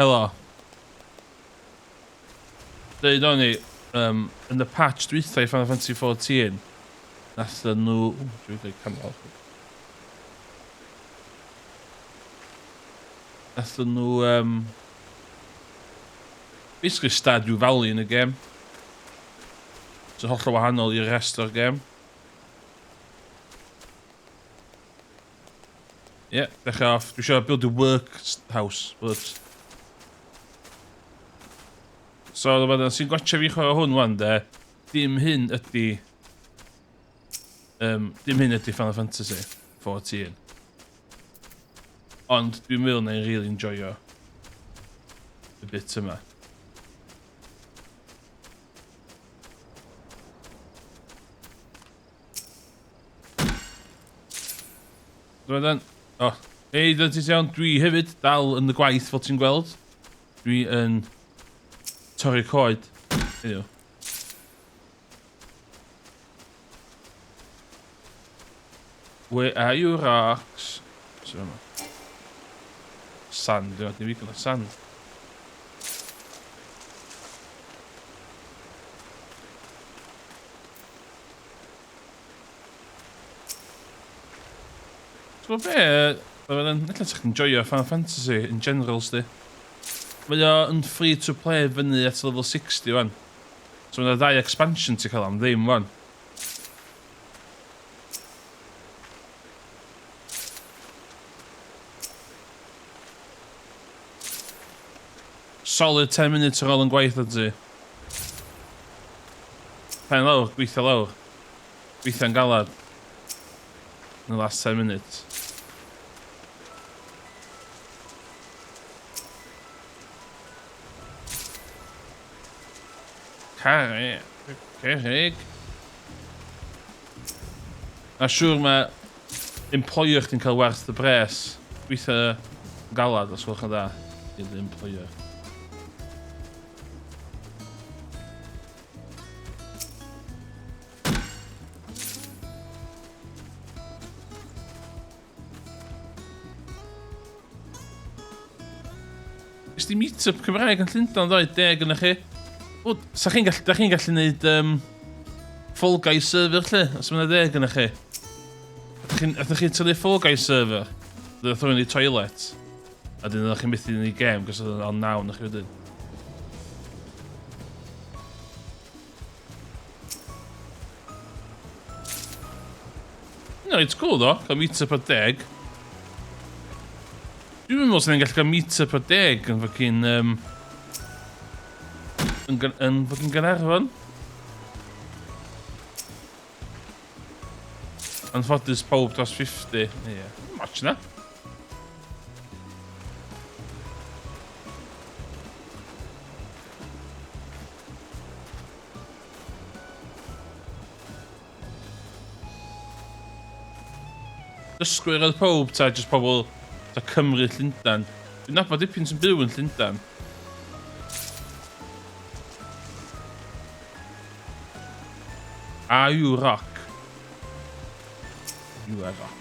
Helo. Deud o'n i, um, yn y patch dwytha i Final Fantasy 14, nath nhw... Ww, dwi'n dweud canol. Nath nhw... Um, basically Stardew Valley yn y gêm. Sy'n hollol wahanol i'r rest o'r gêm. Ie, yeah, dechrau off. Dwi eisiau build a work house. Works. So, dyma sy'n gwatcha fi chwarae hwn wan, de. Dim hyn ydy... Um, dim hyn ydy Final Fantasy 14. Ond dwi'n meddwl na'n really enjoyo y bit yma. Dyma dan. O, oh. Hei, dyna ti'n iawn. Dwi hefyd dal yn y gwaith, fel ti'n gweld. Dwi yn torri coed. Heddiw. Where are you, rocks? So yma. Sand, dwi'n meddwl, sand. Ti'n gwybod be? Ella ti'n chdi'n joio Final Fantasy in general, sti. Mae o yn free to play fyny at level 60 wan. So mae yna ddau expansion ti'n cael am ddim wan. Solid 10 minutes ar ôl yn gwaith o ti. Pen lawr, gweithio lawr. Gweithio'n galad. In the last 10 minutes. Carreg. Cerrig. Na siŵr mae employer chdi'n cael werth y bres. Gweithio galad os gwelwch yn dda. I'r employer. Nes di meet-up Cymraeg yn Llundain ddoe, deg yna chi. O, sa chi'n gallu, da chi'n gallu neud um, Fall Guys server lle, os mae'n deg yna chi. Ydych chi'n tynnu Fall Guys server? Ydych chi'n i toilet? A dyn ydych chi'n methu neud gêm, cos oedd o'n naw na chi wedyn. No, it's cool though, cael meet-up ar deg. Dwi'n meddwl sy'n gallu cael meet-up ar deg yn fucking... Um, yn, yn fucking Gaernarfon. Anffodus pawb dros 50. Ie. Yeah. Much na. Dysgwyr oedd pob ta jyst pobl ta Cymru Llundan. Dwi'n nabod dipyn sy'n byw yn Llundan. Are you rock? You are rock.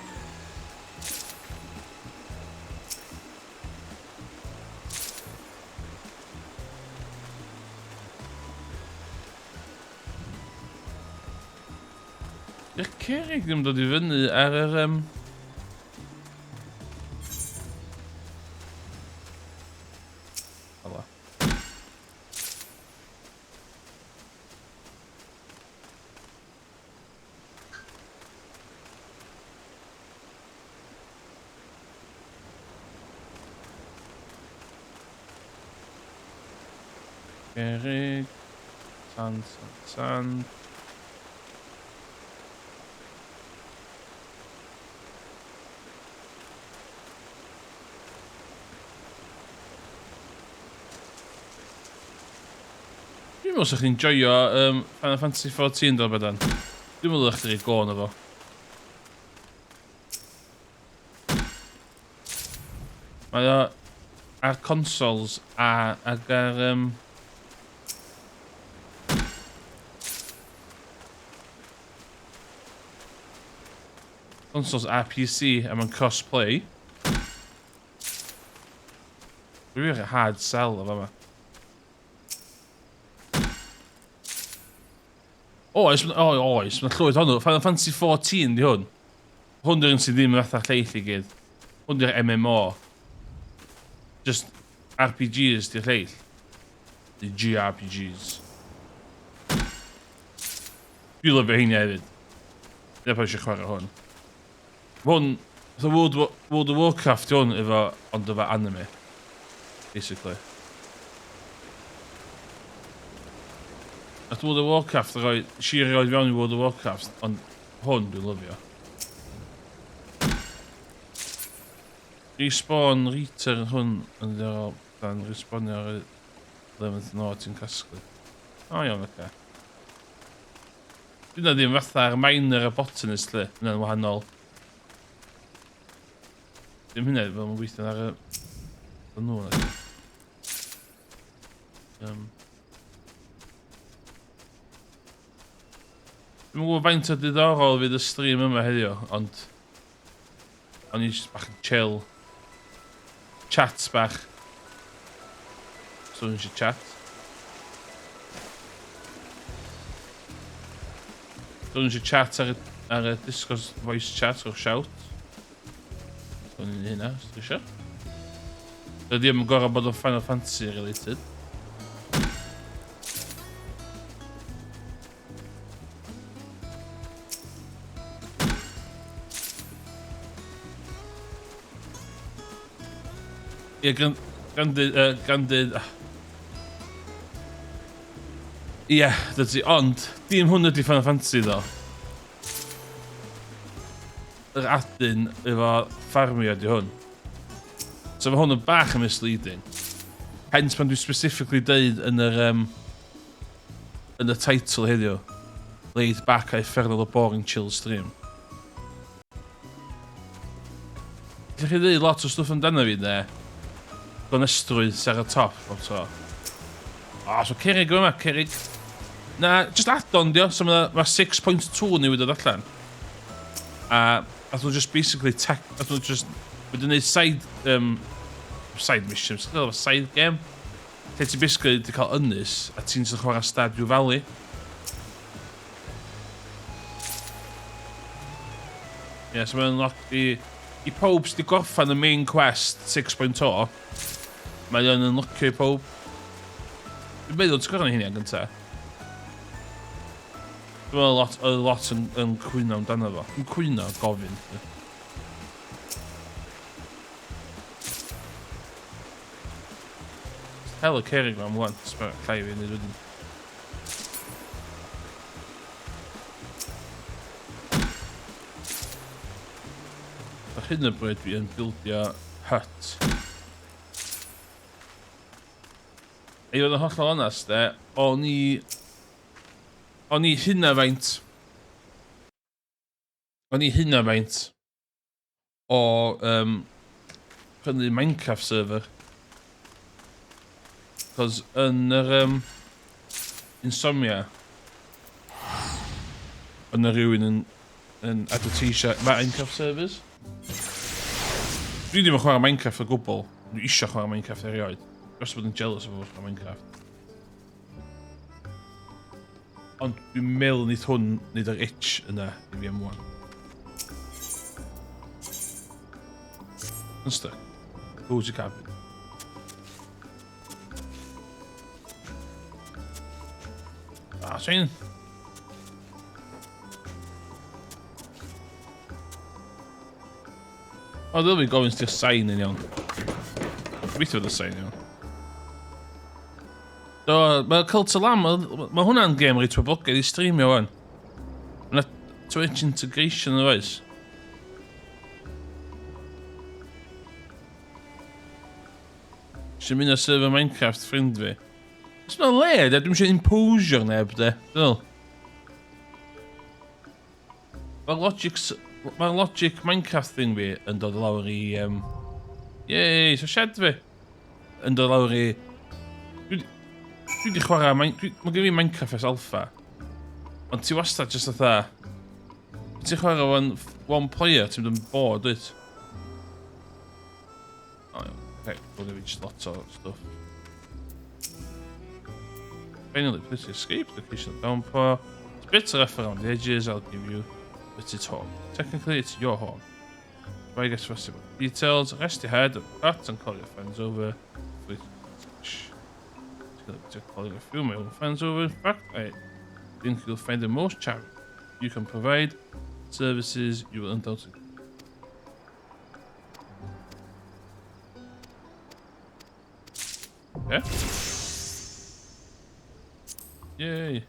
Di'r cerrig ddim dod i fyny ar yr... Um... Hela. Cerrig. Sand, sand, sand. Dwi'n meddwl sa'ch chi'n joio um, Final Fantasy 14 dod bedan. Dwi'n meddwl ddech chi'n go na fo. Mae o ar consoles a ag ar... Um, consoles a PC a mae'n cross-play. Dwi wir hard sell o fama. Oes, o, oes, mae'n llwyth hwnnw. Final Fantasy 14 di hwn. Hwn di'r un sydd ddim yn fatha lleill i gyd. Hwn di'r MMO. Just RPGs di'r lleill. The GRPGs. Dwi'n lyfio heina hefyd. Dyna pa eisiau chwarae hwn. Hwn, fatha World, World of Warcraft hwn efo, ond efo anime. Basically. Nath World of Warcraft roi, si roi fewn i World of Warcraft, ond hwn dwi'n lyfio. Respawn Reater hwn yn ddiddorol dan respawnio ar y 11th nod ti'n casglu. O iawn, oce. Okay. Dyna ddim fatha'r miner a botanist lle, hynna'n wahanol. Dim hynna fel mae'n gweithio ar y... Fel nhw na. Um. Dwi'n gwybod faint o diddorol fydd y stream yma heddiw, ond... O'n i jyst bach yn chill. Chat bach. So o'n eisiau chat. So o'n eisiau chat ar y, ar y Discord voice chat o'r shout. So o'n i'n hynna, os ti eisiau. Dydy ddim yn gorau bod yn Final Fantasy related. Ie, gan, gan dweud, gan dweud... Ie, dydy, ond, dim hwn ydy Final Fantasy ddo. Yr adyn efo ffarmio ydy hwn. So mae hwn yn bach yn misleading. Hence pan dwi specifically deud yn yr um, yn y title heddiw. Laid back a uffernol o boring chill stream. Gallwch chi ddeud lot o stwff amdano fi, de? Gonestrwydd sy'n ar y top bob tro. O, oh, so cerig yma, cerig. Na, just add-on dio. So mae ma 6.2 newid dod allan. A ath nhw just basically tech... Ath nhw just... Wedi gwneud side... Um, side mission, side game. Lle ti basically 'di cael ynys a ti'n jyst yn chwarae Stardew Valley. Ie, yeah, so mae'n unlock i, i pob sydd wedi gorffan y main quest 6.0. Mae o'n unlockio i pob. Dwi'n meddwl ti'n gorffan hynny gynta. Dwi'n meddwl lot, oedd lot yn, yn cwyno amdano fo. Yn cwyno, gofyn. Hel y cerrig ma am wan, llai fi wneud wedyn. Ar hyn o bryd dwi yn bildio hut. I fod yn hollol onest, de, o'n i... O'n i hynna faint... O'n i hynna faint o um, prynu Minecraft server. Cos yn yr um, Insomnia, yna rhywun yn, yn advertisio Minecraft servers. Dwi ddim yn chwarae Minecraft o gwbl. Dwi eisiau chwarae Minecraft erioed. Dwi wastad bod yn jealous o fod chwarae Minecraft. Ond dwi'n meddwl wneud hwn, wneud yr itch yna i fi am wan. Yn stuck. Go to cabin. Ah, sy'n... O, ddylwn fi gofyn sy'n sain yn iawn. Gobeithio fod y sain iawn. Do, mae Cult of Lamb, mae hwnna'n gêm reit poblogaidd i streamio wan. Mae Twitch integration yn oes. Eisiau mynd ar server Minecraft ffrind fi. Os mae'n le, de, dwi'n eisiau imposio neb, de. Dwi'n Mae'r logic, mae'r logic Minecraft thing fi yn dod lawr i... Um, yay, so shed fi. Yn dod lawr i... Dwi wedi chwarae... Mae gen fi Minecraft ers alpha. Ond ti wastad just fatha... Ti'n chwarae one, one player, ti'n mynd yn bored, dwyt? O, iawn. Okay, we'll give just lot o stuff. Finally, please escape the location of downpour. It's a bit rough around the edges, I'll give you, but it's home. Technically, it's your home. Try get fussy about details, rest your head at and call your friends over. To calling a few of my own friends over. In fact, I think you'll find the most charming. You can provide services you will undoubtedly. Yeah. Yay.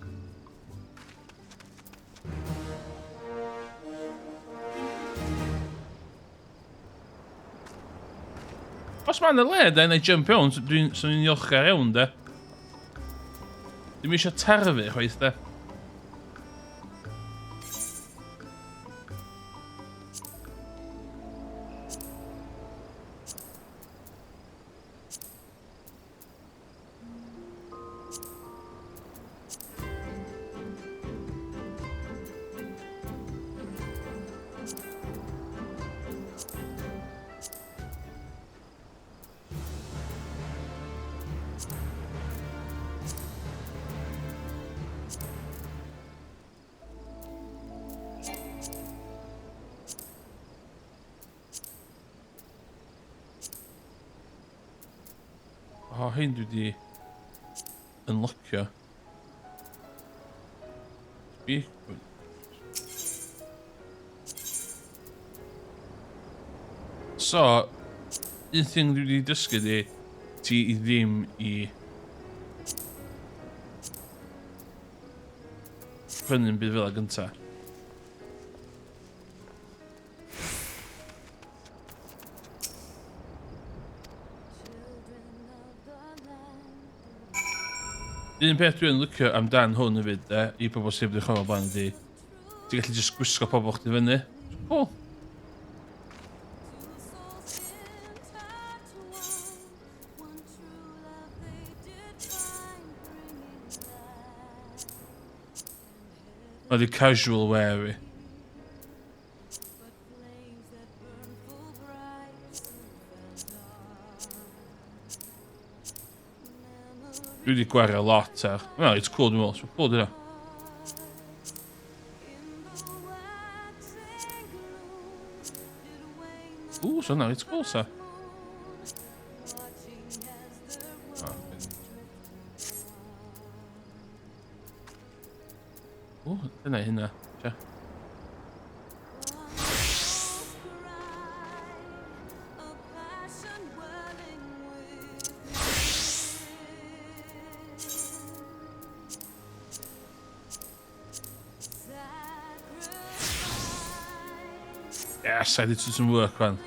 Os mae'n y le, de, neu jump iawn, dwi'n swn i'n iolchgar iawn, de. Dwi'n eisiau tarfu, chwaith, de. O, hyn dwi wedi unlockio. Speak. So, un thing dwi wedi dysgu di, ti i ddim i prynu'n byd fel gynta. Un peth dwi'n licio amdan hwn hefyd, de, i bobl sydd wedi chwarae blaen ydi, ti'n gallu just gwisgo pobl chdi fyny. Cool. Mae di casual wear fi. Dwi wedi gwario lot ar... Well, it's cool, dwi'n meddwl. So cool, dyna. Ooh, so na, it's cool, sa. Ooh, dyna hynna. Tia. Yes, I did some work, man.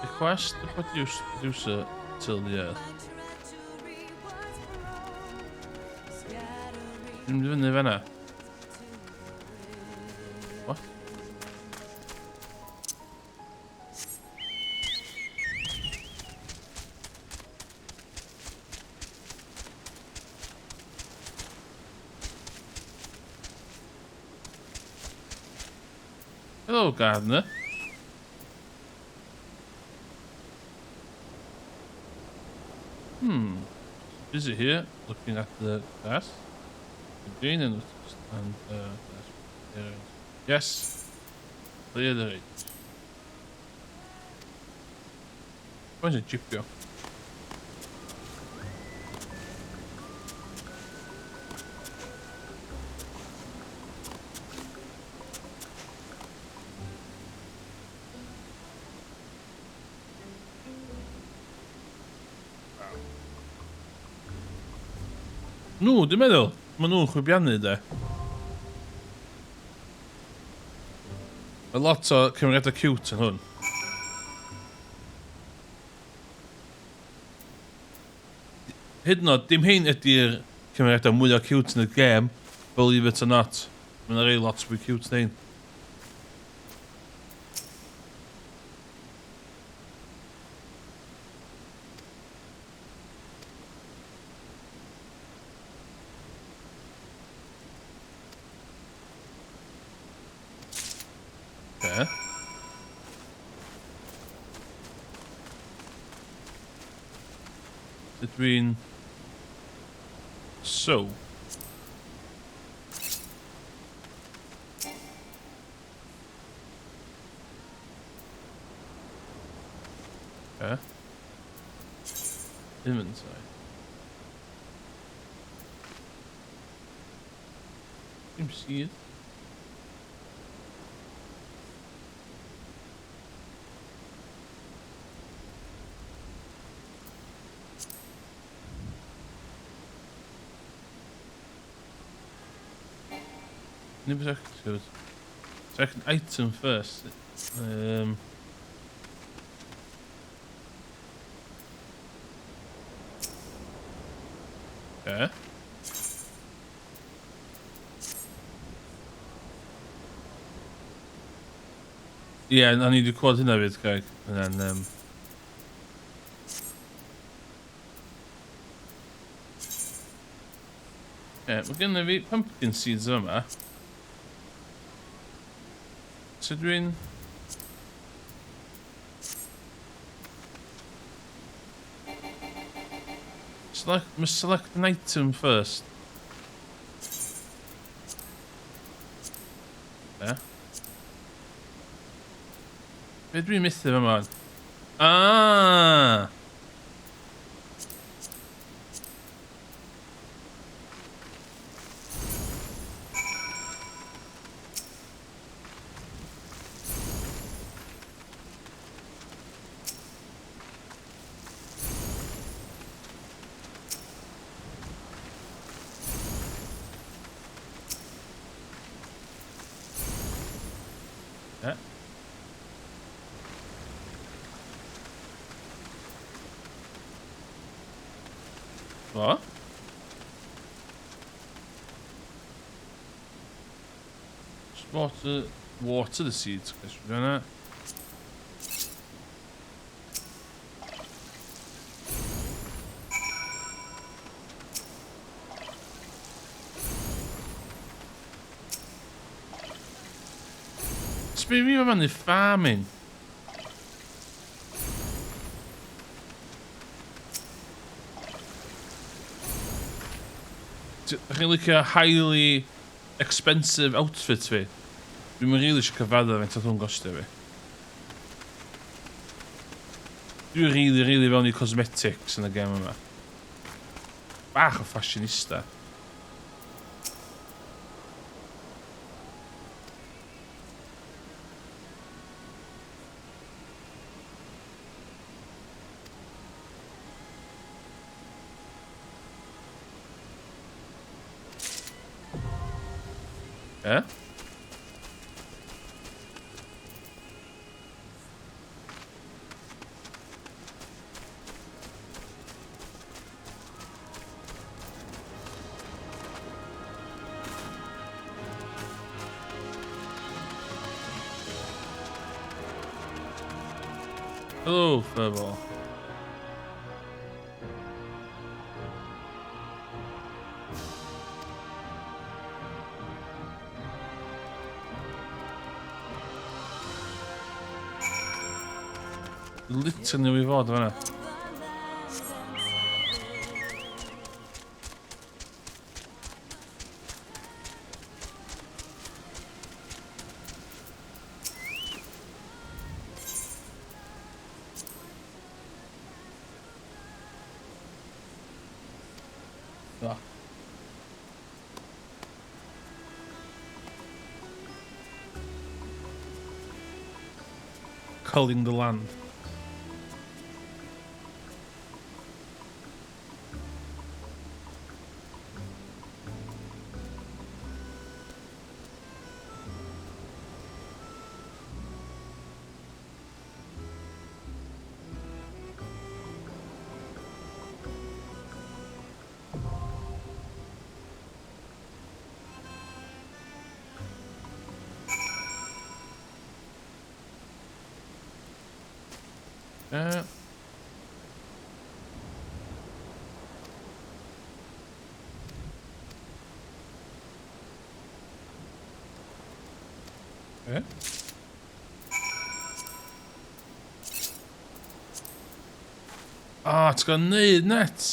Request the producer till the earth. Dwi'n mynd i fyny fan'na. What? Hello, gardener. Busy here, looking at the grass. The green and yes, clear the ridge. Where's a jipio? Nhw, dwi'n meddwl. Maen nhw'n chwibiannu, de. Mae lot o cymeriadau cute yn hwn. Hyd yn oed, dim hein ydy'r cymeriadau mwyaf cute yn y gêm, believe it or not. Mae yna rei lot fwy cute na hein. Ydw i'n... So. Okay. Inventory. Dim sydd. Nib Second item first. Okay. Ie, yeah, na ni wedi clywed hynna fyd, Craig. Hynna'n. Ie, mae gennym fi pumpkin seeds yma. So dwi'n... Select, must select an item first. Yeah. Be dwi'n methu fe yma? Ah! Yeah. What? Just water the seeds. Guess we're doing that. Sbio fi fan farming. Ydych chi'n licio highly expensive outfit fi? Dwi'n mynd rili eisiau cyfadda faint oedd hwn gostio fi. Dwi'n really, really fewn i cosmetics yn y gem yma. Bach o fashionista. Eh? Hello, furball. Literally i fod fan'na. Ah. Culling the land. Okay. O, oh, ti'n gwneud neud net?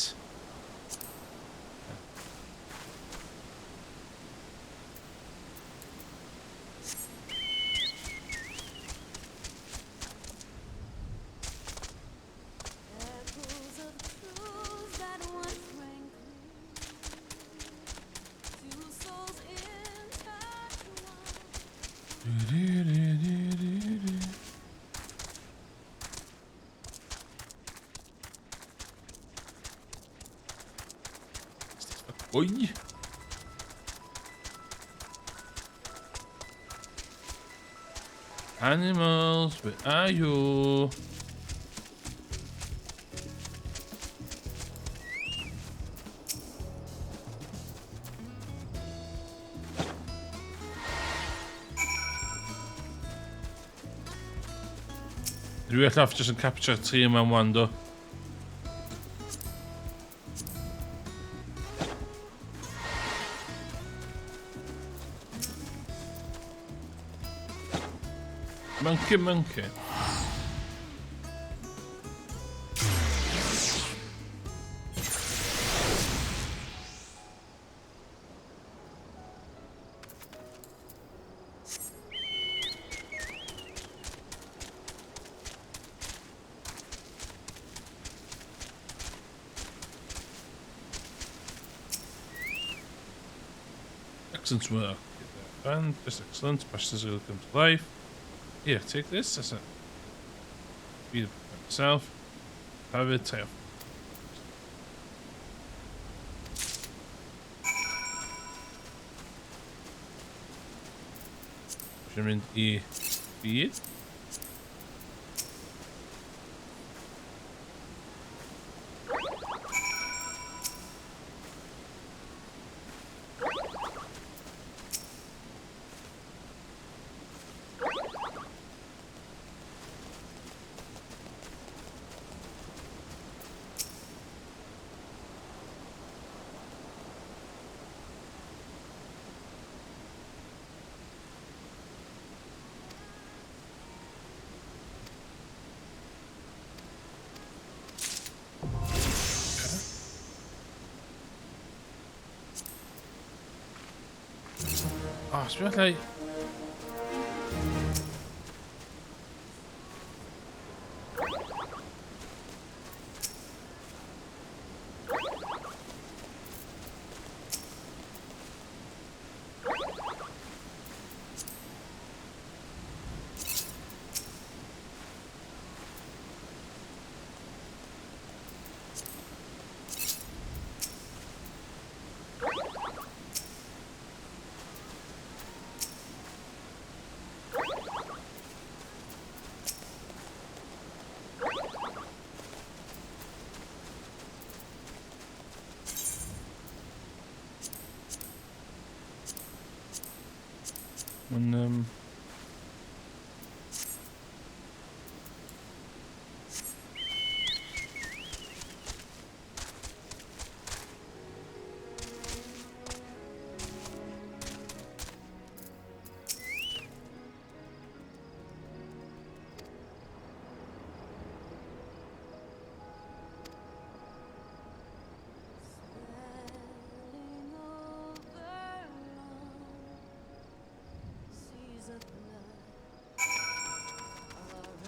Oi! Animals, where are you? Dwi well off just yn capture tri yma'n wan, do. Monkey, monkey. Excellent work. And just excellent. Pastors will come to life. Here, take this. That's it. Be myself. Have it. Tail. Dwi'n mynd i byd. O, sbio allai... Mae'n...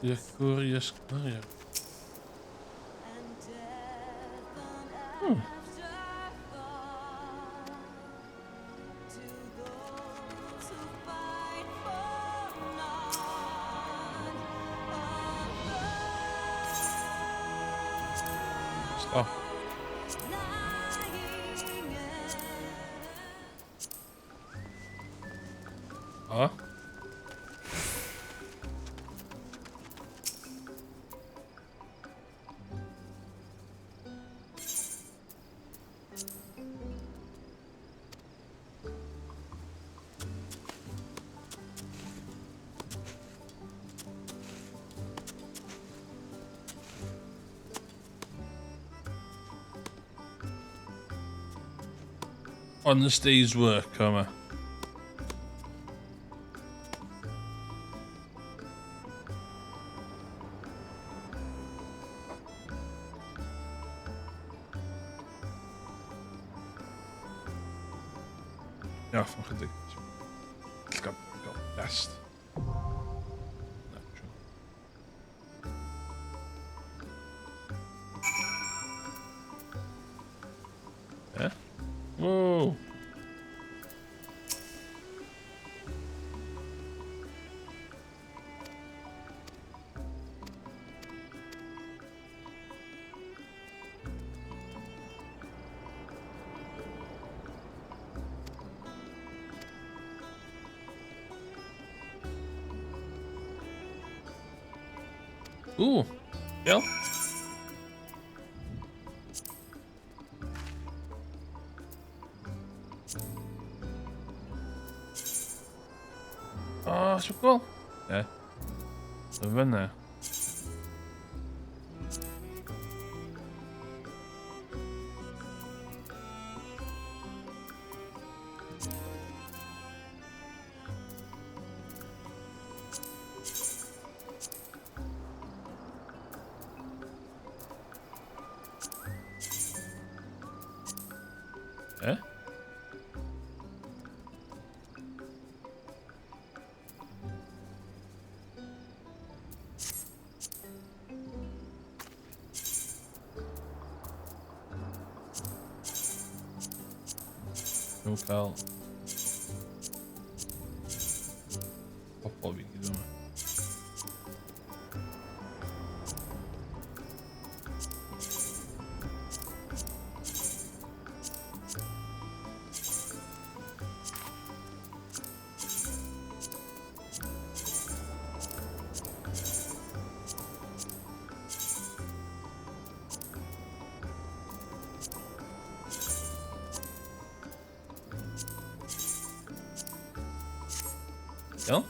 Yes, yeah. Stop. O. Honest day's work, yma. Ie, off am chydig. Gael, gael rest. Na, siŵr. Eh? Whoa! Ooh, iawn. O, oh, siw cool. Ie. So fyna. Eh? Dwi'n cael pobl fi gyd yma. Iawn?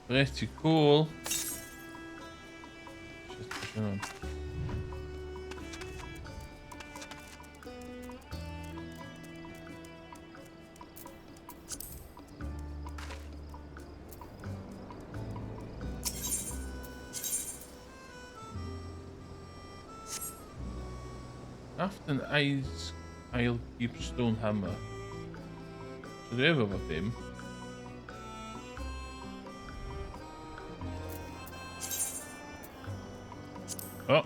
Pretty cool. Shit, beth yna? Afton Ice I'll keep stone hammer. So dwi efo fo dim. Oh.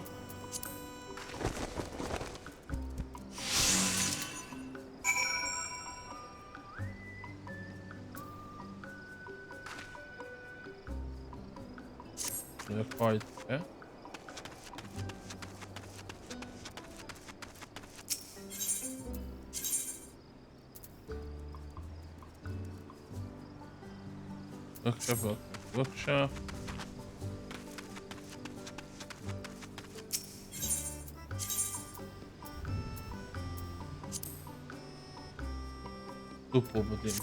Dwi'n coed, e? Workshop, workshop. Dwbl bod dim.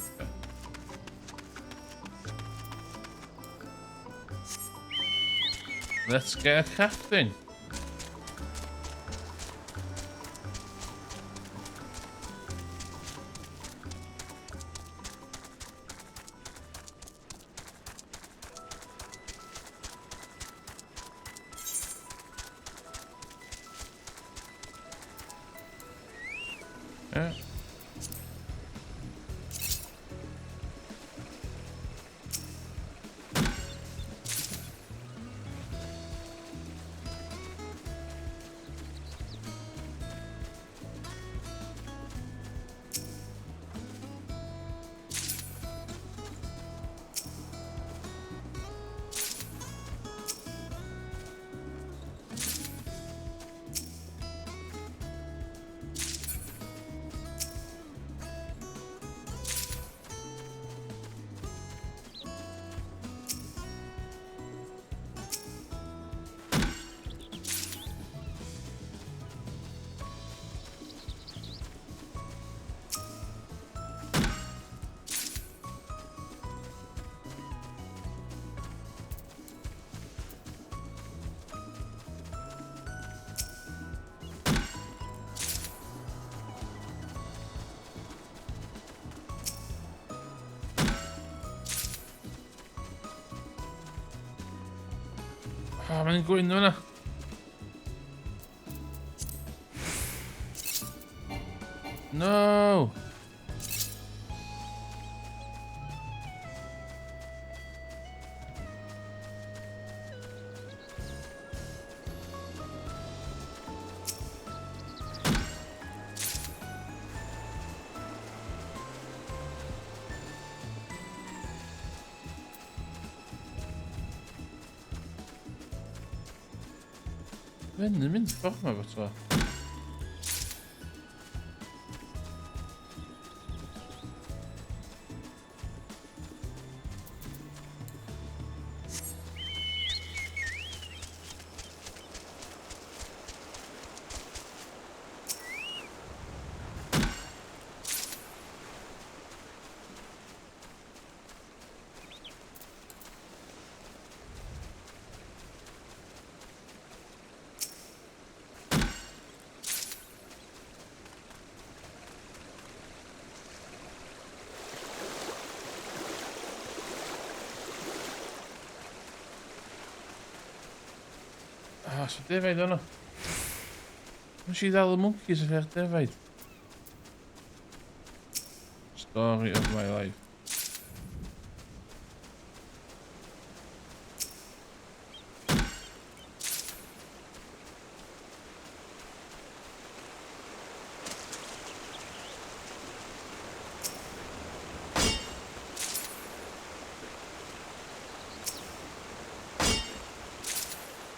Let's get crafting. Yeah. O, mae'n gwyn fyna. No! Fyny mynd ffordd ma fo tro. Ah, so defaid yno. Nes i ddal y monkeys yn lle'r defaid. Story of my life.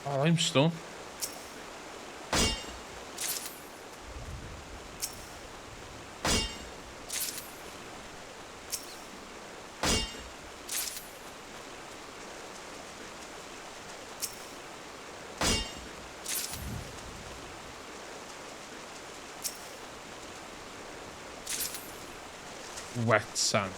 Oh, limestone. Wet sand.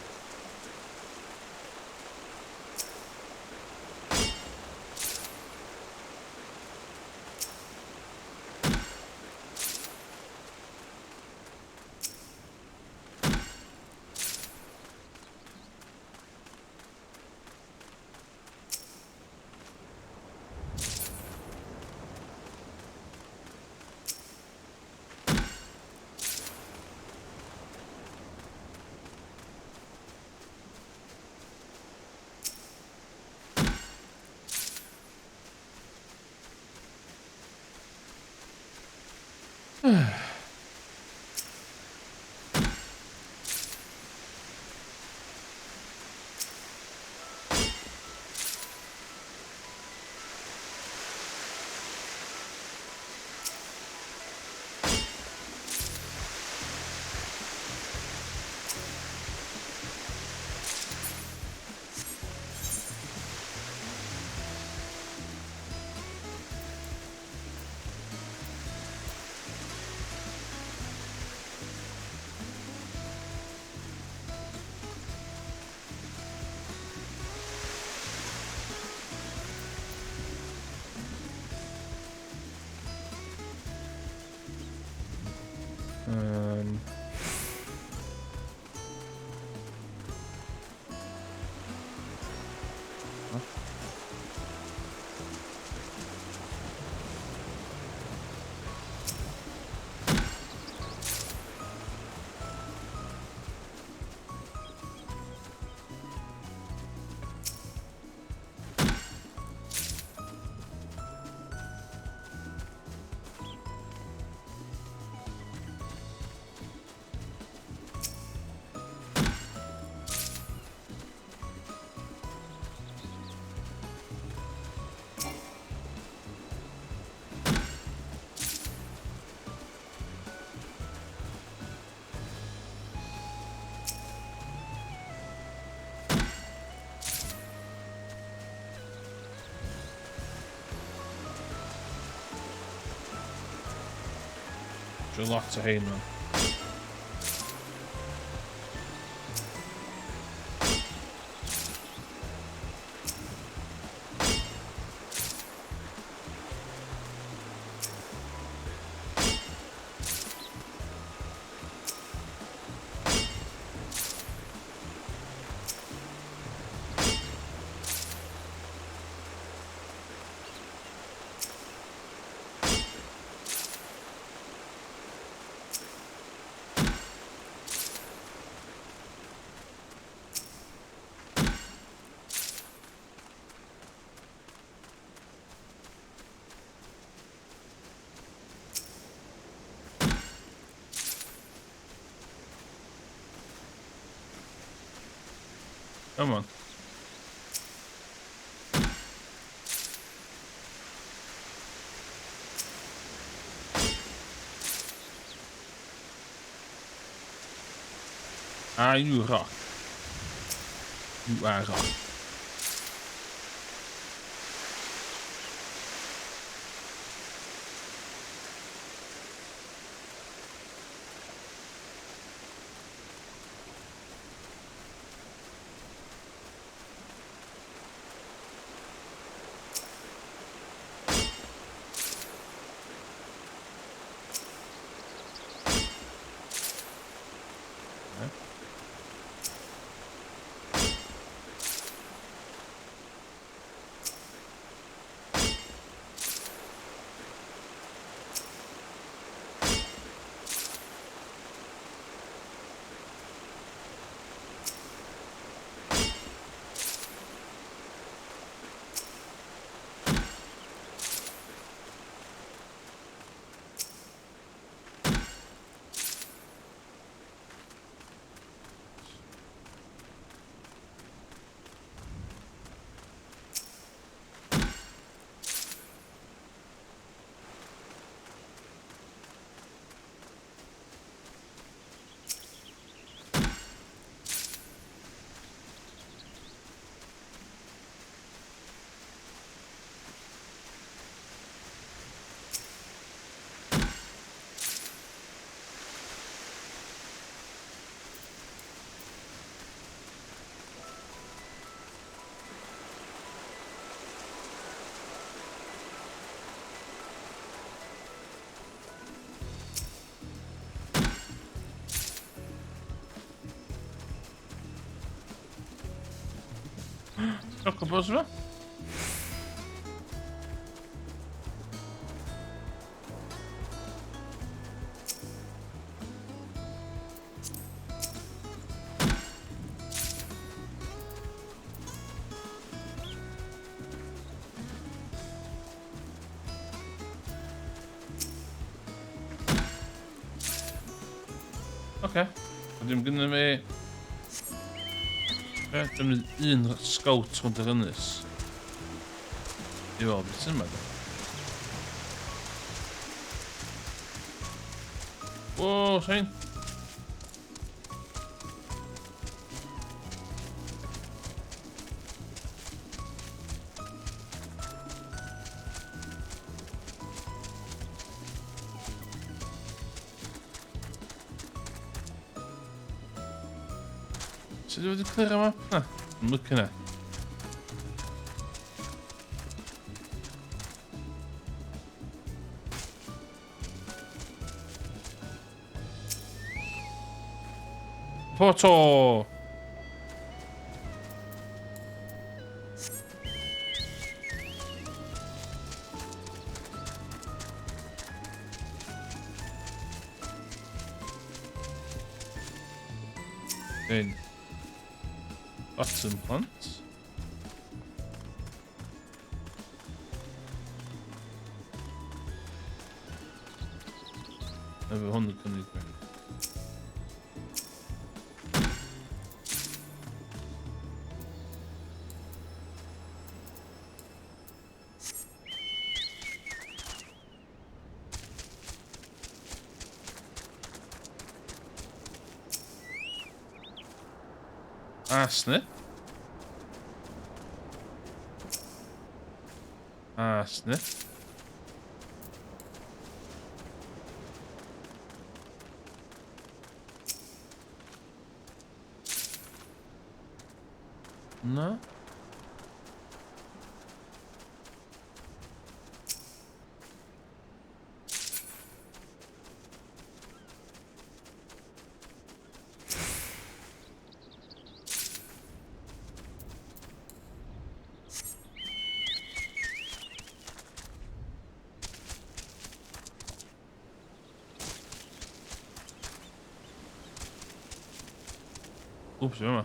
There's lots of hay, man. Come on. Are you rock? You are rock. Chocobos yma? Oce. A dim gynnu fi... Be? Dim un scout rhwng yr ynys. I weld beth sy'n yma. Wo, sein. Sut wedi clear yma? Na, I'm looking at. Porto! In. Button plant. Efo hwn yn cynnig fi. Arsnip. Arsnip. Na. Wps, yma.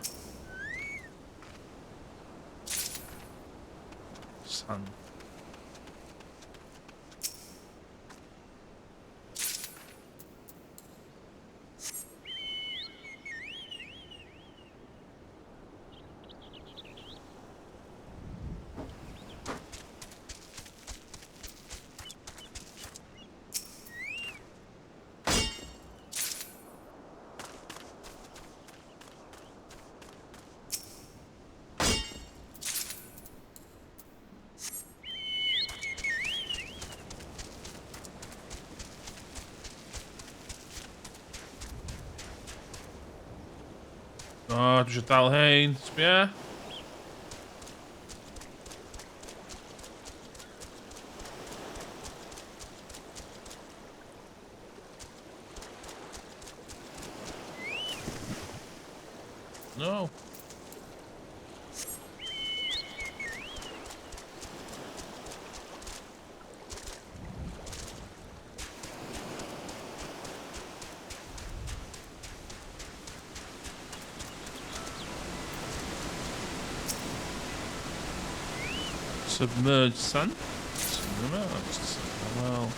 Sand. O, dwi eisiau dal hein. Sbia. No. Submerged sun. Submerged. Well.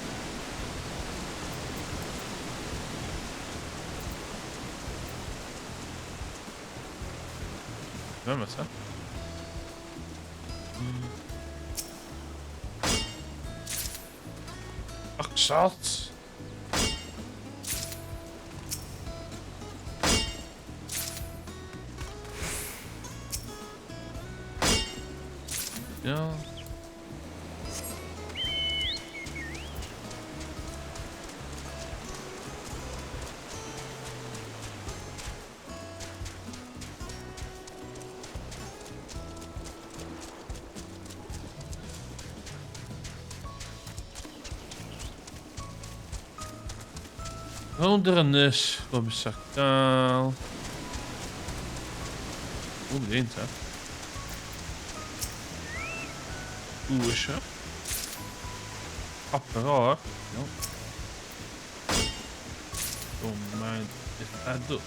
Yma ta. Rock salt. Iawn. Rownd yr ynys, bob isa gael. O, mynd un ta. Ww, isio. Copper ore. No. Don't mind if I do.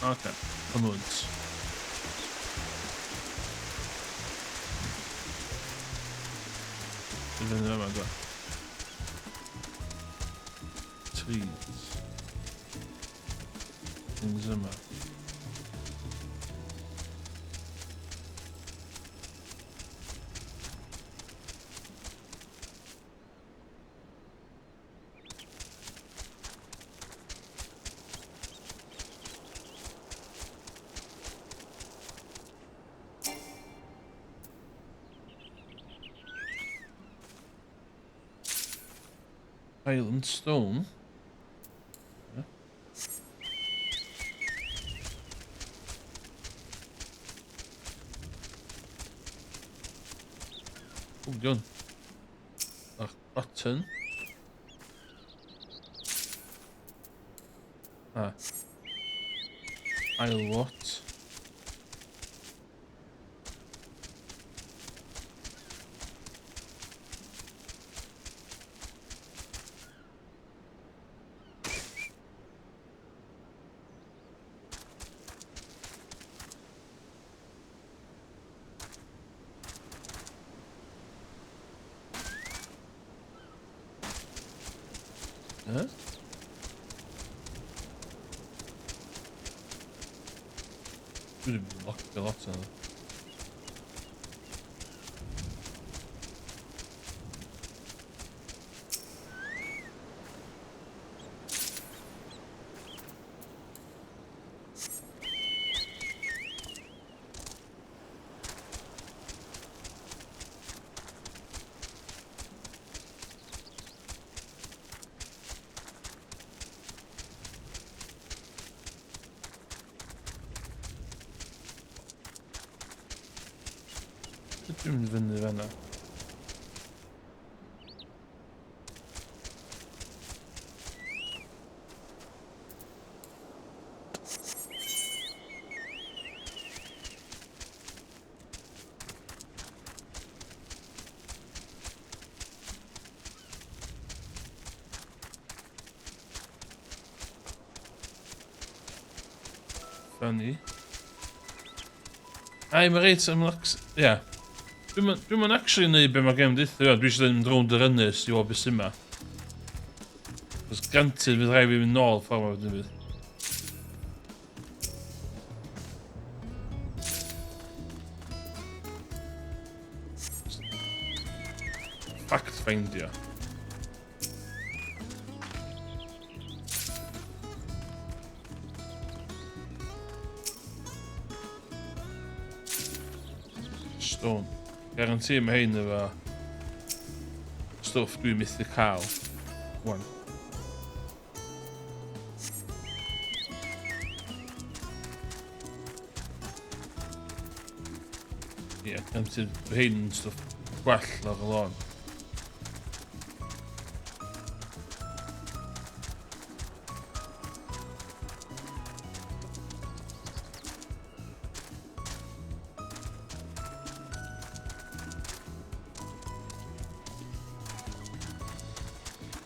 Okay, onwards. Dwi'n fynd yma, dwi. Trees. Things yma. Island Stone. O, diwn. Ach, button. Ah. Ail what? Huh? Dwi wedi blocio lot o'n. Sut dwi'n mynd fyny fanna? Funny. Ai, mae reit, I'm like, yeah. Dwi'n dwi'n actually neud be mae game deutha fi, dwi eisiau mynd rownd yr ynys i weld beth sy'n ma. Cos granted, fydd rhaid fi mynd nôl ffordd ma wedyn fydd. Fact findio. Stone. Guarantee mae hyn efo stwff dwi'n methu cael. Wan. Ie, yeah, guarantee hyn stwff gwell lawr y lôn.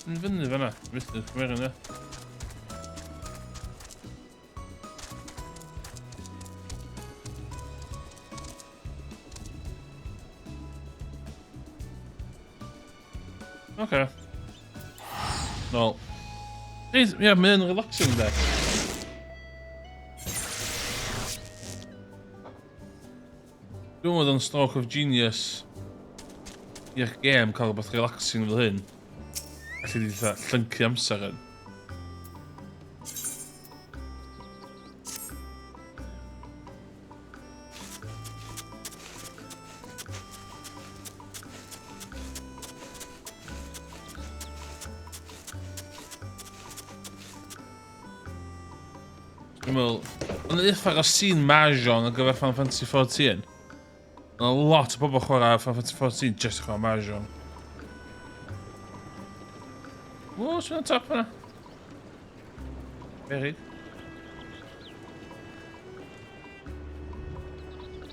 Yn fyny fanna, methu cymryd yna. Oce. Nôl. Ie, yeah, mae'n relaxing de. Dwi'n meddwl yn stroke of genius i'r gêm cael rhywbeth relaxing fel hyn. Alli di fatha llyncu amser yn. Dwi'n meddwl, ond yn uffar o scene Mahjong ar gyfer Final Fantasy 14. Yna lot o bobl chwarae Final Fantasy 14 just i chwarae Mahjong. O, sy'n top yna. Berig.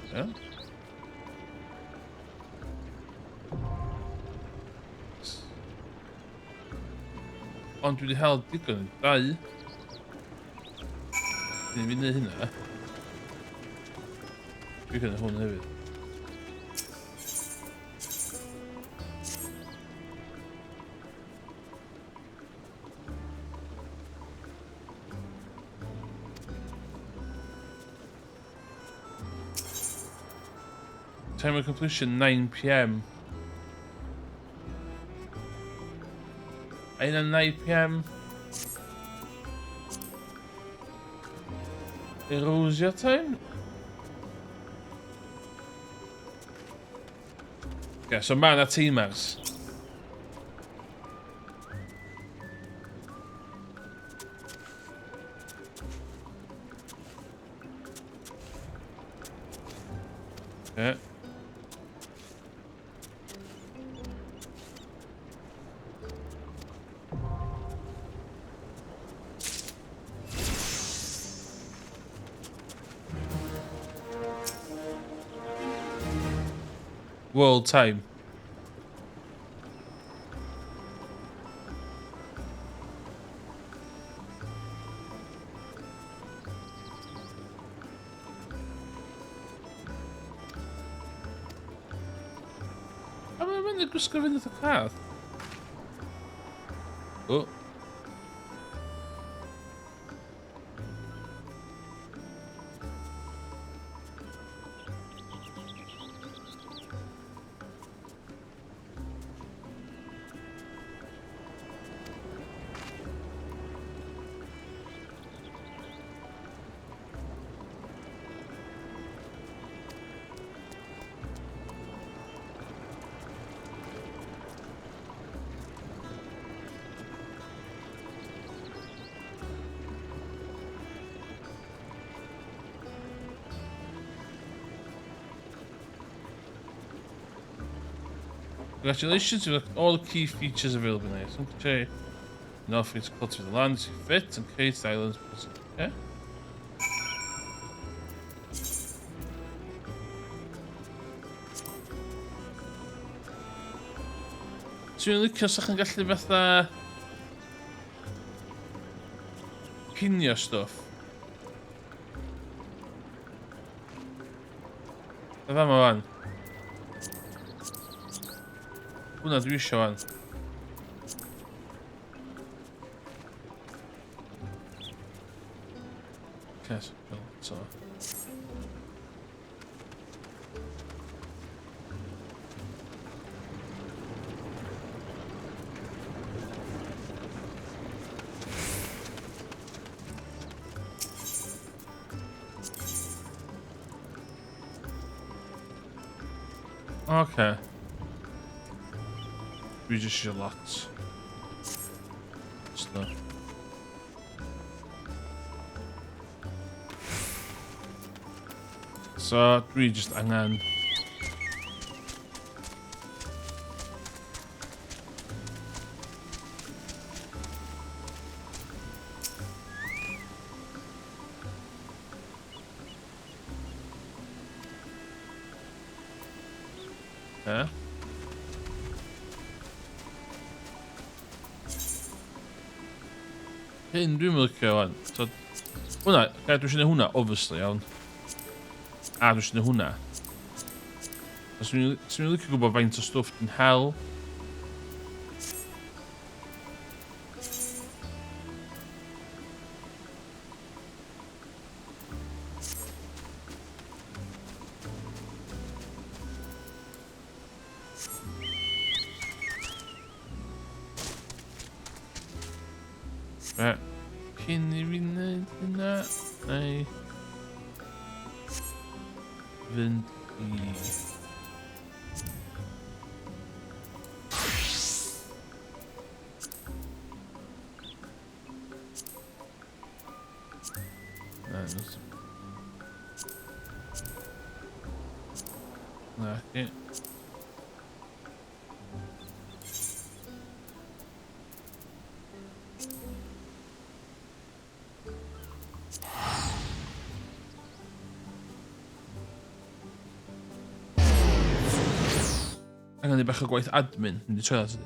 Yeah. Ond dwi wedi hel digon. Dau. Dwi'n mynd i hynna. Dwi'n gwneud hwn hefyd. Time of completion 9pm. A hynna 9pm. Erosia time? Okay, so mae yna teamers. Yeah. World time. A mae'n mynd i gwisgo fynd wrth y cath. O. Congratulations, you've got all the key features available now. Okay. Now free to cultivate the land as you fit and create the islands. Okay. Dwi'n licio sa'ch yn gallu fatha pinio stwff. Y fama fan. Hwna dwi eisiau fan. Okay, so. Oce. Dwi jyst eisiau lot. Stuff. So, dwi jyst angen... Be? Hyn dwi'n licio wan. So, hwnna, dwi eisiau gwneud hwnna, obviously, iawn. A dwi eisiau gwneud hwnna. Swn i'n licio gwybod faint o stwff dwi'n hel. Be? Cyn i fi wneud hynna, neu fynd i... Na, Na, okay. Angen i bach o gwaith admin, mynd i troi at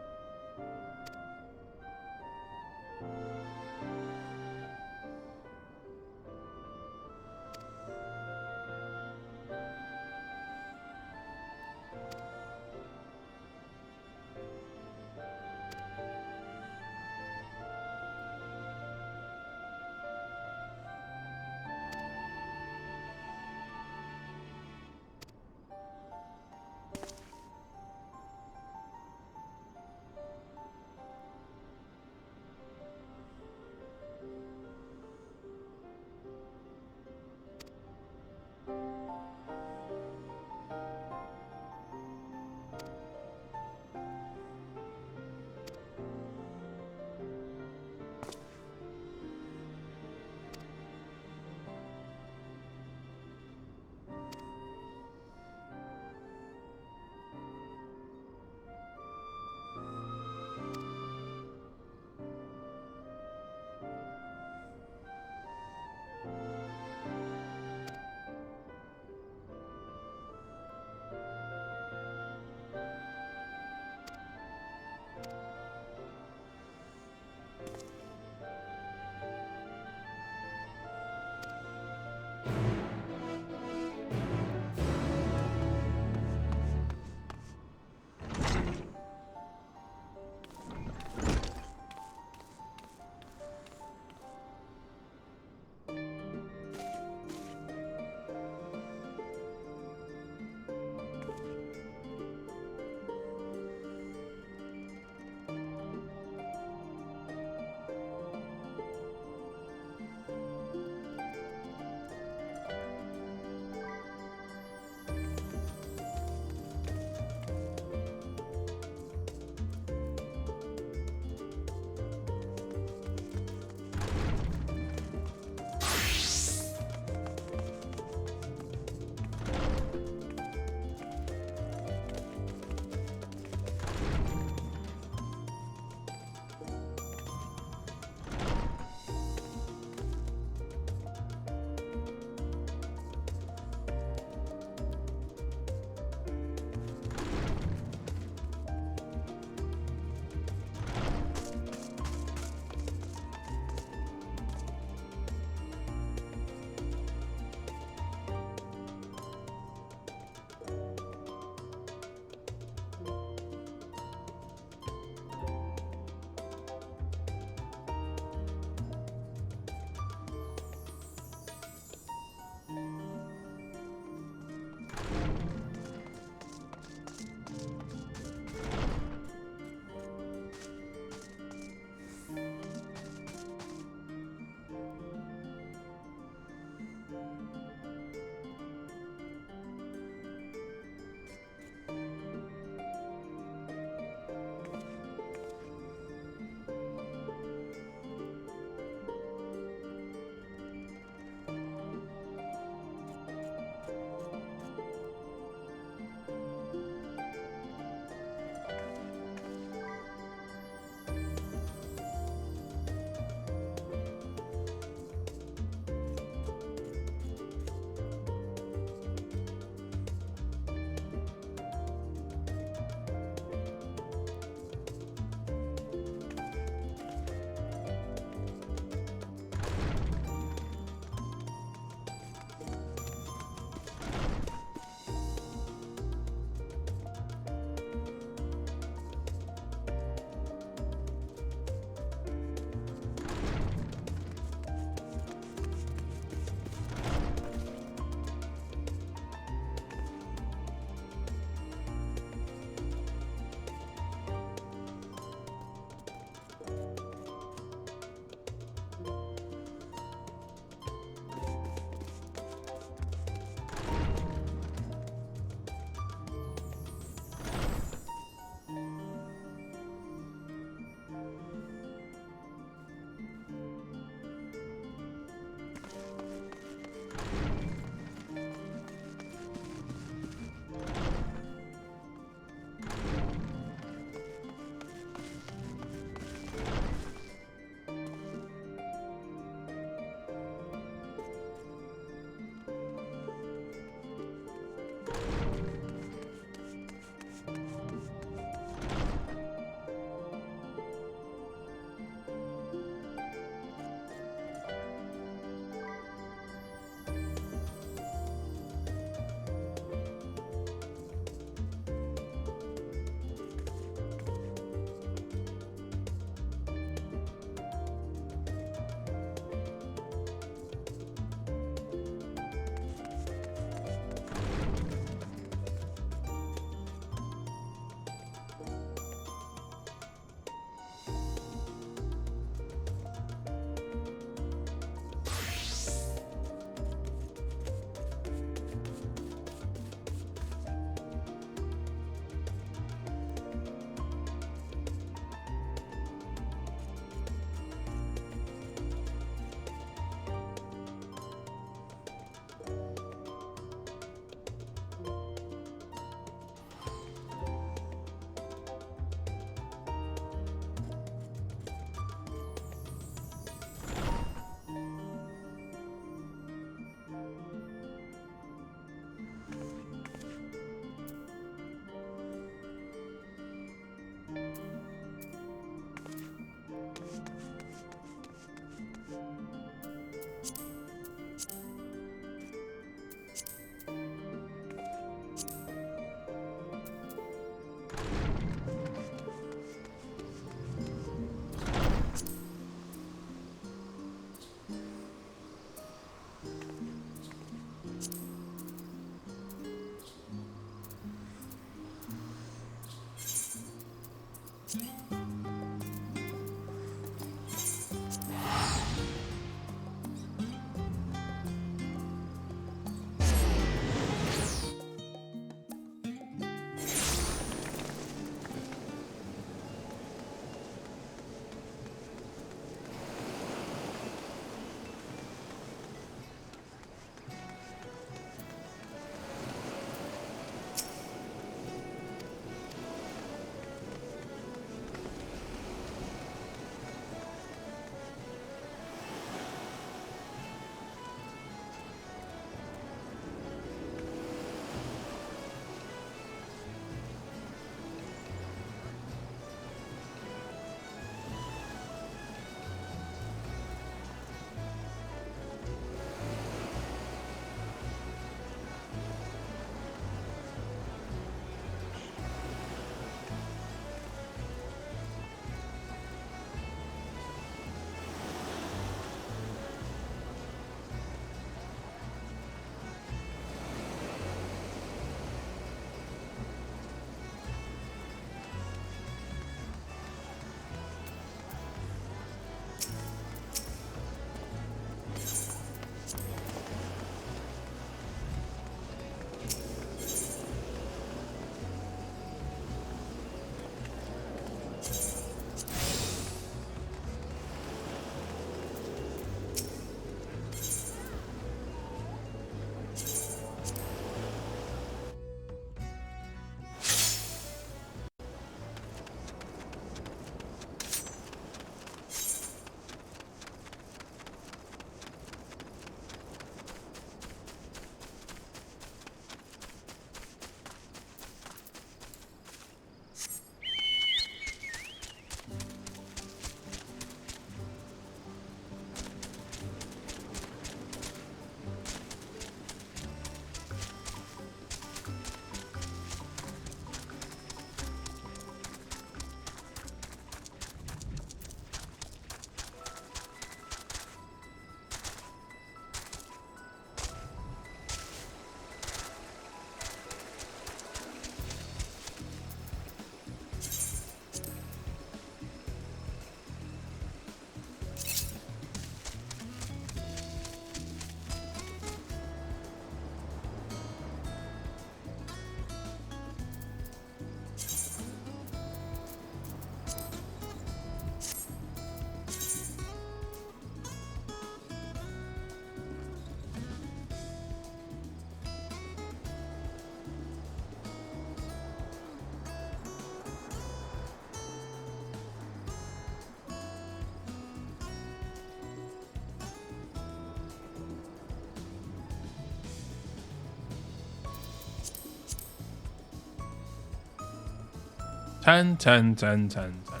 10, 10, 10, 10, 10.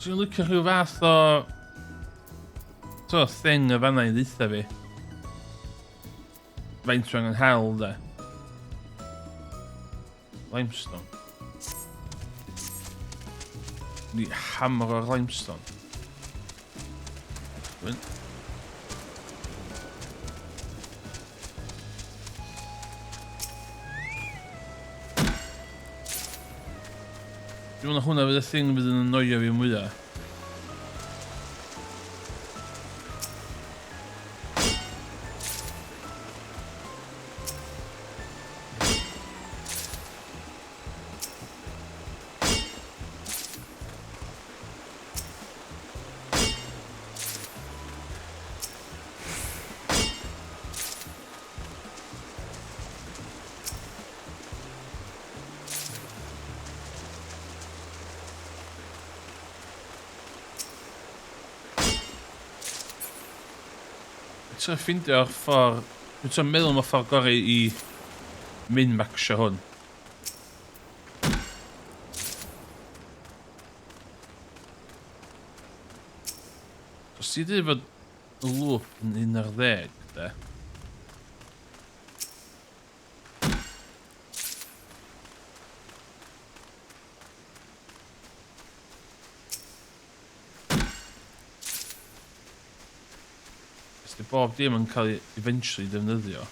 Dwi'n licio rhyw fath o... So, thing y fanna i ddeitha fi. Faint rwy'n angen hel, de. Limestone. Ni hamro'r limestone. Wyn. Dwi'n meddwl hwnna fydd y thing fydd yn annoio fi mwyaf. Dwi'n trio ffeindio'r ffordd... Dwi'n trio meddwl am y ffordd gorau i min-maxio hwn. Os ti dweud fod y loop yn 11, de? Os di bob dim yn cael ei eventually defnyddio.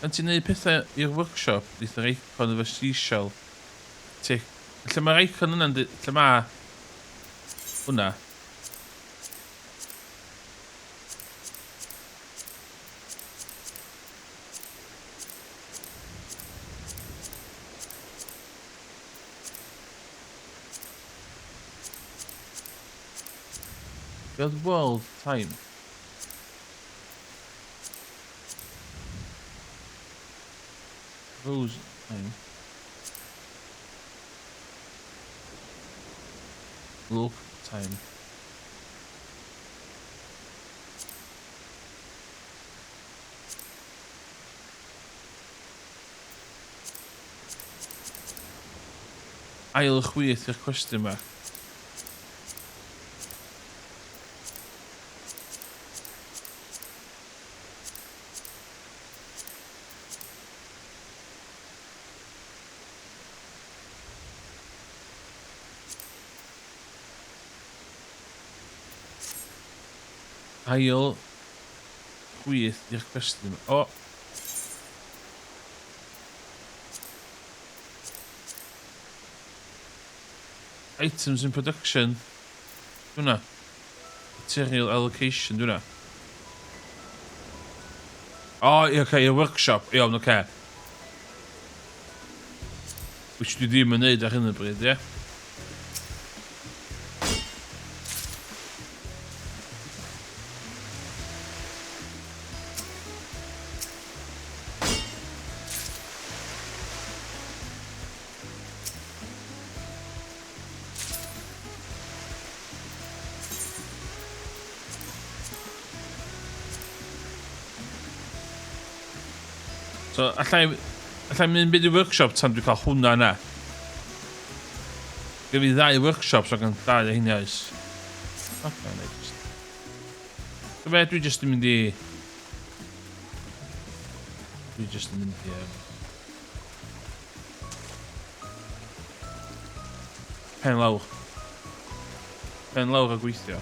Pan ti'n neud pethau i'r workshop, neith yr icon efo seashell. Ti... Lle mae'r icon yna'n... Lle mae... Hwna. Be oedd world time? Rose time. Look time. Ail chwith i'r cwestiwn yma. Ail chwith i'r cwestiwn. O! Items in production. Hwna. Material allocation, dwi'n O, oh, oce, okay, i'r workshop. Iawn, oce. Okay. Which dwi ddim yn neud ar hyn o bryd, ie? Yeah? So, allai... Allai mynd byd i workshop tan dwi'n cael hwnna yna. Gyda fi ddau workshop, so gan dau o hynny oes. Oce, na just... Be, dwi just yn mynd i... Dwi just yn mynd i... Um... Pen lawr. Pen lawr a gweithio.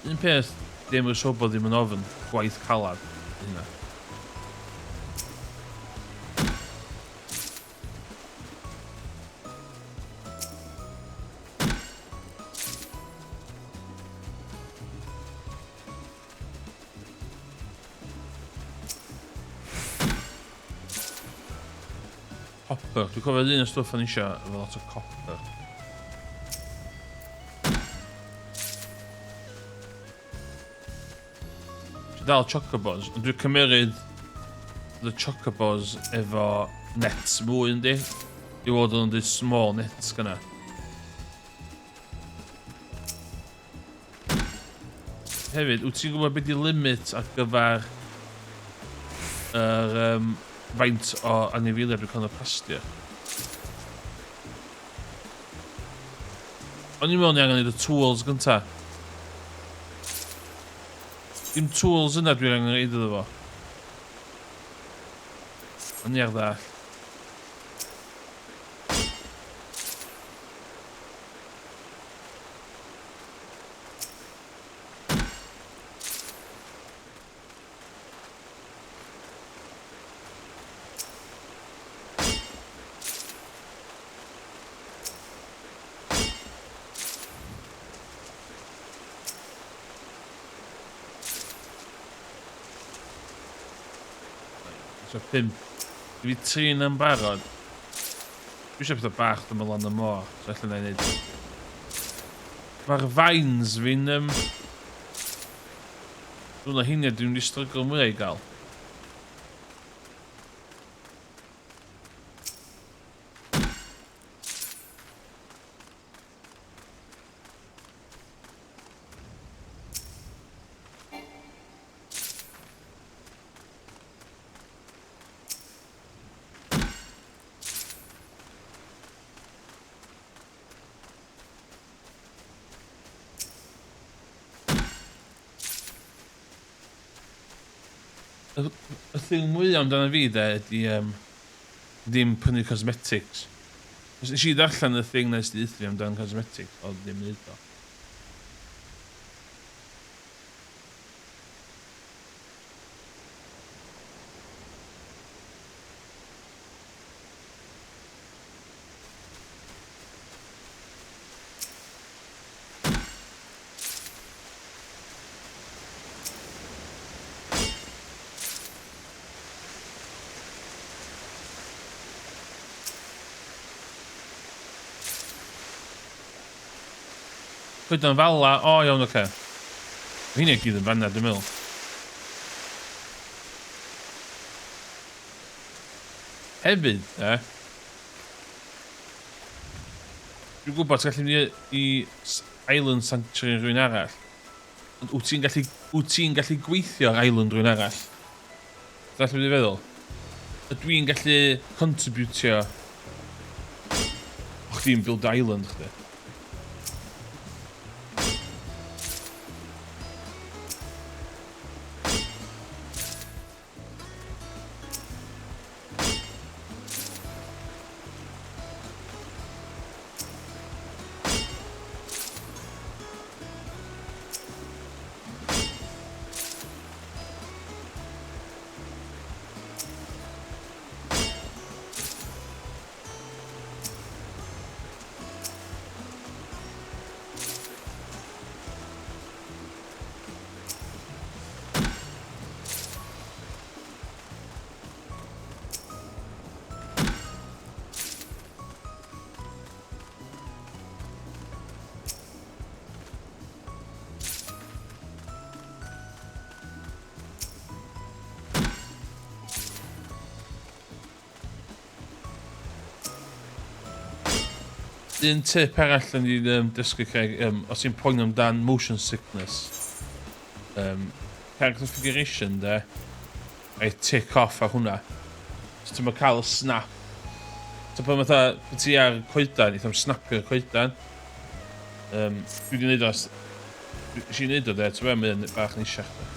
Un peth, ddim yn siŵr bod ddim yn ofyn gwaith calad hynna. Copper. Dwi'n cofio un o'r stwff o'n eisiau efo lot o copper. Dwi'n dal chocobos, ond dwi'n cymeryd the chocobos efo nets mwy yndi. I fod o'n dweud small nets gyna. Hefyd, wyt ti'n gwybod beth di limit ar gyfer yr faint o anifeiliaid dwi'n cael yn y pasture? O'n i'n meddwl ni angen neud y tools gynta. Dim tools yna dwi'n angen neud iddo fo. O'n i ar ddall. So 5. Dwi wedi trin yn barod. Dwi eisiau pethau bach dyma lan y môr. So allan na'i wneud. Mae'r vines fi'n... Dwi'n hynny dwi'n mynd i strygl mwy i gael. Y thing mwyaf amdano fi de ydy ddim prynu cosmetics. Nes i ddarllen y thing nes di fi amdan cosmetics, ond ddim neud o. Coedan fala, o iawn, oce. Okay. Hynny gyd yn fanna, dwi'n meddwl. Hefyd, e, dwi'n gwybod ti'n gallu mynd i Island Sanctuary rhywun arall. Ond wyt ti'n gallu, wyt ti'n gallu gweithio ar island rhywun arall? Dyna beth dwi'n feddwl. Ydw i'n gallu contributio o chdi'n build island chdi? Un tip arall yn i dysgu Craig, os ti'n poeni amdan motion sickness, character configuration de, a'i tick off ar hwnna. So ti'n cael y snap. So pan fatha, pan ti ar coedan, eitha am snapio'r coedan. Dwi wedi gwneud o, nes i wneud o de, ti'n meddwl, mae'n bach yn isiach de.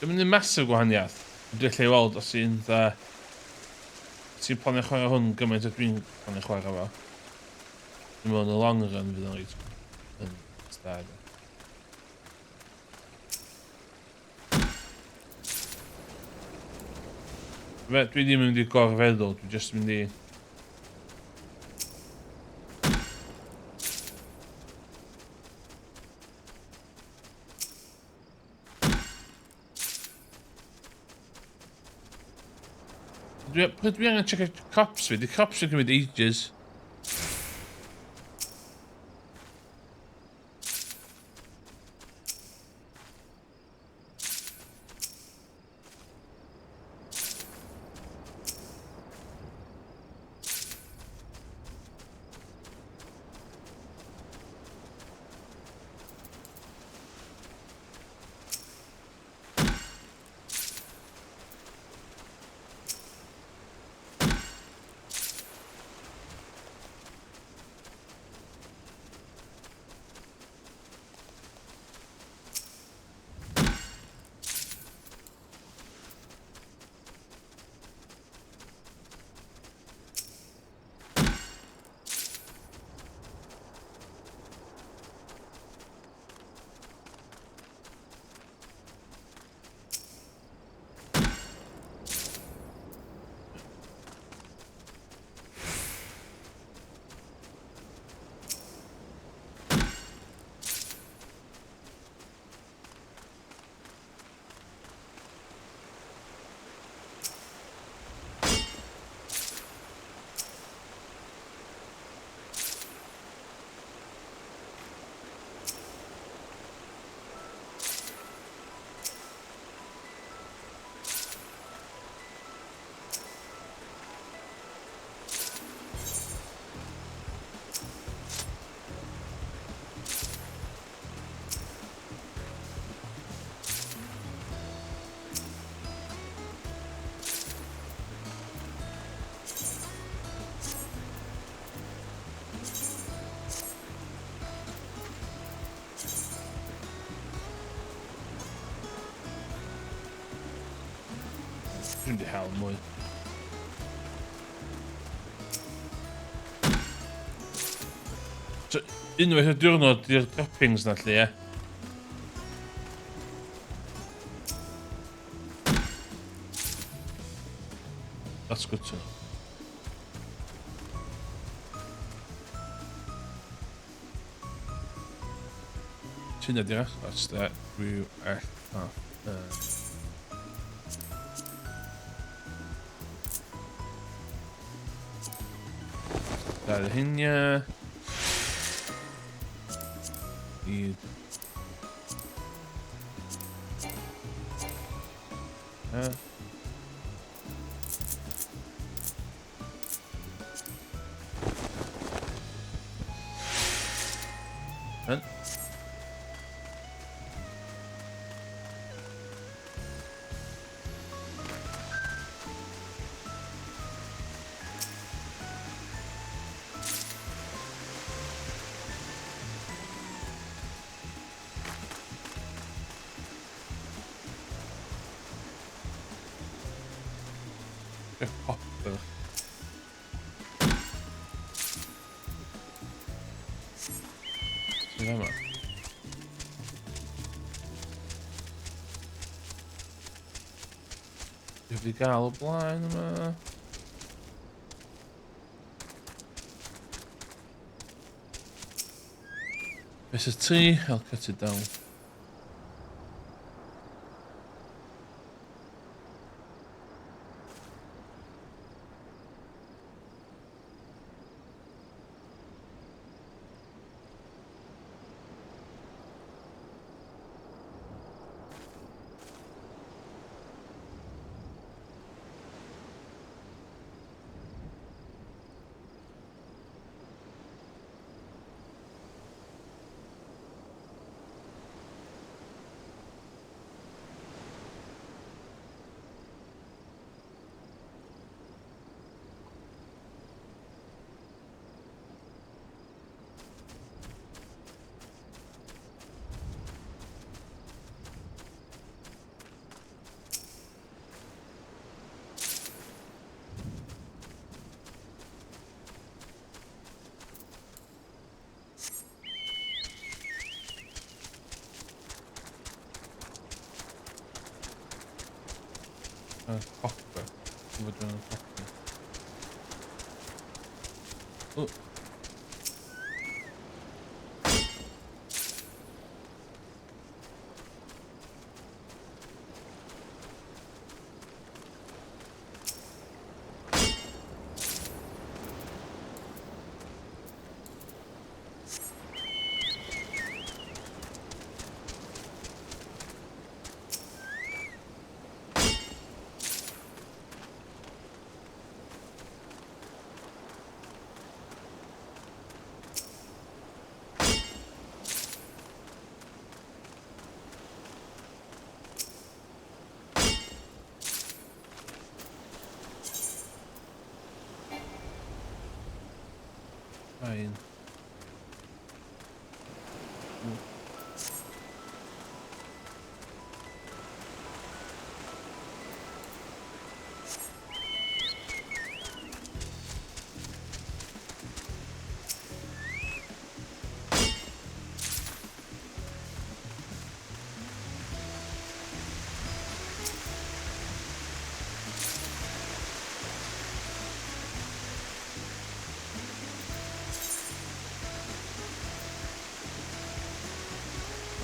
Dwi'n mynd i'n massive gwahaniaeth. Dwi'n gallu weld os ti'n dda... Ti'n planio chwarae hwn gymaint o dwi'n planio chwarae fo. Dwi'n meddwl yn y long run fydd o'n reit yn Da. Fe, dwi ddim yn mynd i gorfeddwl, dwi jyst mynd i... Dwi, pryd dwi angen checio crops fi? Di crops fi'n cymryd ages. Dwi'n di hel mwy. So, unwaith y diwrnod di'r droppings na lle, ie? That's good to know. Ti'n edrych, that's that. W, F, A, Dau hynny. I... Hyn. Y copper. Sydd yma? Dwi wedi gael o blaen yma. This is tree, I'll cut it down. Gwybod dwi'n ffocin. O. Fine.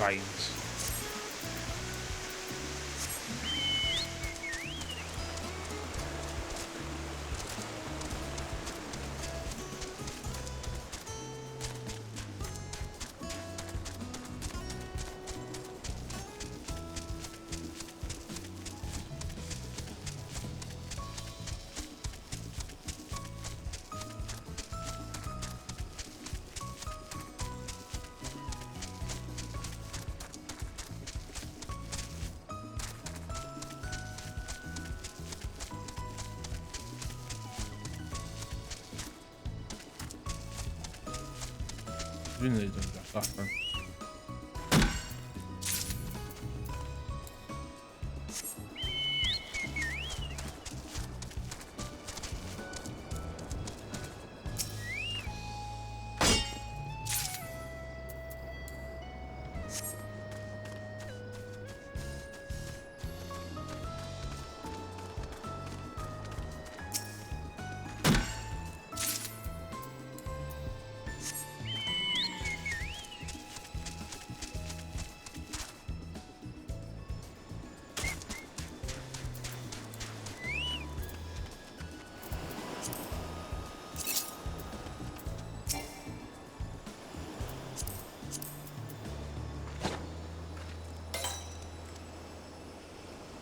Vines. Dwi'n neud yn dros allan.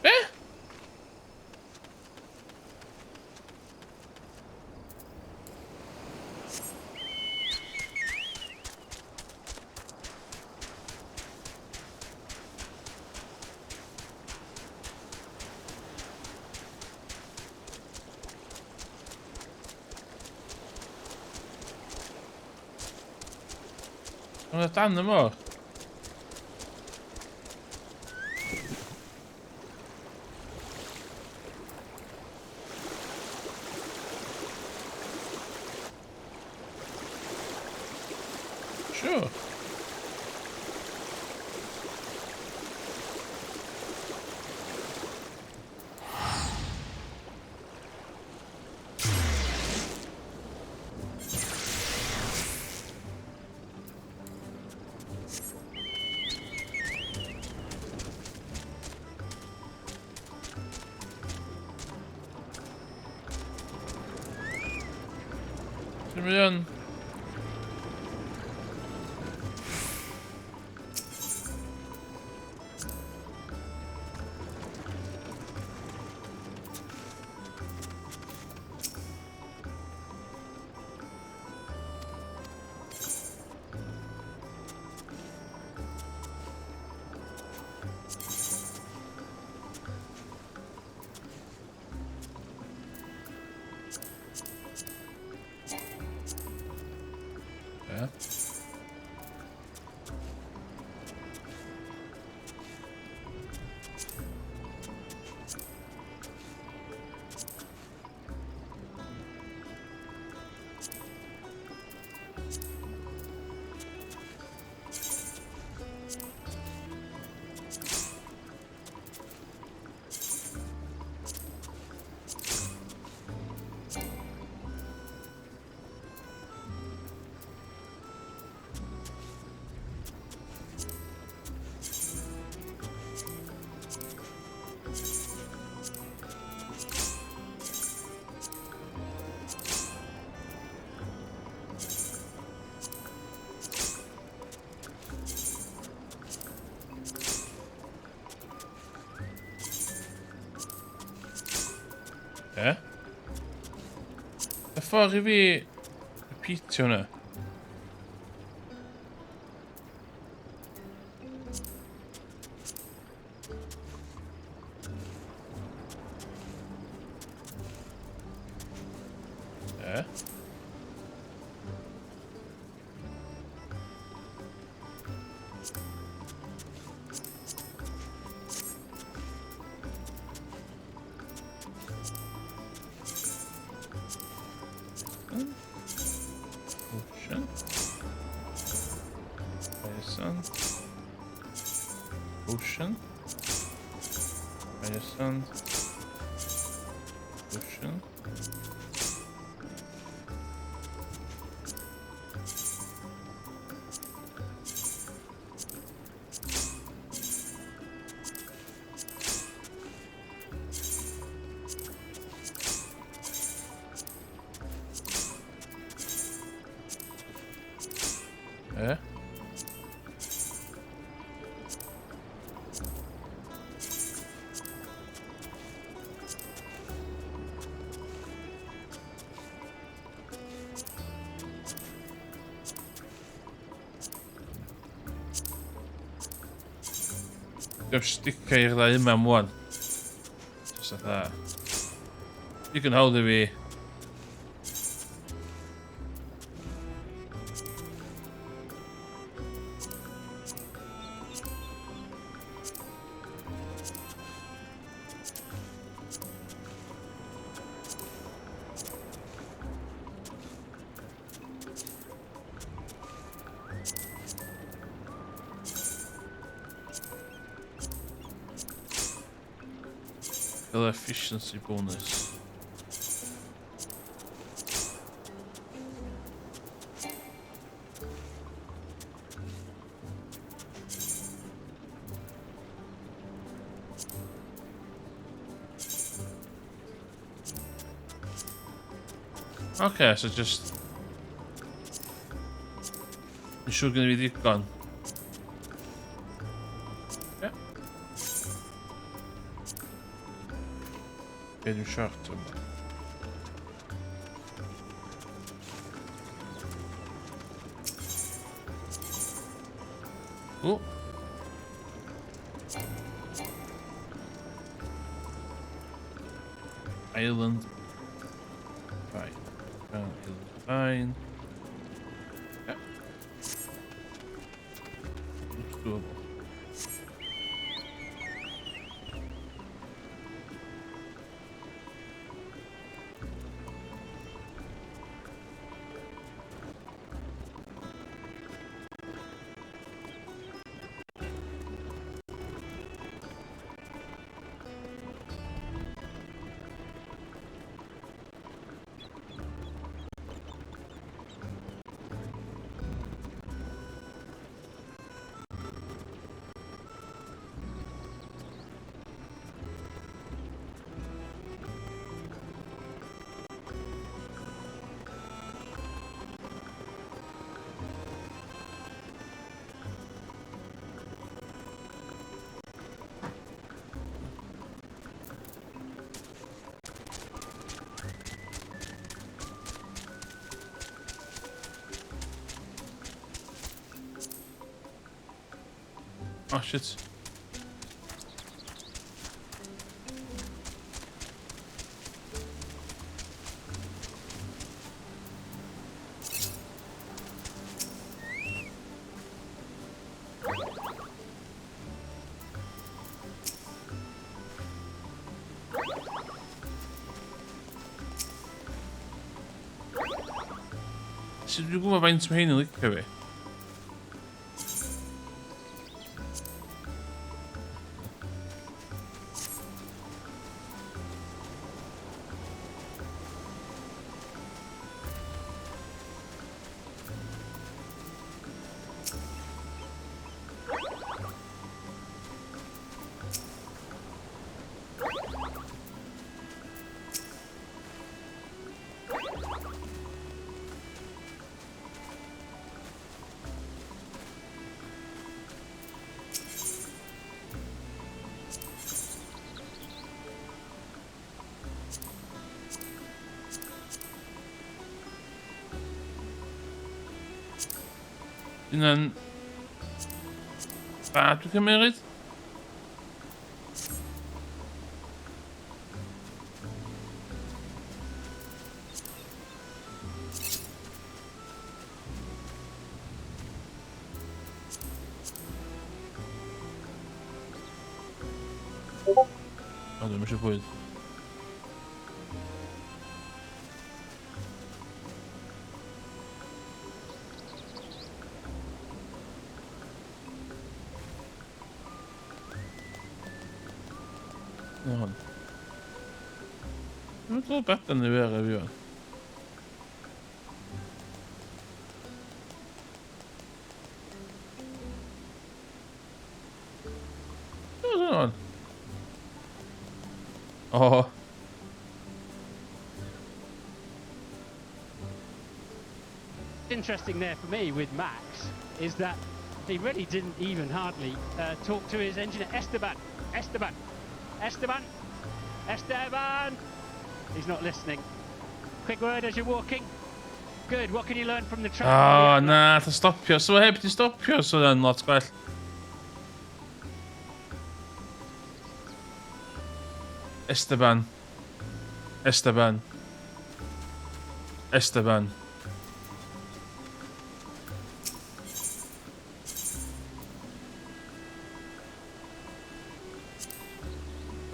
Be? Mae'n dan y môr. Sure. Dim yn. Ie. ffordd i fi repeatio hwnna? E? Ocean. Fire Ocean. Fire sand. Ocean. E? Dwi'n sticio i'r ddau yma am wan. Just fatha... Digon hawdd i fi. Fel efficiency bonus. Okay, so just... Dwi'n siŵr gen i fi ddigon. Yeah. Be dwi'n short yma? O! Island. Right. Island Fine. Yeah. Looks doable. Oh shit. Sut dwi'n gwybod faint mae hyn yn licio fi? Hynna'n... Da, dwi'n cymryd? O, dwi'n eisiau bwyd. Na hwn. Mae'n dod beth yn ei fer fi fan. Hwn. Oh. Interesting there for me with Max is that he really didn't even hardly talk to his engineer. Esteban, Esteban, Esteban, Esteban. He's not listening. Quick word as you're walking. Good. What can you learn from the track? O, na, ta stopio. So heb di stopio, so yn lot gwell. Esteban. Esteban. Esteban.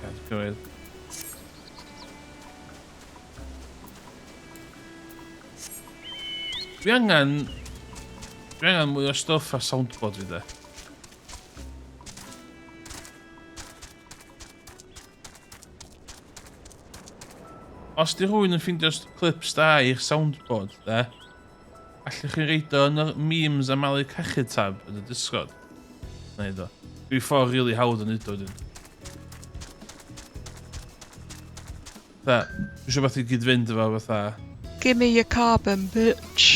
Gad gymryd. Dwi angen... Dwi angen mwy o stwff a soundboard fi de. Os di rhywun yn ffeindio clips da i'ch soundboard, de, allwch chi reid o yn y memes a malu cachu tab yn y Discord. Na i do. Dwi ffordd really hawdd yn neud o wedyn. Fatha, dwi eisiau beth i gyd fynd efo fatha. Give me your carbon, bitch.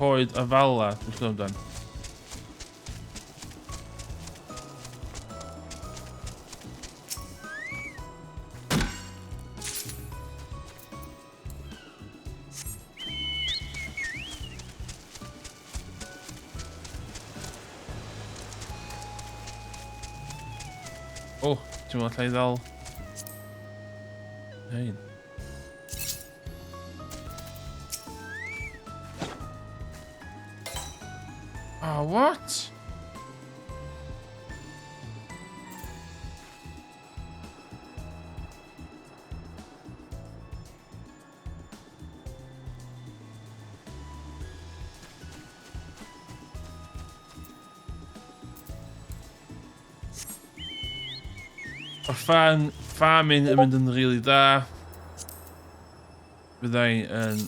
Coed afala, dwi'n chwilio amdan. O, ti'n meddwl allai ddal... Hein. Oh, what? Mae farming yn mynd yn really da. Byddai yn...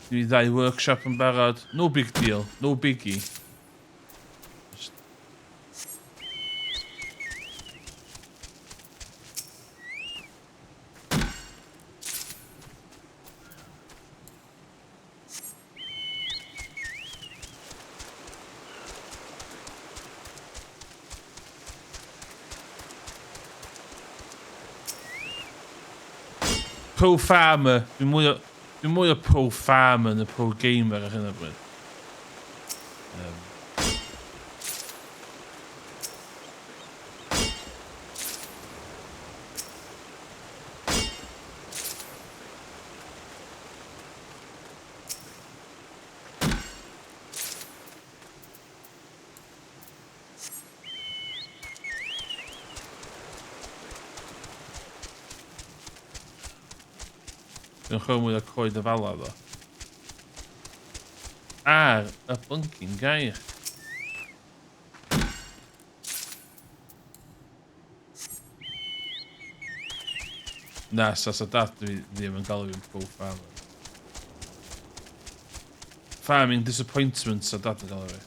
Dwi ddau workshop yn barod. No big deal. No biggie. Just... Pro farmer. Dwi'n mwy o pro farmer na pro gamer ar hyn o bryd. Dwi'n chwilio mwy o coed afala ddo. Ar y blinking gair. Na, sa dad dwi ddim yn galw fi'n pro farmer. Farming disappointment sa dad yn galw fi.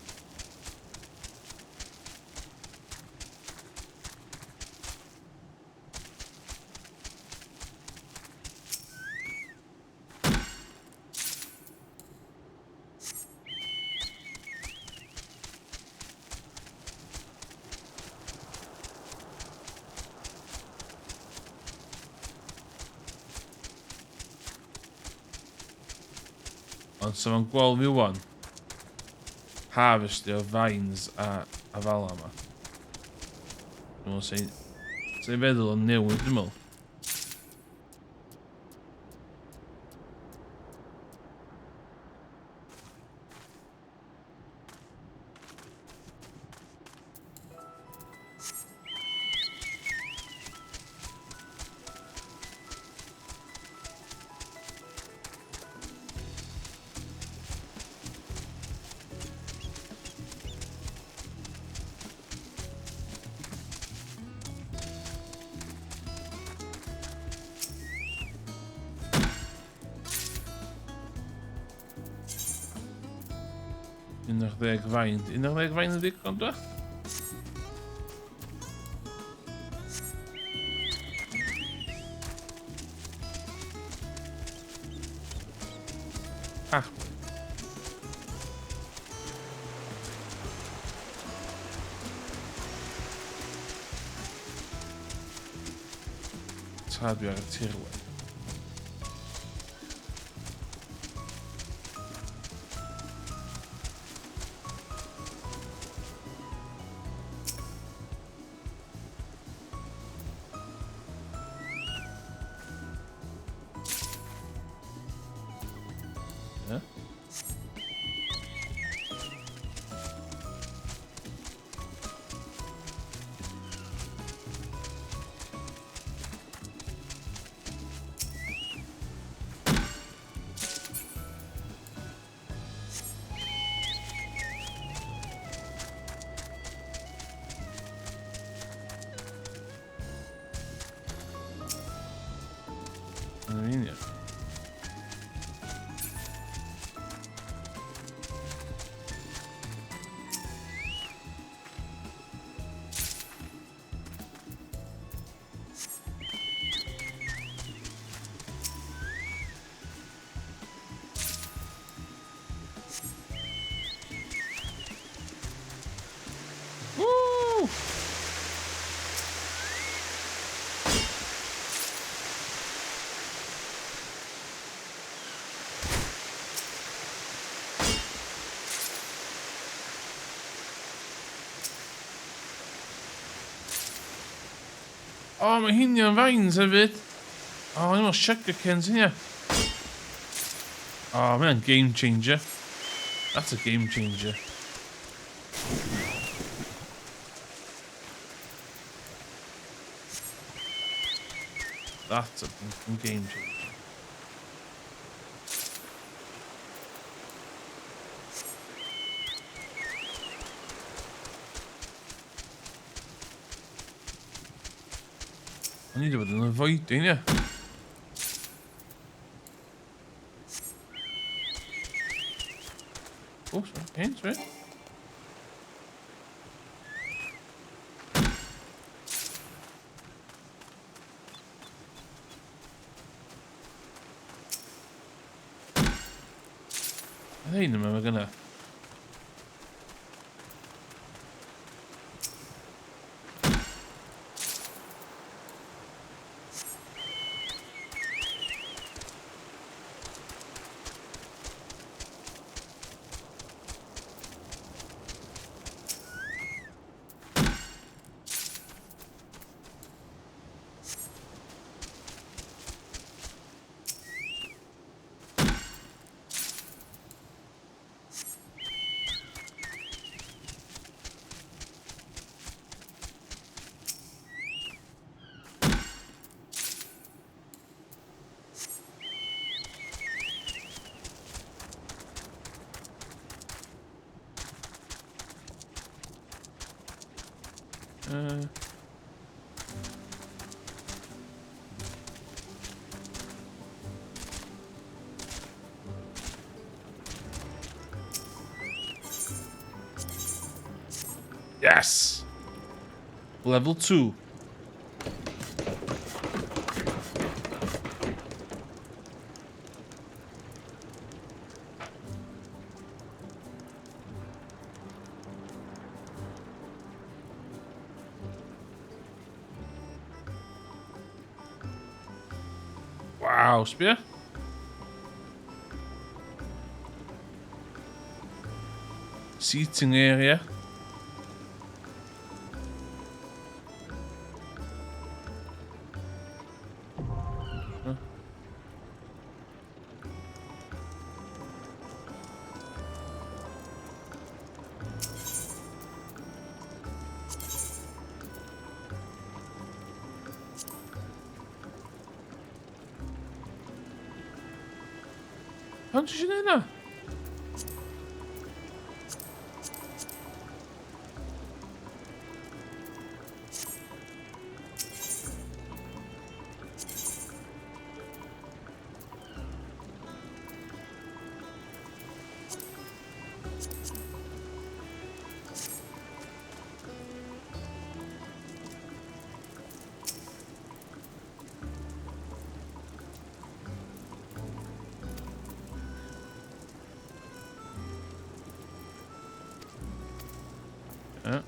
Ond so fo'n gweld mi wan harvestio vines a afala yma. Dwi'n meddwl sy'n feddwl o'n newid, dwi'n meddwl. 11 fain. 11 fain yn ddigon, dwi? Ach. Tra dwi ar y tirwedd. Yeah. Yn union. Woo! O, mae hynny'n vines hefyd. O, mae'n meddwl sugar canes hynny. O, mae'n game changer. That's a game changer. That's a game changer. O'n i wedi bod yn avoiding, ie. Oh, sorry. Hey, sorry. I think we're gonna. Yes! Level 2. Waw, sbia. Seating area. Pan ti eisiau gwneud hynna? Yeah.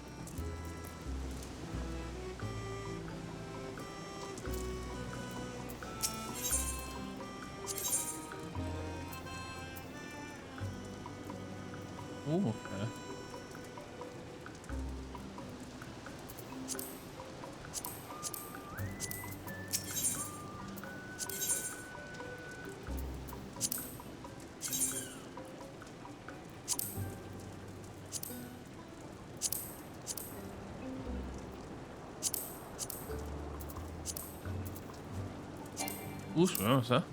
Ooh, okay. Ooh, sbia, sa?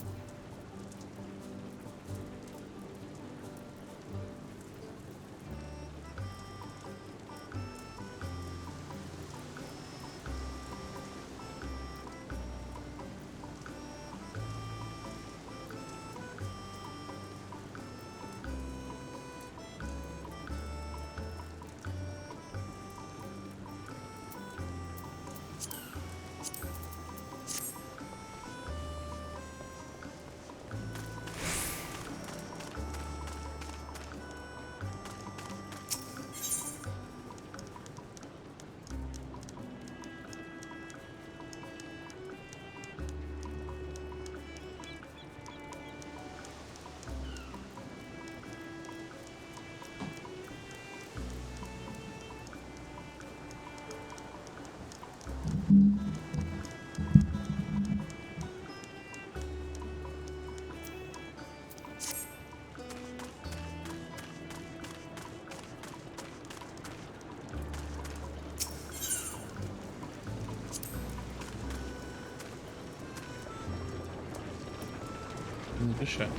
Yn grisiau.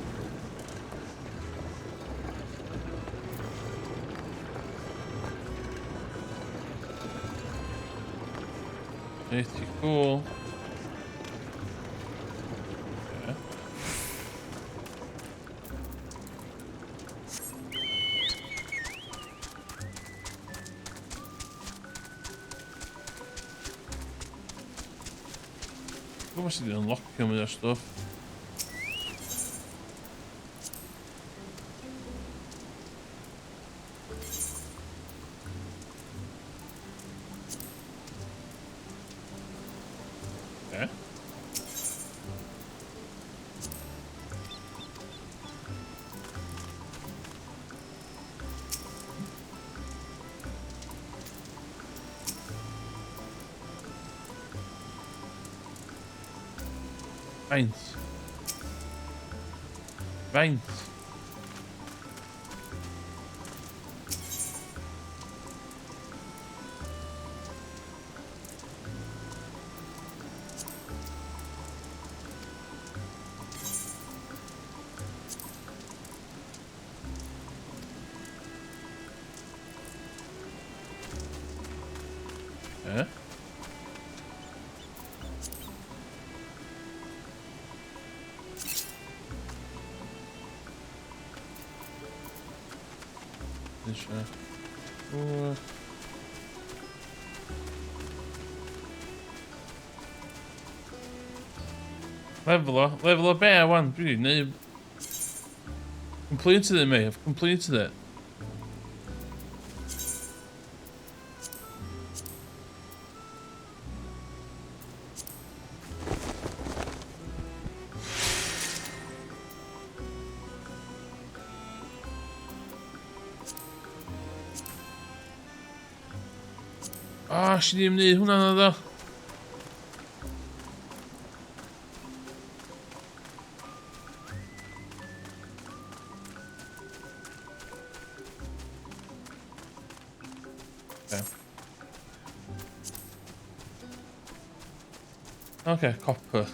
Pretty cool. Okay. Gwybod sydd wedi unlockio mwy o stwff. Okay. Faint? Faint? Eh? Eisiau. Lefel o. Lefel o be, wan? Dwi wedi neud... Completed it, mate. I've completed it. Ah, si ddim wneud hwnna na ddo. Okay. Okay, copper.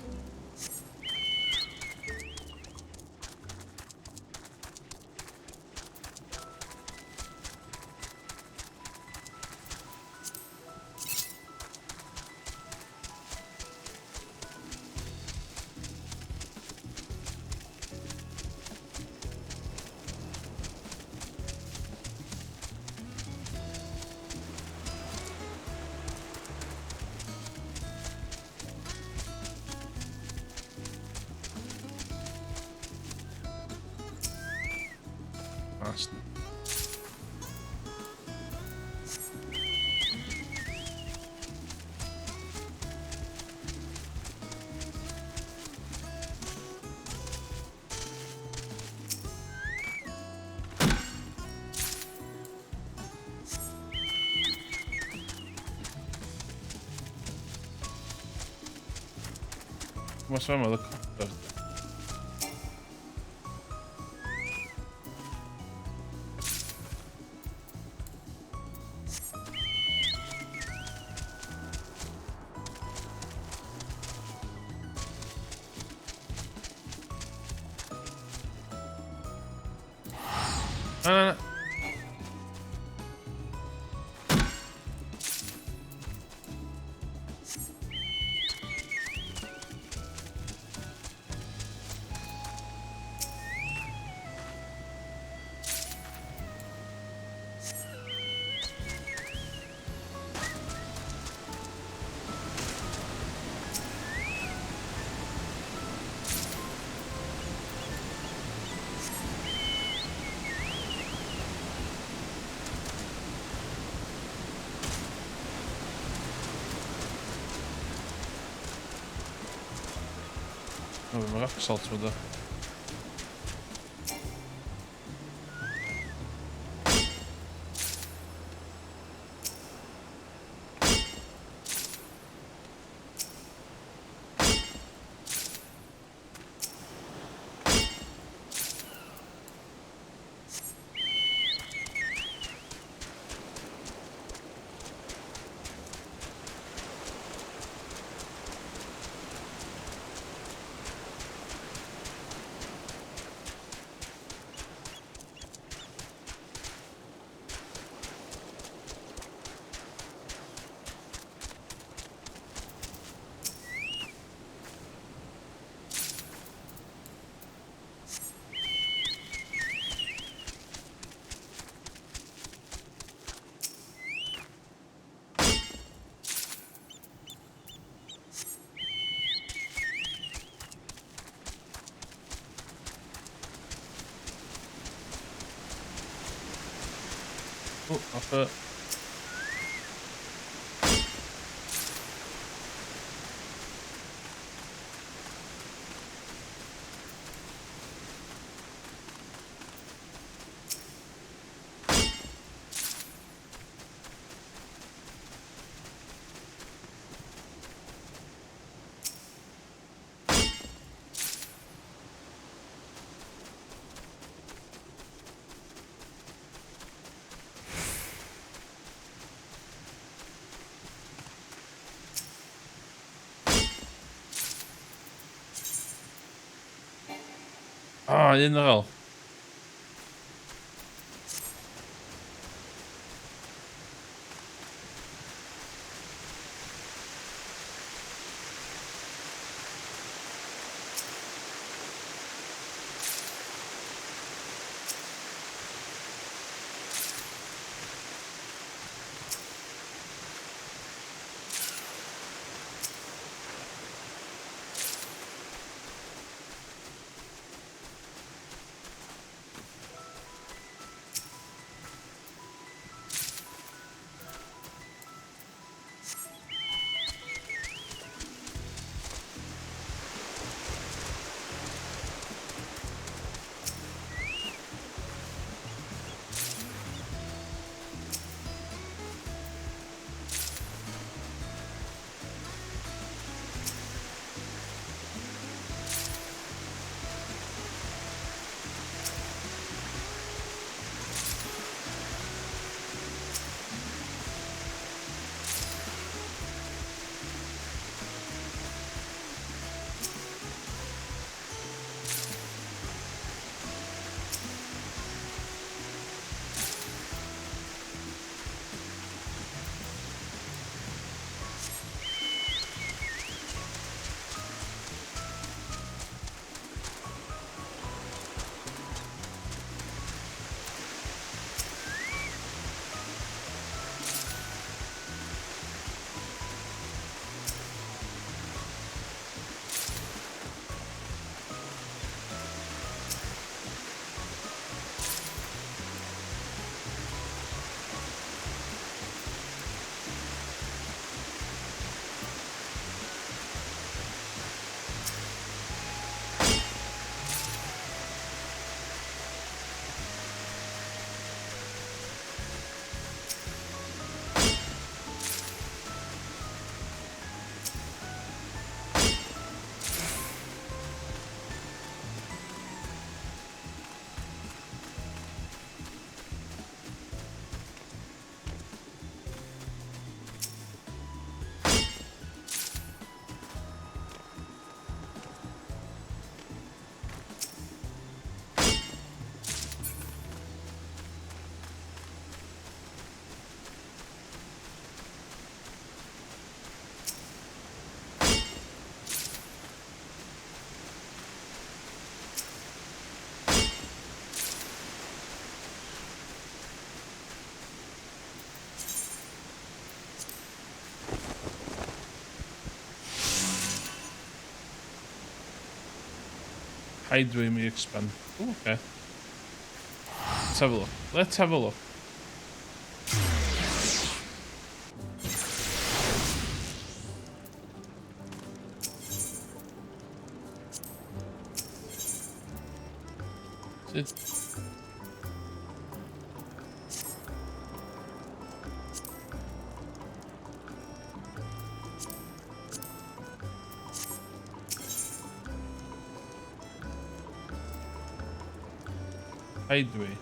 Bastard. What's wrong with the copper? No, no, no. Oh, mae rock salt with o. Oh, off it. Ah, un ar ôl. Hideaway may expand. Ooh, okay. Let's have a look. Let's have a look. Sut? Hideaway.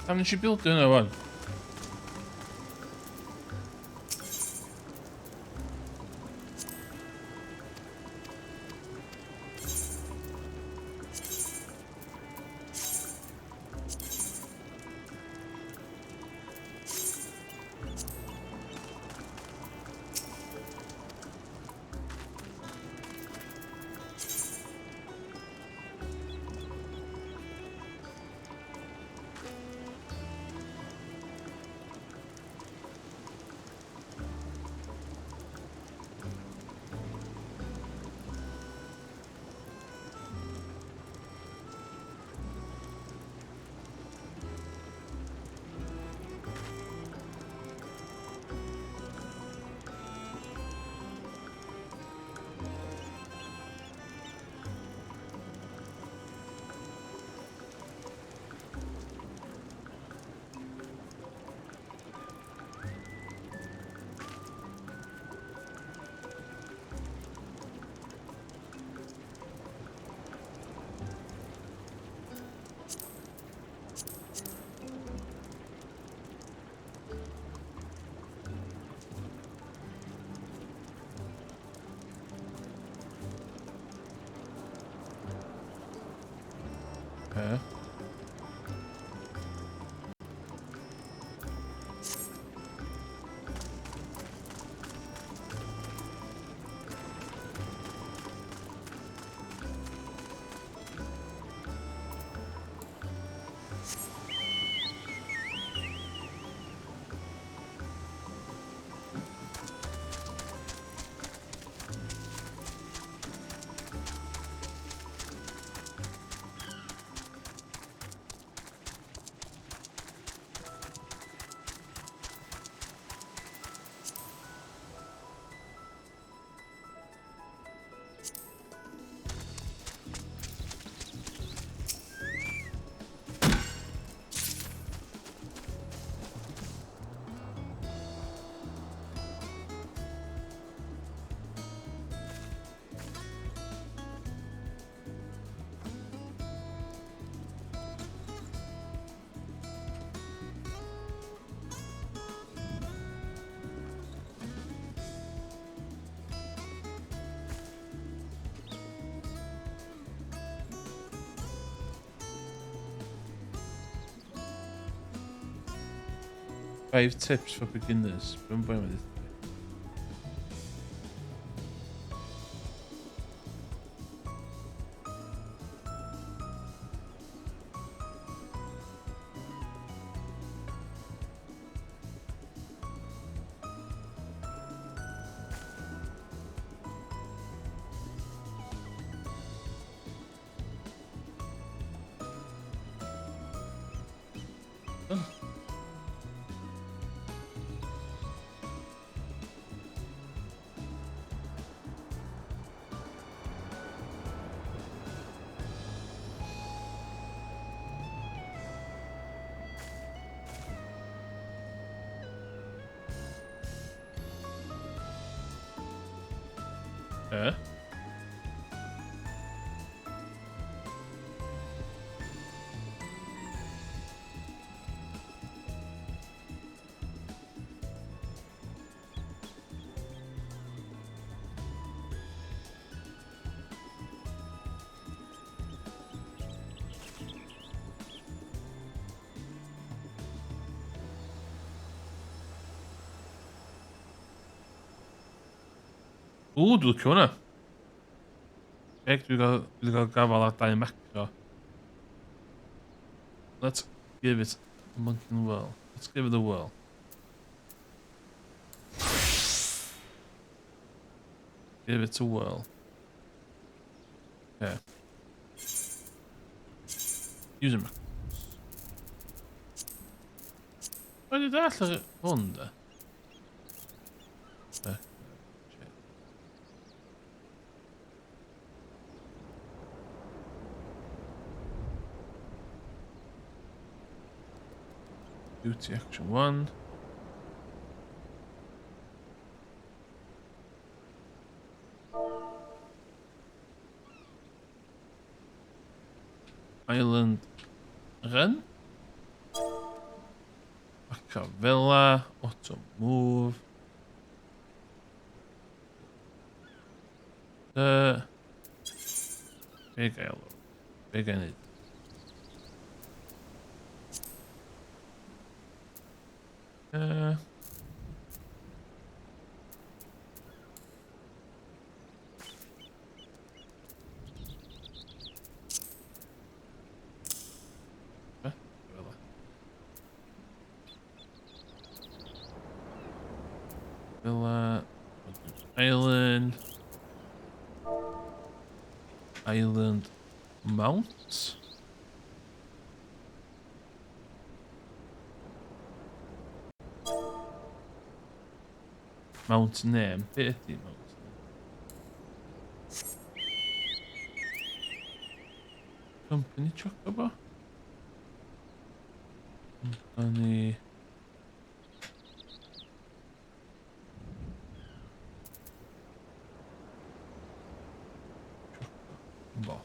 Pam nes i bildio hwnna wan? Okay. Five tips for beginners. Be mae'n boi 'ma ddeud? Oh. Eh? Ww, dwi'n licio hwnna. Eg, dwi gael gafal ar dau macro. Let's give it a monkey whirl. Let's give it a whirl. Give it a whirl. Yeah. Use him. Wedi dall ar hwn, da? Duty action 1. Island Run. Acavella, Auto Move. Be gael o? Be gael neud? Be? Fel 'a. Villa Island. Island Mount. Mount name. Be ydy Mount name? Company Chocobo? Company... Chocobo.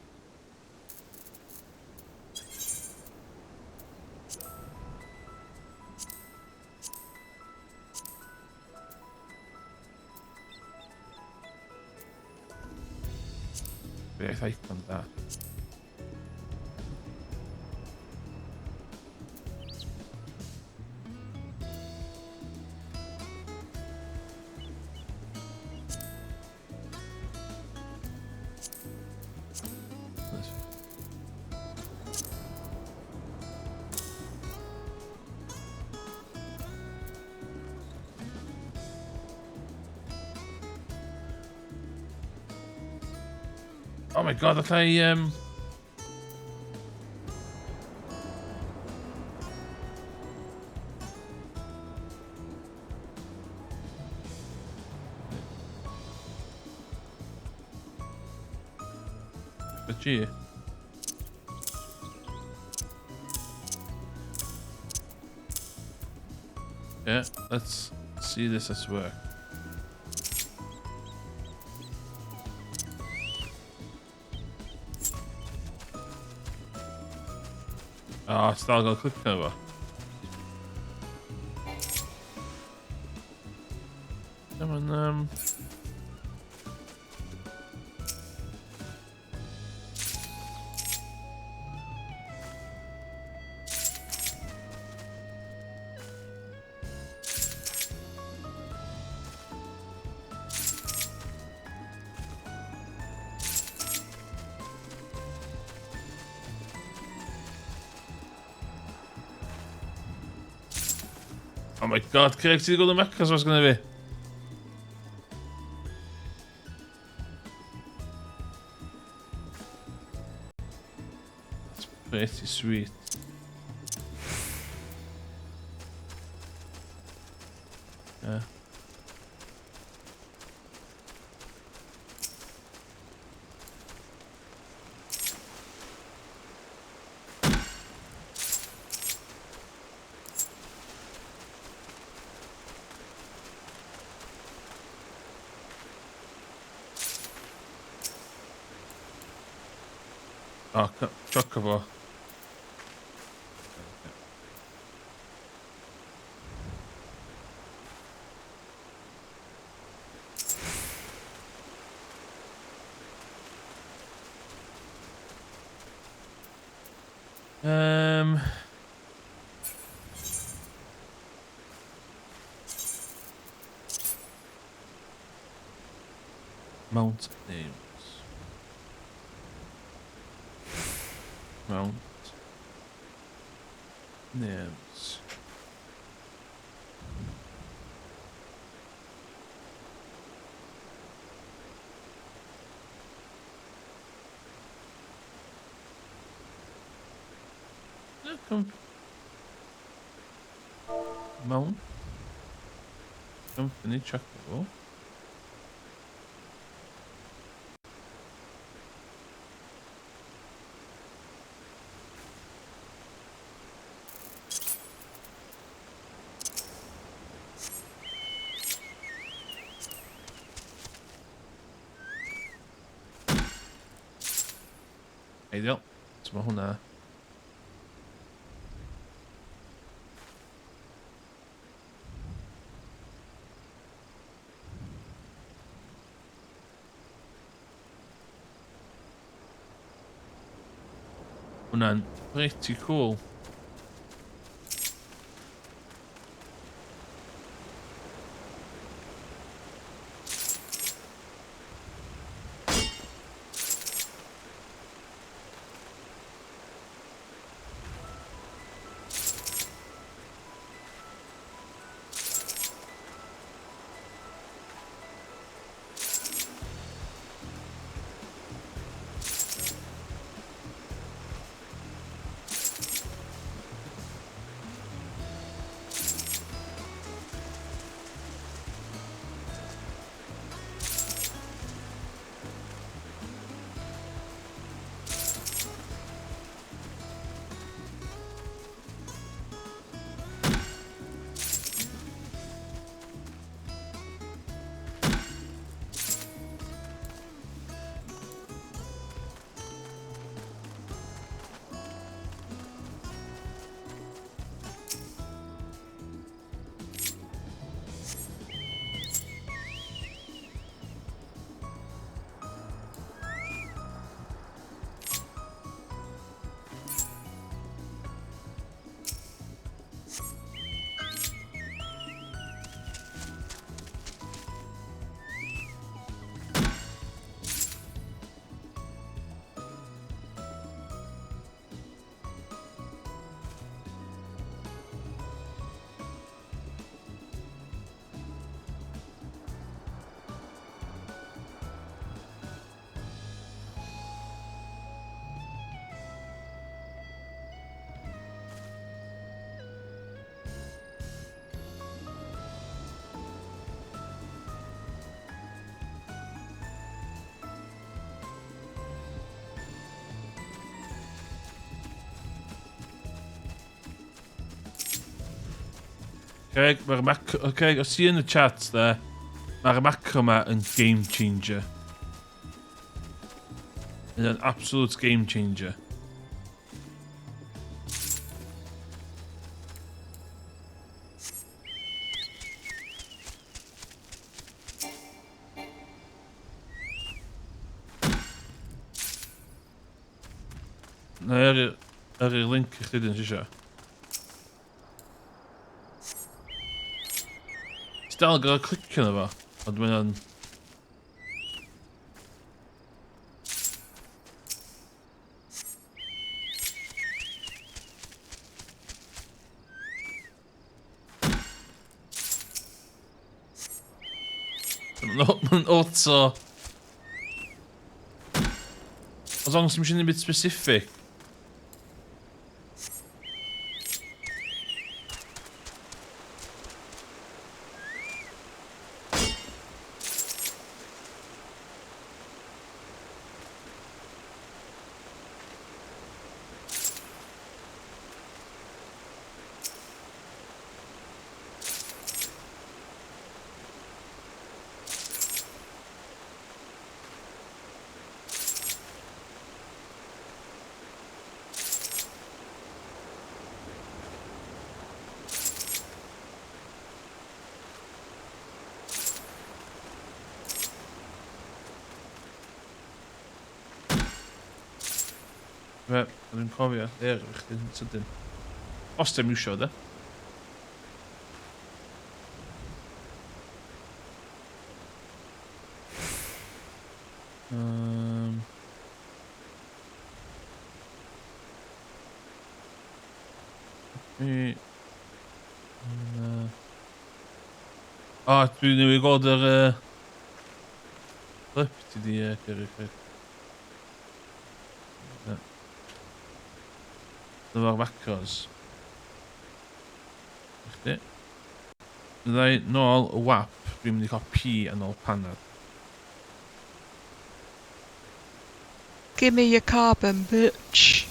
Beth icon da. Nice. Oh my god, allai... G. Yeah, let's see this as work. Oh, it's still got a click over. Come on, Oh my god, Craig, ti wedi gweld y macros mas gynna fi? That's pretty sweet. Yeah. Oh, Chocobo. Mount names. Mount names. Come. Mewn. Company trackable. Ideal. So mae hwnna. Hwnna'n pretty cool. Craig, mae'r macro... Okay, os ti yn y chat there, mae'r macro ma yn game changer. Mae'n an absolute game changer. Na i yrru link i chdi dyn, ti isio? Ti dal yn gorfod clicio na fo, ond mae o'n... Mae'n auto... As long as ti'n mynd bit specific. Fe, dwi'n cofio, er, chdi'n sydyn. Os ti'n iwsio, de. O, dwi newydd gweld yr clip ti di gyrru, Craig. Dyma'r macros. Chdi. Byddai nôl y wap, dwi'n mynd i cael P yn ôl panad. Gimme your carbon, bitch.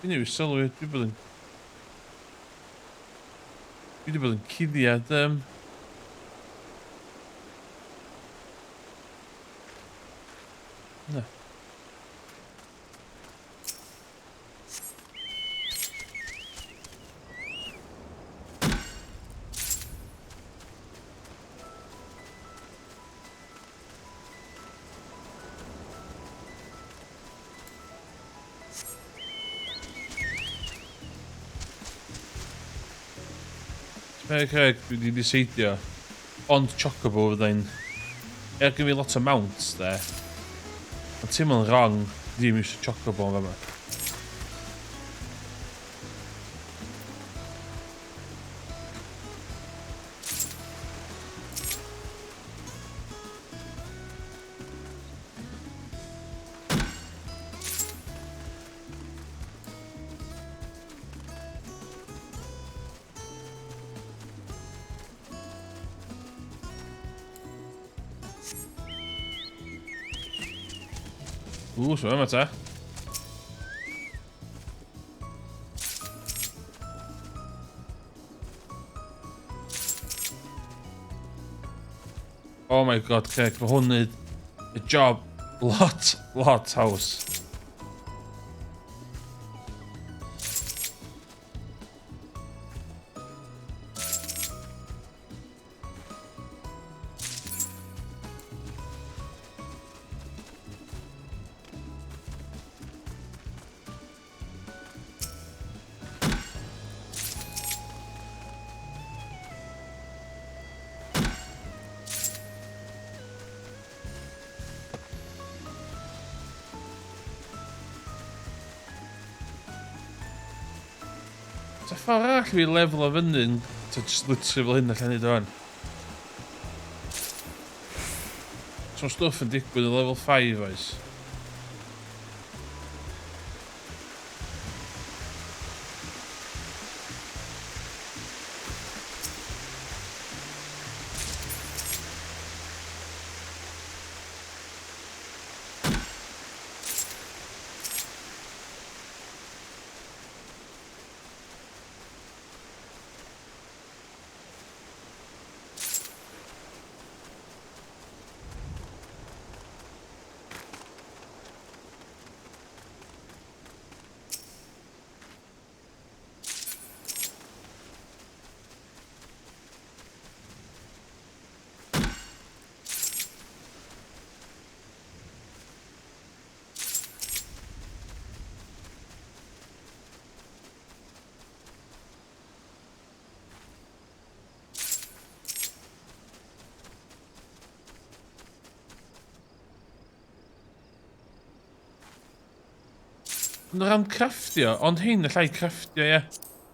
Dwi'n newid sylwi, dwi bod yn... Dwi wedi bod yn cuddiad, Na. Craig, Craig, dwi wedi diseidio. Ond Chocobo fyddai'n... Er gen fi lot o mounts, de. Ond teimlo'n wrong ddim eisiau Chocobo yn fama. Ww, so yma ta. Oh my god, Craig, mae hwn neud y job lot, lot haws. Ta ffordd arall fi lefel o fyny yn... Ta just literally fel hyn allan neud o fan. So stwff yn digwydd yn level 5 oes. Ond o ran crafftio, ond hyn allai crafftio, ie.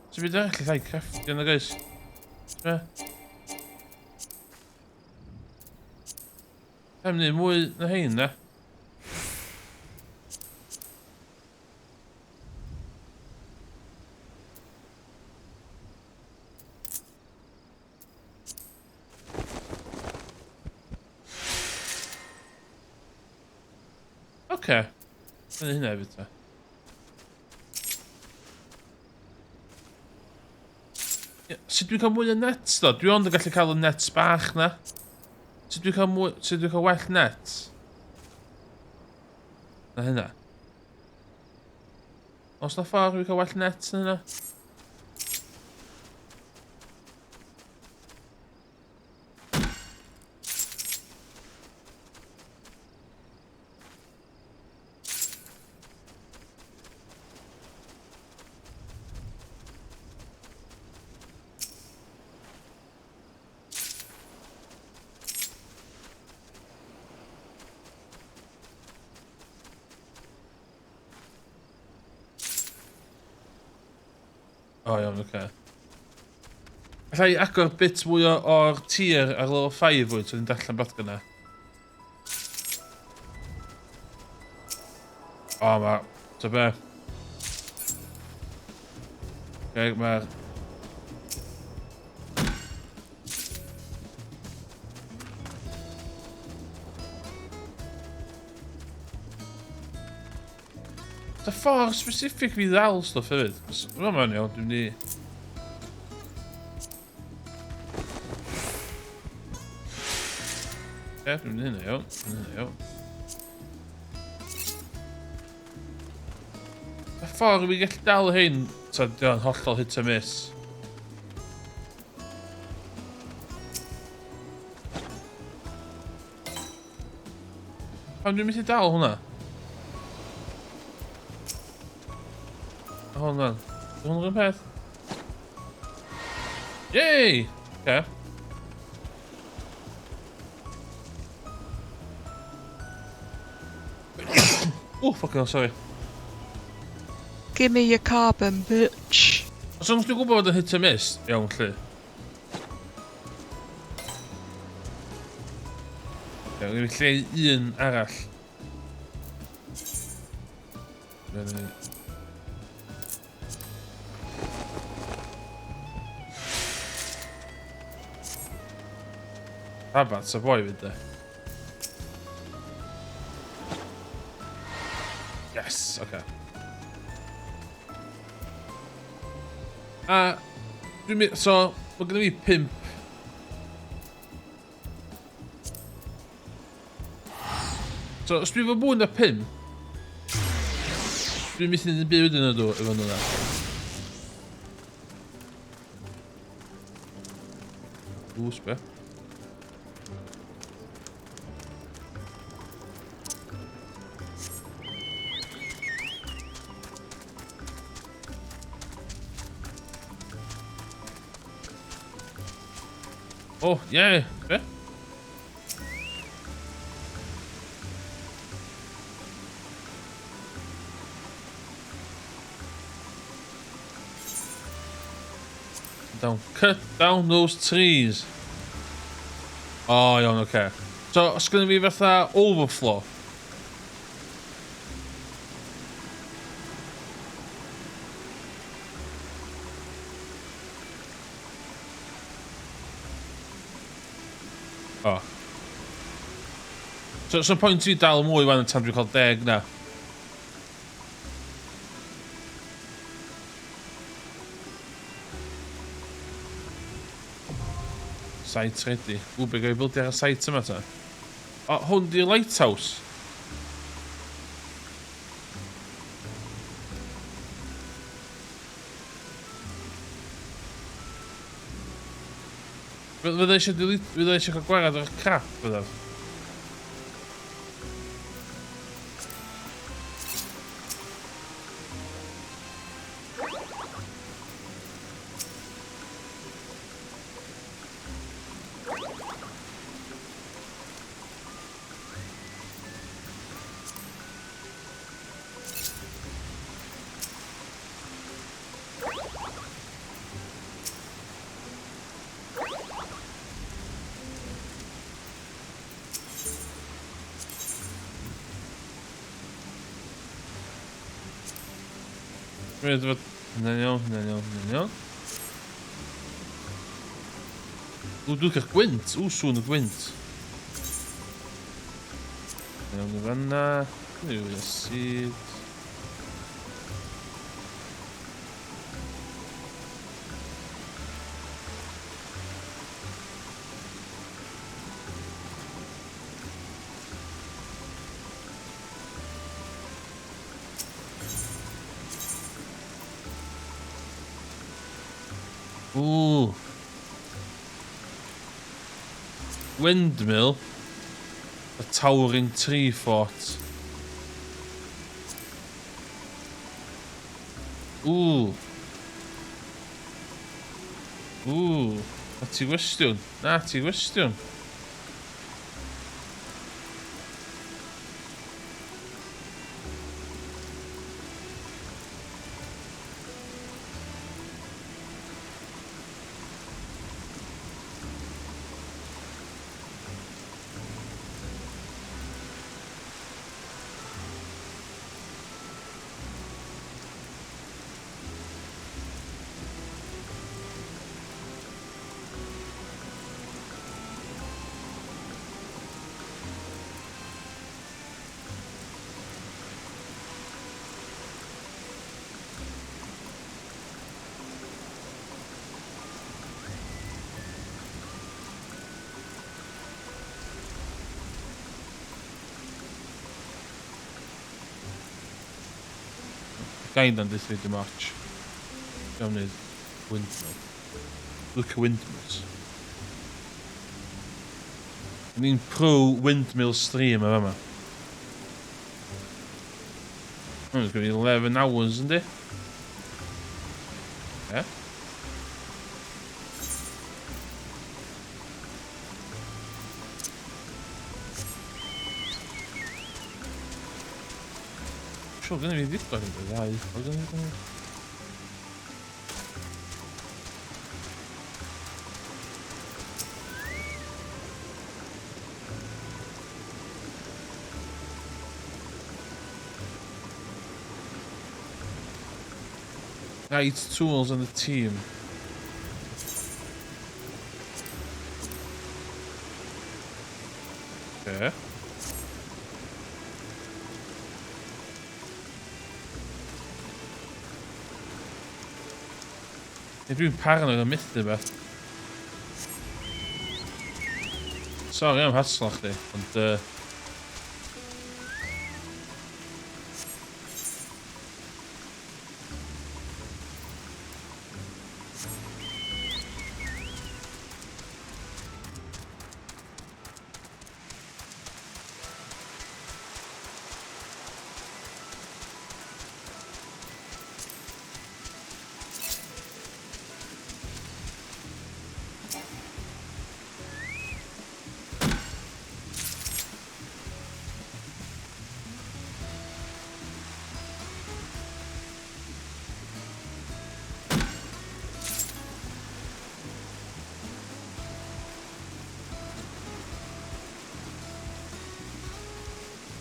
So byd arall allai crafftio, nag oes? Be? Am wneud mwy na hyn, na? Oce. Dyna hynna hefyd ta. Ie, sut dwi'n cael mwy o nets ddo? Dwi ond yn gallu cael y nets bach na. Sut dwi'n cael mwy... Sut dwi'n cael well nets? Na hynna. Oes na ffordd i cael well nets na hynna? O, iawn, oce. Okay. Alla i agor bit mwy o'r tir ar level 5 fwy, so ni'n darllen beth gyna. O, ma... Ta be? Okay, mae'r... Ta ffordd specific fi ddal stwff hefyd. Mae'n ma'n iawn, dwi'n mynd i... Ie, dwi'n mynd i hynna iawn. Dwi'n mynd hynna iawn. Y ffordd fi gallu dal hyn, ta di o'n hollol hit a miss. Pam dwi'n methu dal hwnna? A hwnna. Ydy hwnna'n peth? Yay! Okay. Oh, fucking hell, sorry. Give me your carbon, bitch. Os o'n dwi'n gwybod bod yn hit a miss, iawn lle. Iawn, gen i lle un arall. Dyna ni. Rhabat, sa boi fyd de. Yes, oce. Okay. A, dwi'n mynd, so, mae gennym fi 5. So, os dwi'n fod mwy na 5, dwi'n mynd i'n byd yn ydw, efo nhw na. Ww, sbe. Oh, yeah, be? Down. Cut down those trees. Oh, iawn, oce. Okay. So, os gynnu fi fatha overflow. Oh. So, so pwynt i dal mwy wan tan dwi'n cael 10 na. Site ready. Ww, be gael ei bildio ar y site yma ta? O, hwn di'r lighthouse. Fydda eisiau delete, fydda eisiau cael gwared o'r crap, byddaf. Hynna'n iawn, hynna'n iawn, hynna'n iawn. Ww, dwi'n cael gwynt. Ww, sŵn y gwynt. Iawn i fanna. Yw, seed. Ooh. Windmill. A towering tree fort. Ooh. Ooh. Na ti gwestiwn. Na ti gwestiwn. Gain dan dithri dim ots. Iawn wneud windmill. Look at windmills. Ni'n pro windmill stream yma yma. Oh, it's going to be 11 hours, isn't it? Yeah. Siwr, gynnu fi ddigon i ddau. O, gynnu fi gynnu. Right tools on the team. Okay. Neu dwi'n paranoid o methu beth. Sorry am haslo chdi, ond...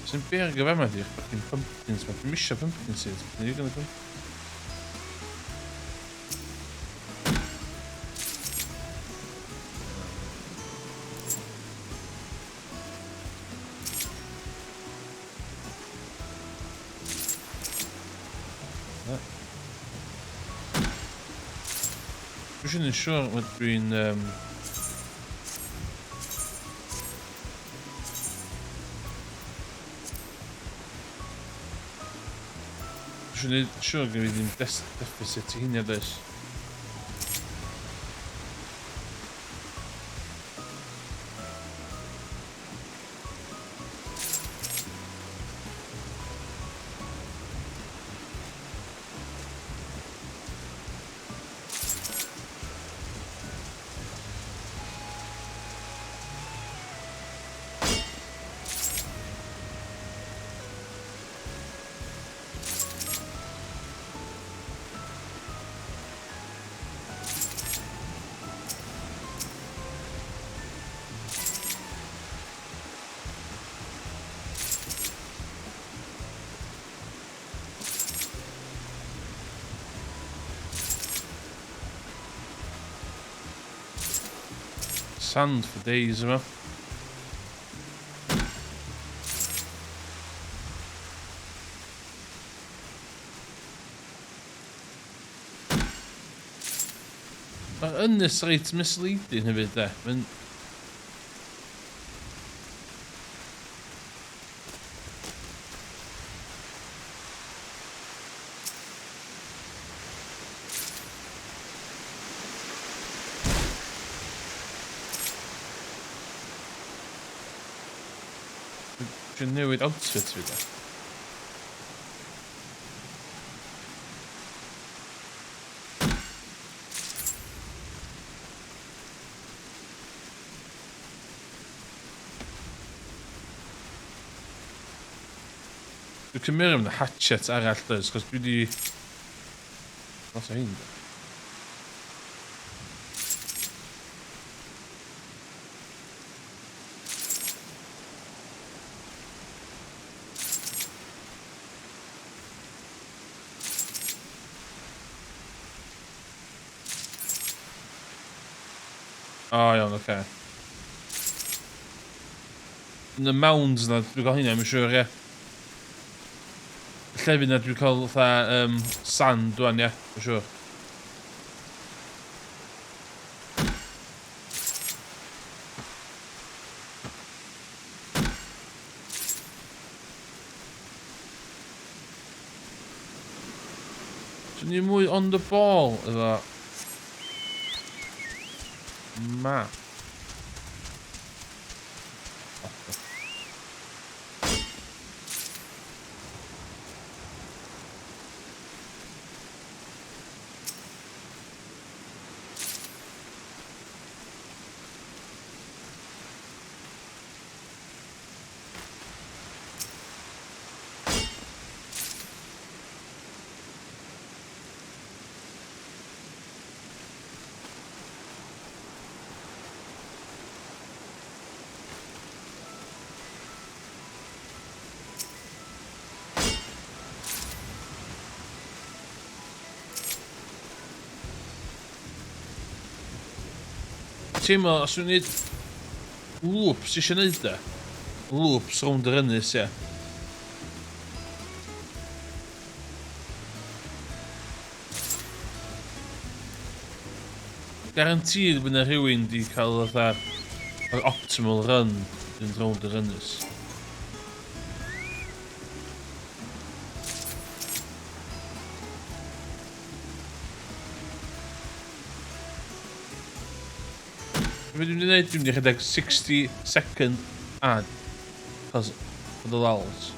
Sy'n berg o fama di'r fucking pumpkins ma. Dwi'm isio pumpkin seeds. Dwi'n ddigon o pumpkins. Dwi'n yn siŵr bod dwi'n... Dwi'n siŵr gen i ddim deficit i hynny, does? Sand for days yma. Mae'r ynys reit misleading hefyd de. Mae'n... Dwi'n newid outfit fi de. Dwi'n cymryd am hatchet arall does, chos dwi di... Lot o hyn. O, iawn, oce. Okay. Yn y mounds na, dwi'n cael hynna, mae'n siŵr, ie. Llefydd na dwi'n cael fatha sand dwi'n, ie, mae'n siŵr. Dwi'n ni mwy on the ball efo map. Teimlo, os dwi'n neud loops eisiau neud e. Loops rownd yr ynys, ie. Guaranteed bod yna rhywun di cael fatha yr optimal run yn rownd yr ynys. Be dwi'n mynd i wneud? Dwi'n mynd i rhedeg 60 second ad. Cos for the lols.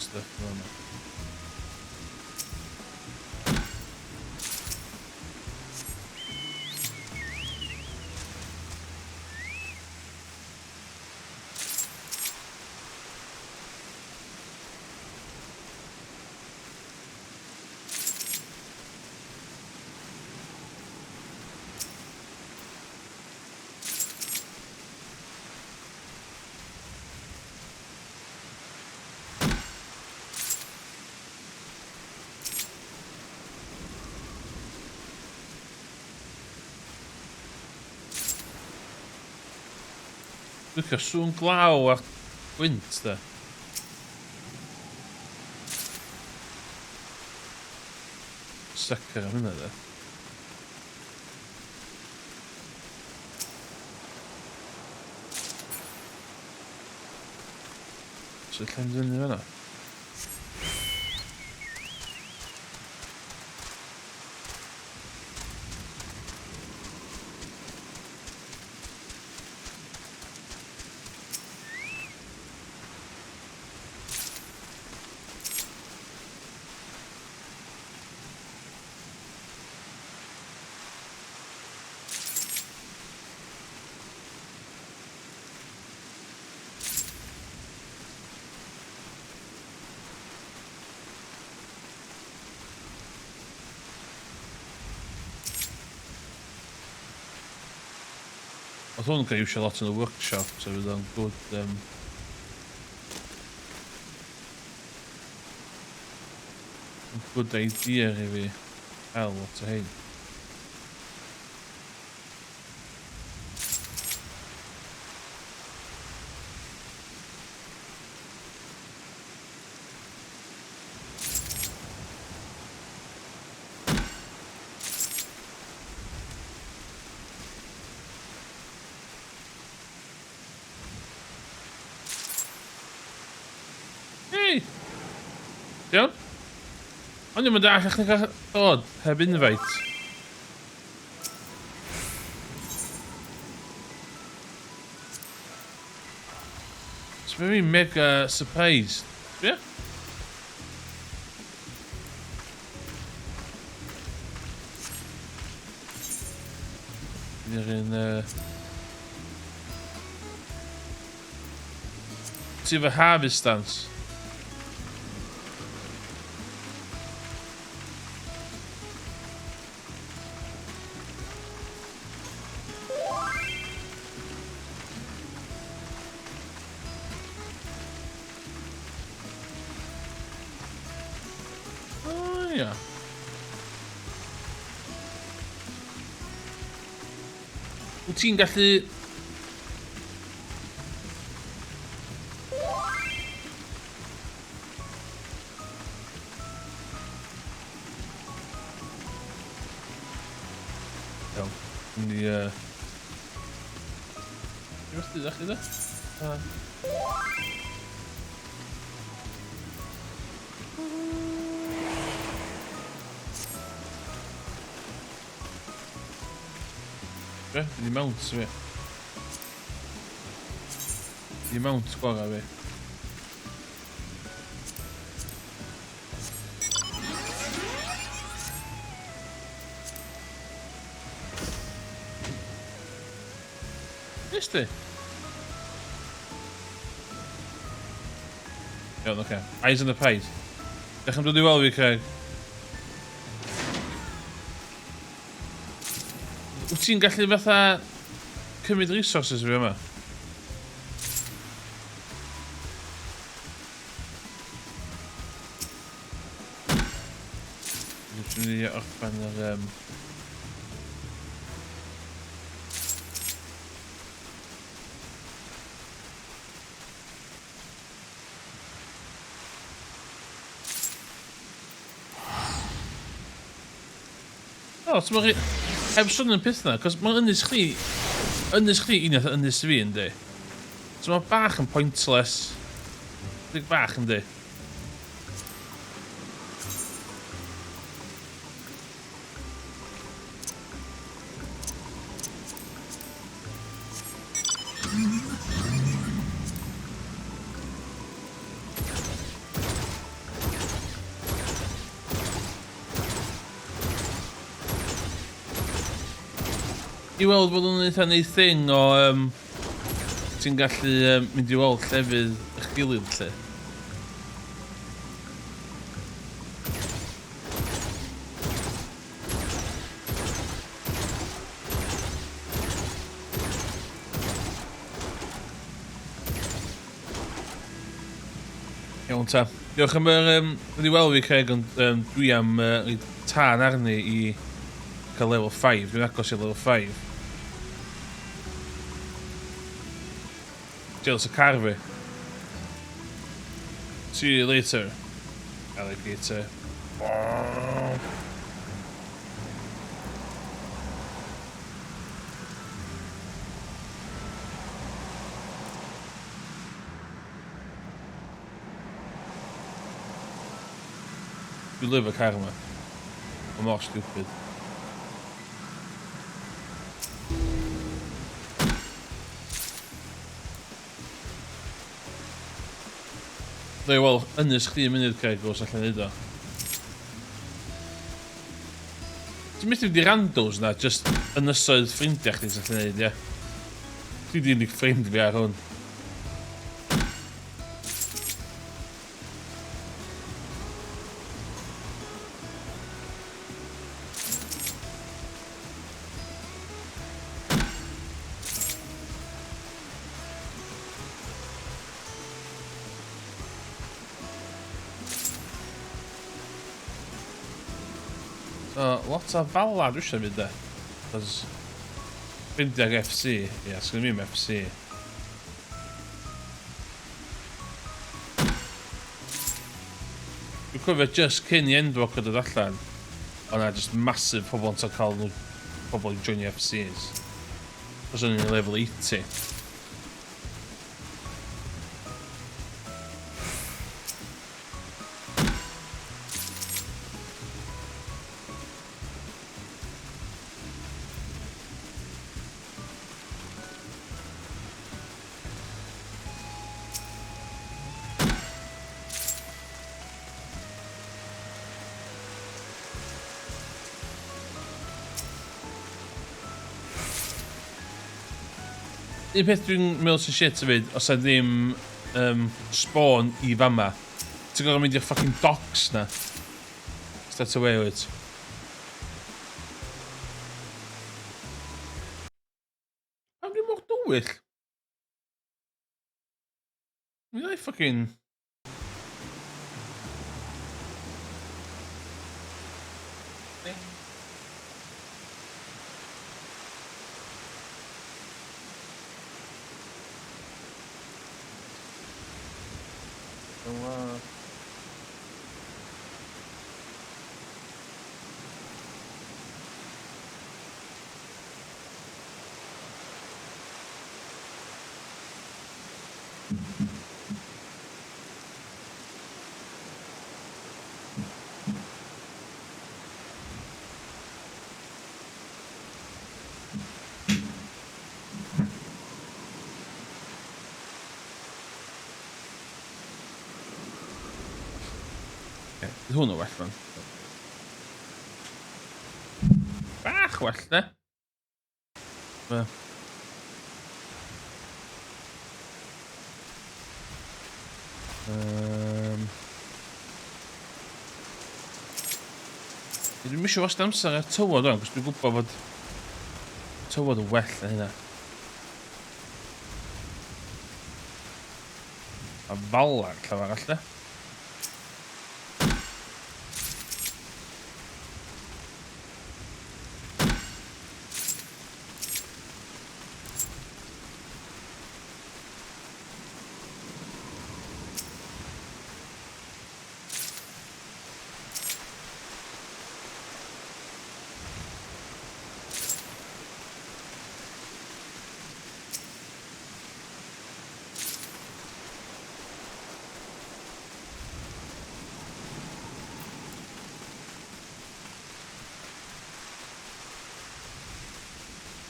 Stuff fel yna. Dwi'n cael sŵn glaw a'r gwynt, de. Sucker am hynna, de. So, lle mynd fyny fan'na? Oedd hwn yn cael iwsio lot yn y workshop, so fydd o'n good, good idea i fi cael lot o hein. Hey! Iawn? O'n i'n mynd all chdi gael dod heb invite. It's very mega surprised. Yeah? Yr un... Ti efo harvest stance? O, ia. Wyt ti'n gallu... Iawn. Mynd i... Ti'n methu ddech chi, de? Be? Di mount fi. Di mount gorau fi. Nes di? Iawn, oce. Eyes on the prize. Diolch am dod i weld fi, Craig. Wyt ti'n gallu fatha cymryd resources fi yma? Dwi'n mynd i orffen yr... O, so mae... Heb sôn yn peth na, cos mae ynys chdi... Ynys chdi uniaith ynys fi, yndi? So mae bach yn pointless. Dig bach, yndi? I weld bod nhw'n eitha neud thing o ti'n gallu mynd i weld llefydd eich gilydd lle. Iawn ta. Diolch am yr wedi weld fi Craig, ond dwi am rhoi tân arni i cael level 5. Dwi'n agos i level 5. Jealous o car fi. See you later, alligator. Dwi'n lyfio car yma. Mae'n mor stupid. Dwi wel, ynys chdi yn munud, Craig, os allan neud o. Ti'n methu mynd i randos na, just ynysoedd ffrindiau chdi sy'n allan neud, ie? Chdi di unig ffrind fi ar hwn. So, lot o fala dwi eisiau mynd e. Cos, ffrindiau ag FC. Ie, yeah, sgynna fi'm FC. Dwi'n cofio just cyn i Endwalker dod allan, o'na na just massive pobl yn cael nhw, pobl i joinio FCs. Cos o'n i'n level 80. Un peth dwi'n meddwl sy'n shit hefyd, os yna ddim spawn i fama, ti'n gorfod mynd i'r fucking docks na. Start away wyt. Pam dwi'n mor dywyll? Mi ddau fucking... Oh, Okay, bydd hwn o well fan. Bach well, de. Be. Dwi'n misio wast amser ar tywod o'n, cos dwi'n gwybod fod tywod yn well na hynna. A fala'r llaw arall, de.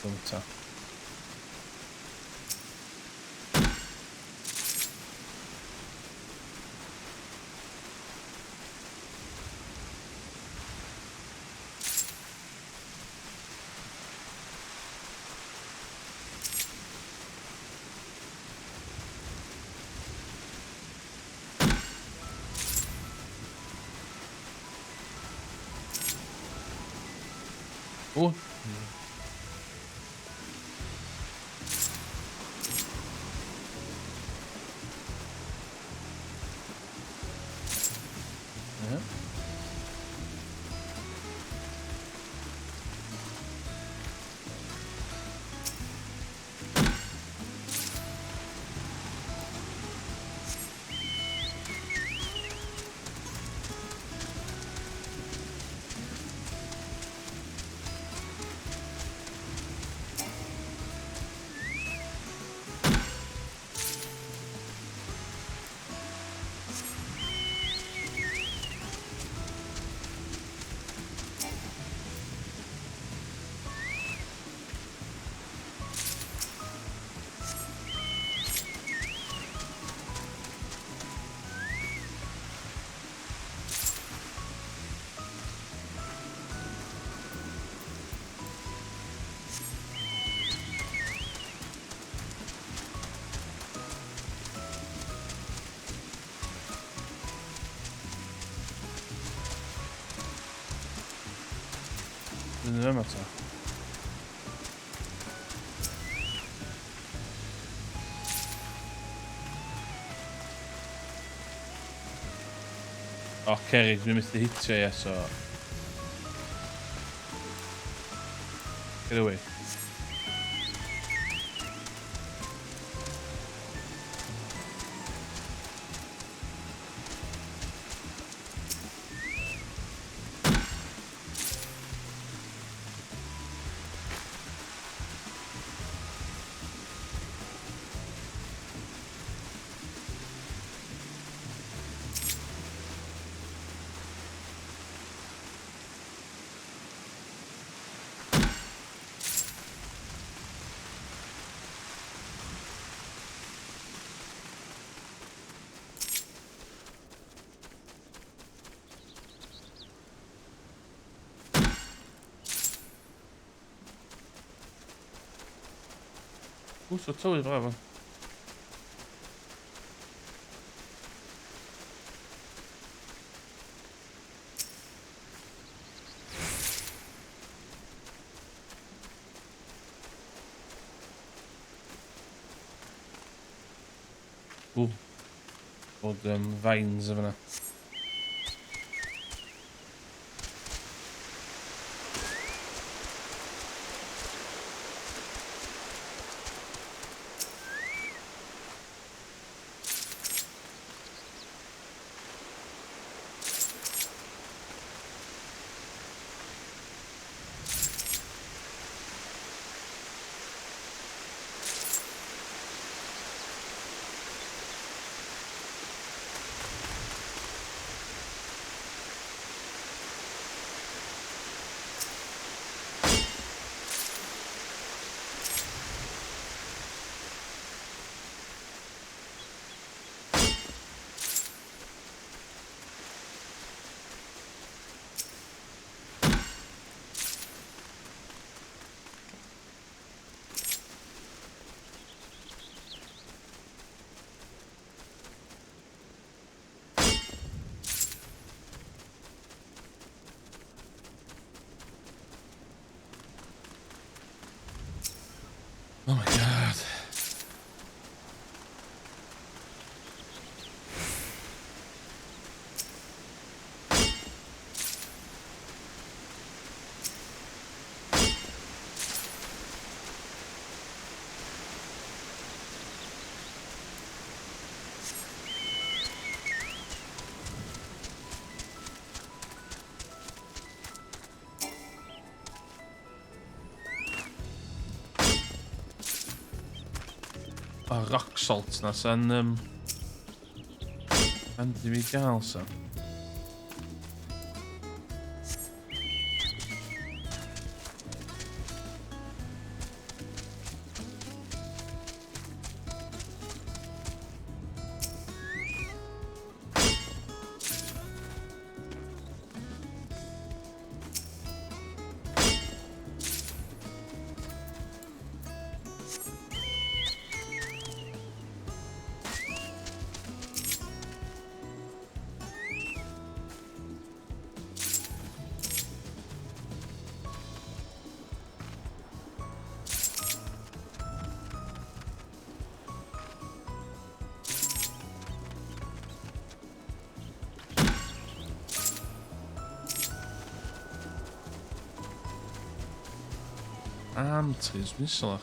Gynta. O! Ie. Dyna yma ta. O, cerig, dwi'n methu hitio ie, so... Get away. Ww, so tywydd braf o'n. Ww. Bod vines o fyna. O, rock salt na sa'n... Handi fi gael sa. Am trees mislach.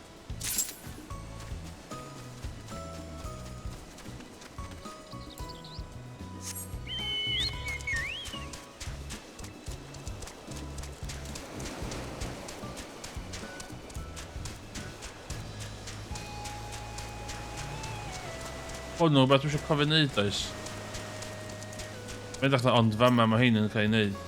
Hwn nhw, beth dwi eisiau cofio wneud, oes? Mae'n dechrau ond fama mae hein yn cael ei wneud.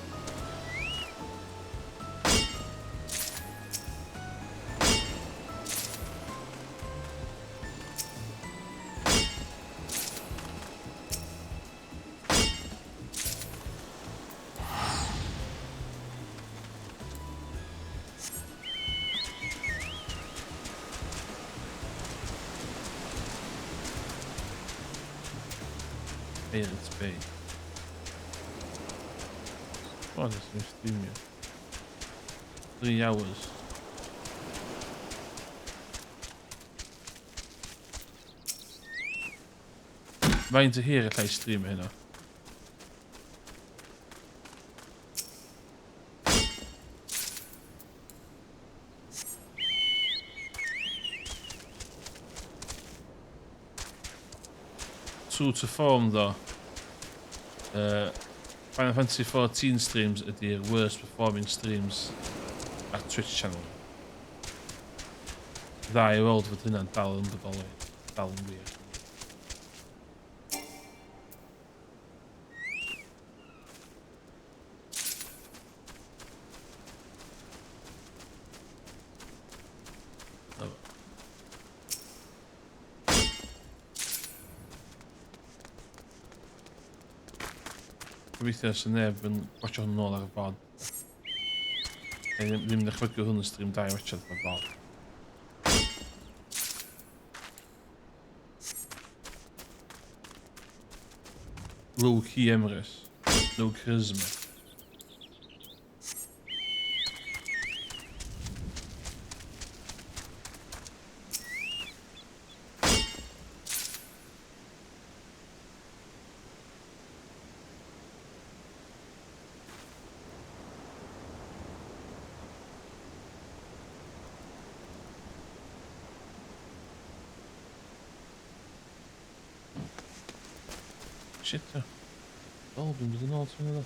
Pirates Bay. O, nes i'n streamio. 3 hours. Faint o hir allai streamio hynna? True to form though. Final Fantasy 14 streams ydy'r worst performing streams ar Twitch channel. Dda i weld fod hynna'n dal yn bodoli. Dal yn wir. Gobeithio sy'n neb yn watcho hwn nôl ar y bod. Neu ddim yn dychmygu hwn yn stream da i watcho ar y bod. Low key Emrys. No charisma. Shit, o. O, dwi'n mynd yn ôl ti'n meddwl.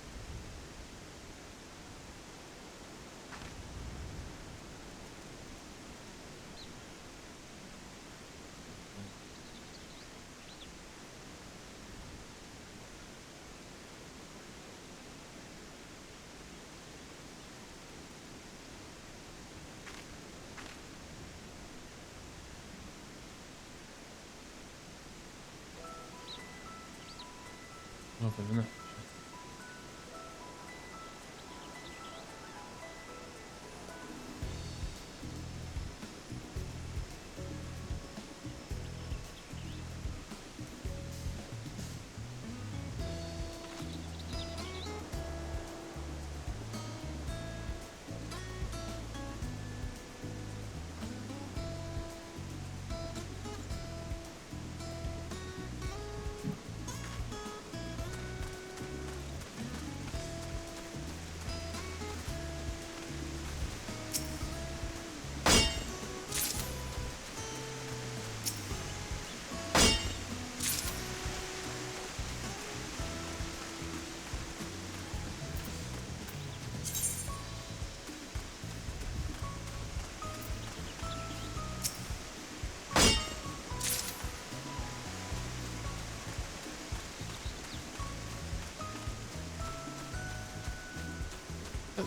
O, fe fyna.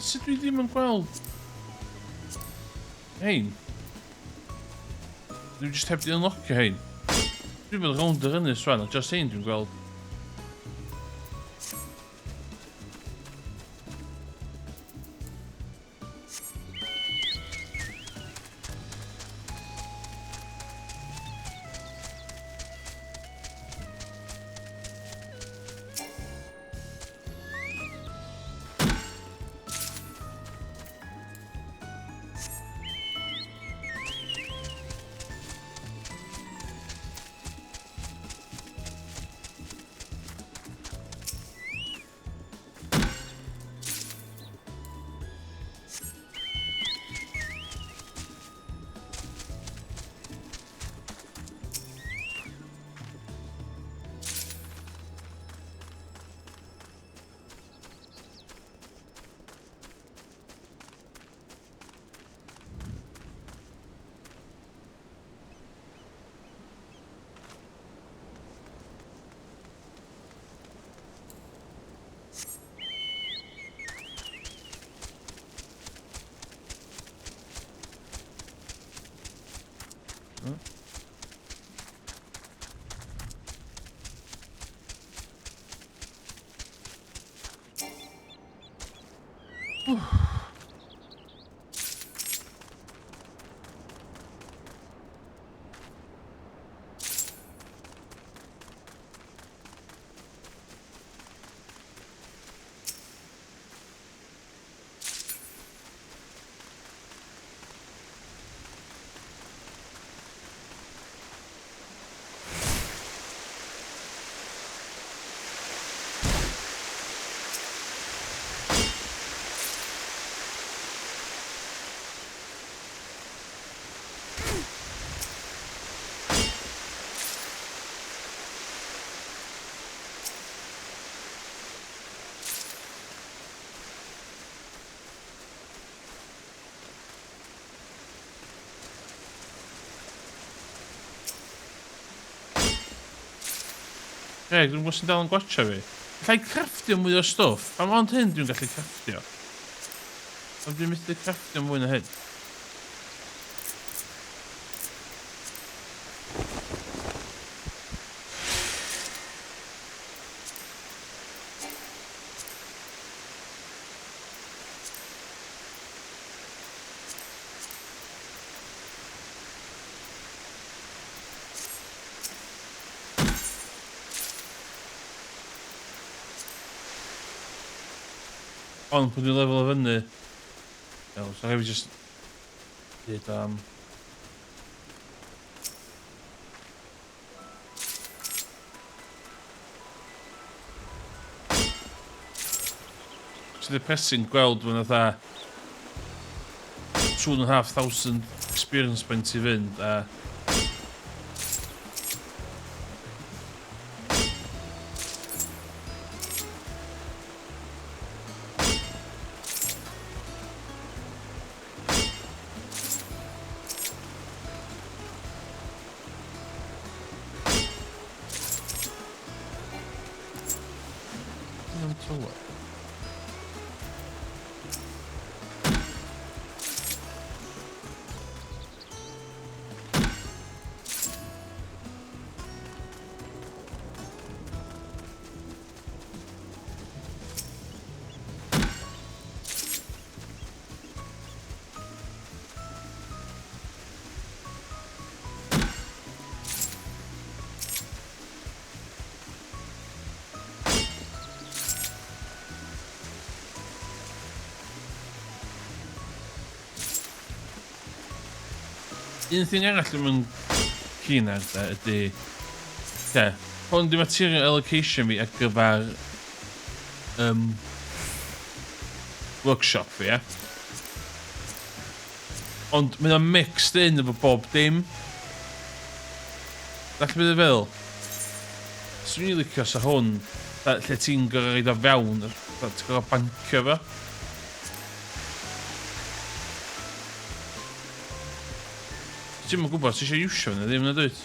Sut dwi ddim yn gweld hein? Dwi'n just heb di unlockio hein. Dwi'n mynd rownd yr ynys rwan, a just hein dwi'n gweld. Greg, dwi'n gwybod sy'n dal yn gwatcha fi. Alla i crafftio mwy o stwff? Am ond hyn dwi'n gallu crafftio. Ond dwi'n methu crafftio mwy na hyn. Ond pwy dwi'n lefel o fyny. Iawn, so rhaid fi just dweud am... Sy'n depressing gweld fod fatha 2,500 experience points i fynd a Yn tywod. Un thing arall dwi'n mynd keen ar de ydy... Ie, hwn di material allocation fi ar gyfer workshop fi, ie. Ond mae o'n mixed in efo bob dim. Dach chi'n beth fel? Swn i'n licio sa hwn, lle ti'n gorfod roid o fewn, ti'n gorfod bancio fo. Ti'm yn gwybod, ti eisiau iwsio fe neu ddim na dwyt?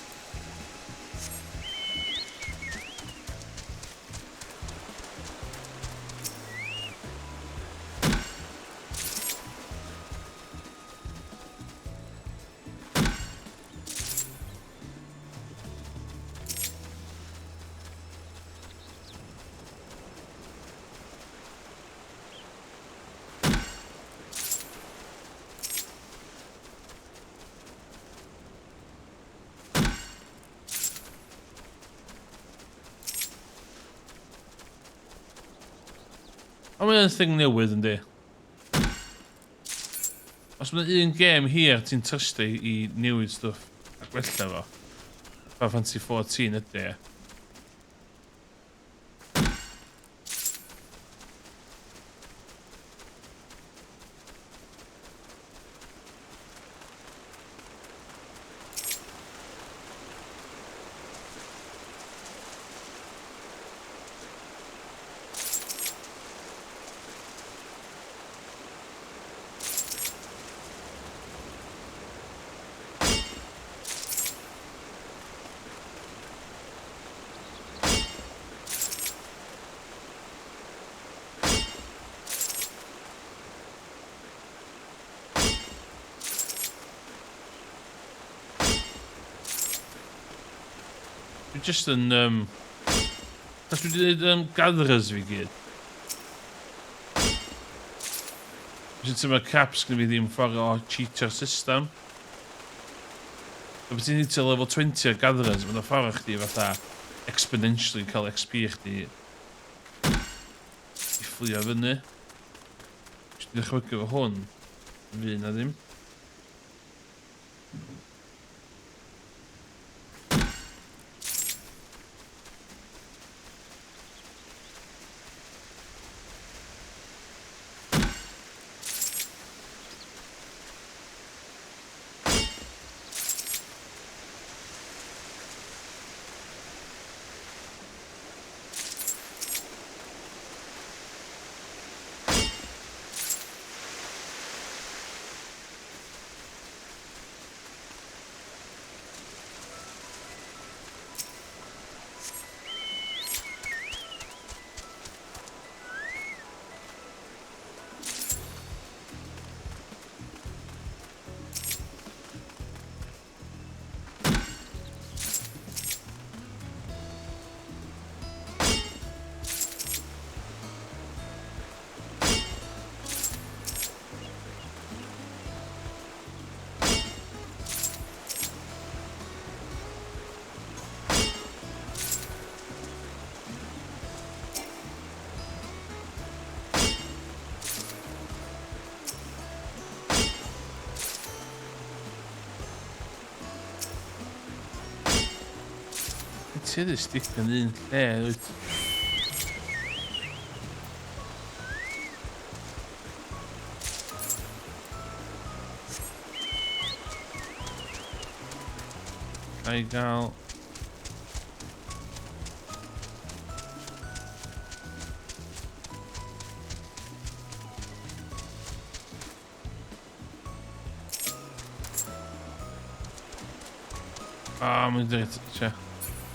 Ond mae'n thing newydd yndi. Os mae'n un gêm hir ti'n trystio i newid stwff a gwella fo, Final Fantasy 14 ydy e. Dwi jyst yn... Achos dwi wedi gwneud gatherers fi gyd. Dwi'n teimlo caps gyda fi ddim ffordd o cheatio'r system. So beth ti'n hitio level 20 o gatherers, mae'n ffordd o chdi fatha exponentially cael XP chdi i fflio fyny. Dwi'n dychmygu fo hwn, fy na ddim. Ti wedi stick yn un lle, wyt? Ga i gael... Ah, mae'n dweud, tia.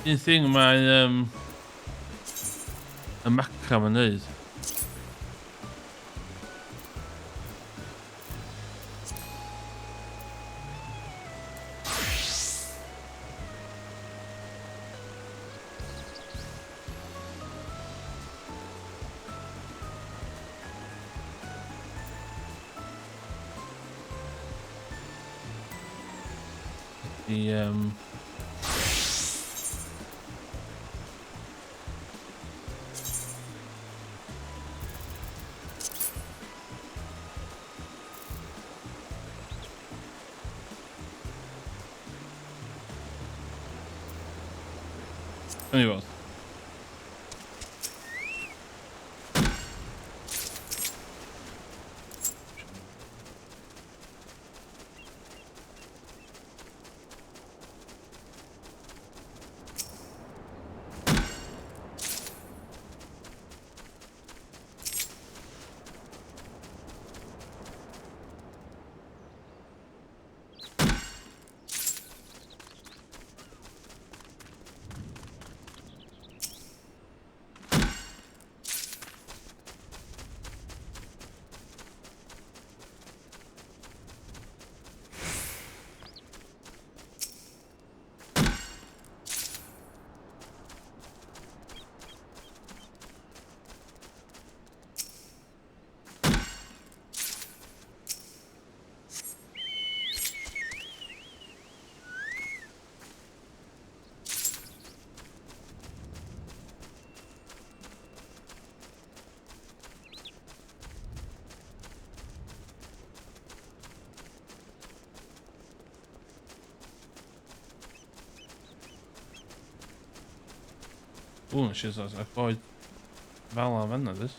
Un thing mae y macra ma'n neud. Ydy. Gawn ni weld. Ww, nes i ddod â goed fel a fanna, dys.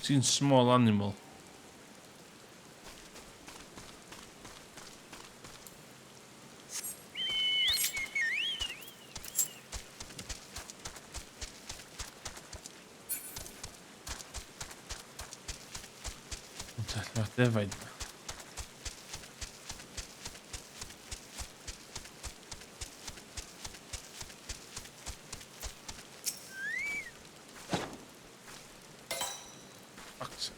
Ti'n small animal. Mae'r defaid. Fuck's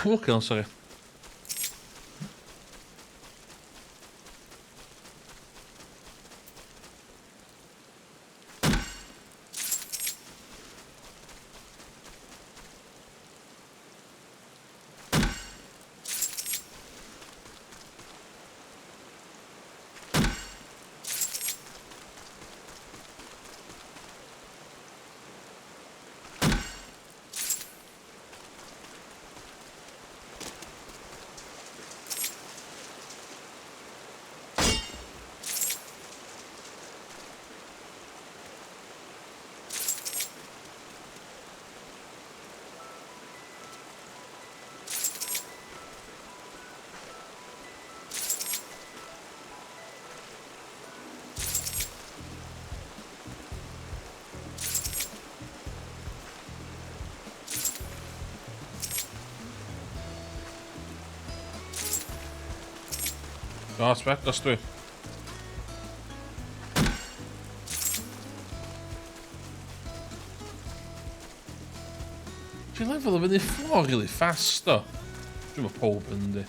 Okay, sorry. Dos, be? Dos dwi. Ti'n lefel o fyny floor really fast, do. Dwi'n meddwl pob yn yndi.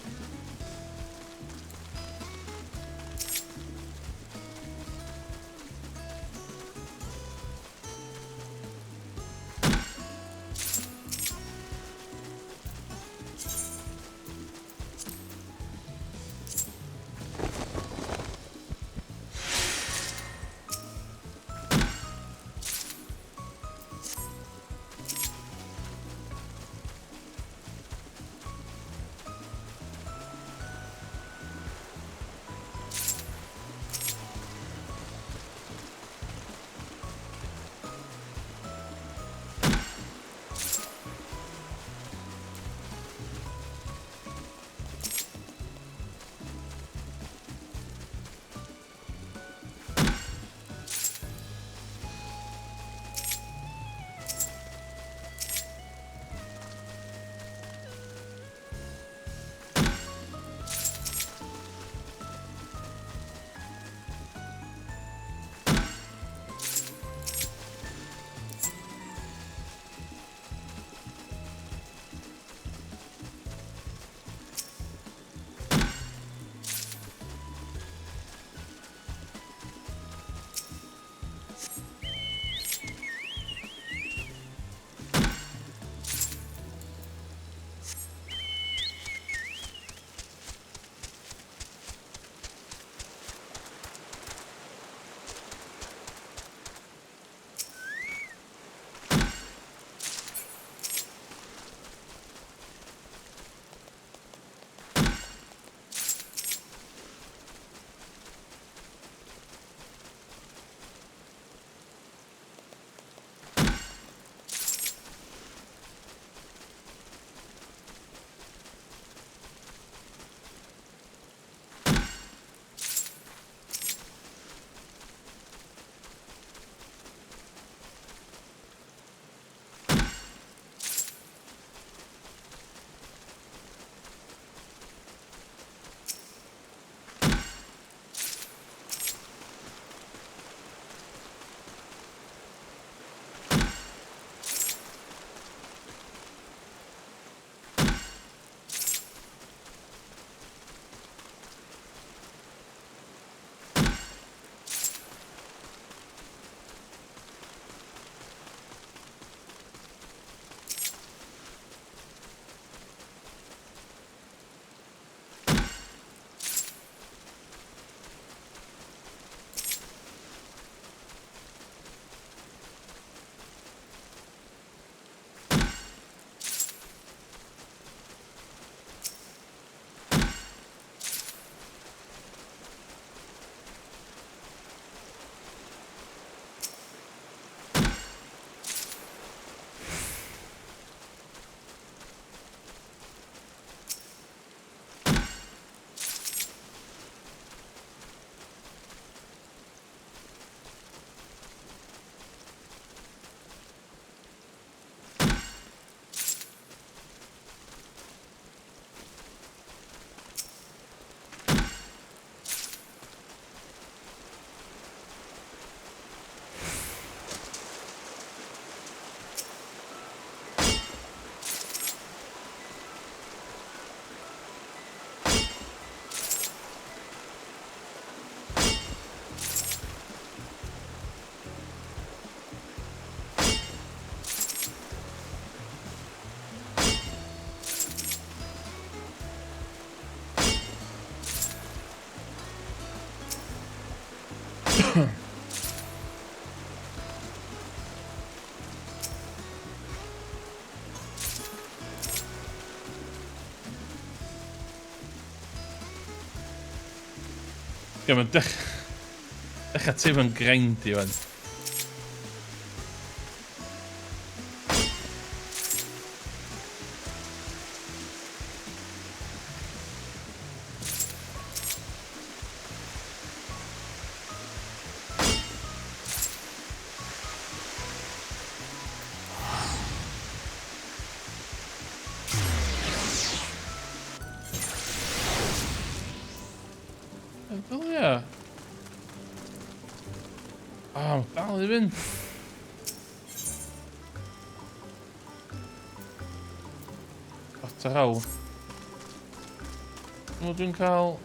Ie, mae'n dechrau teimlo'n grindy wan. Ddylia. O, oh, dal i fynd. What the hell? Dwi'n cael...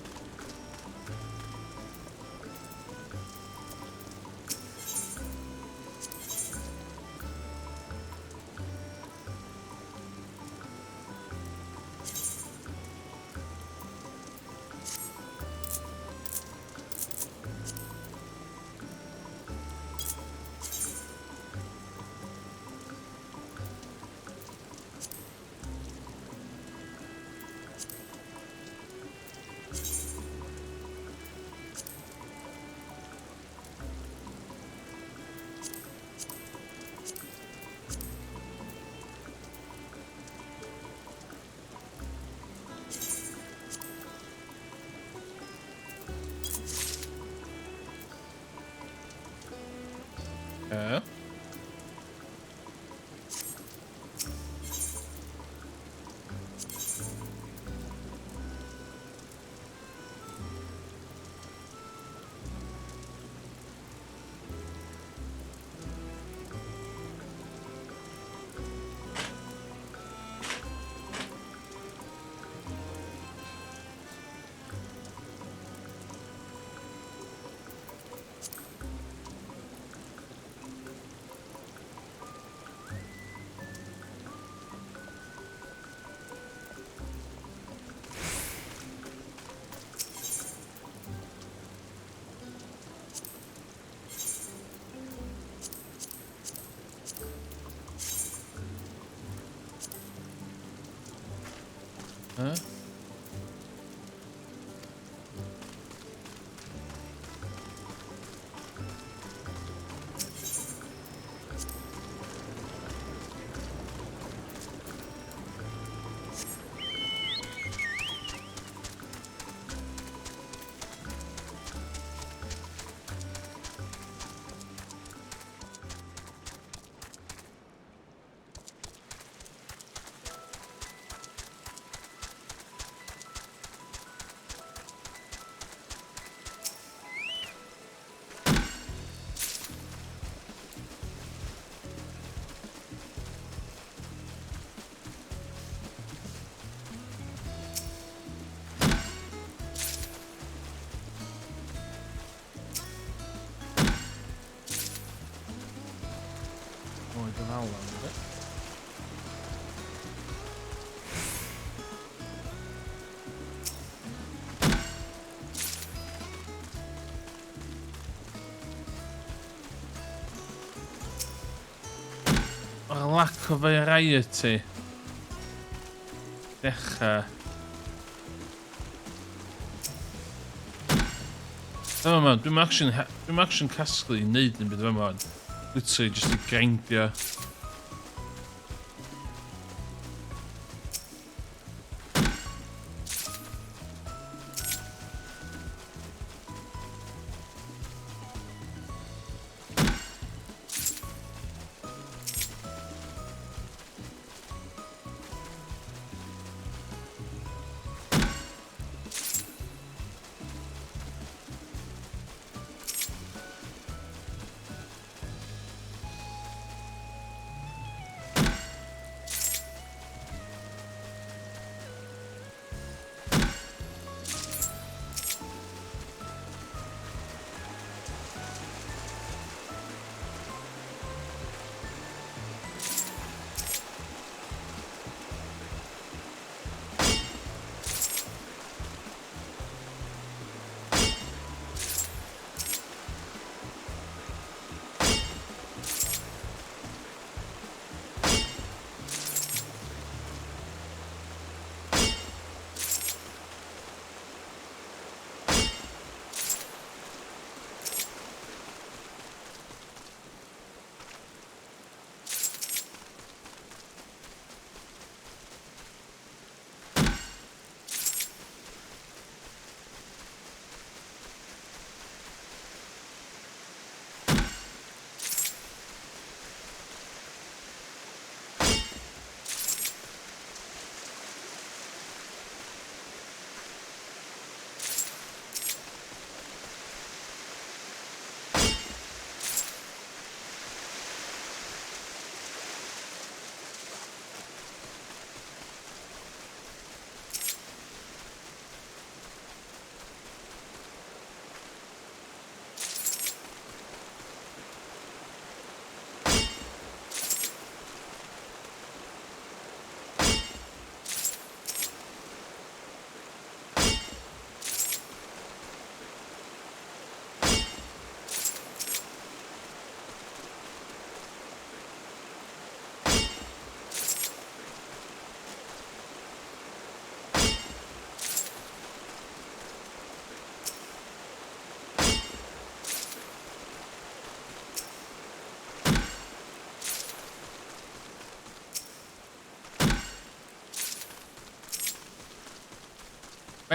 Yeah. Huh? Lack of variety. Dechrau. Dyma ma, dwi'n action casglu i wneud yn byd yma. Literally just i grindio.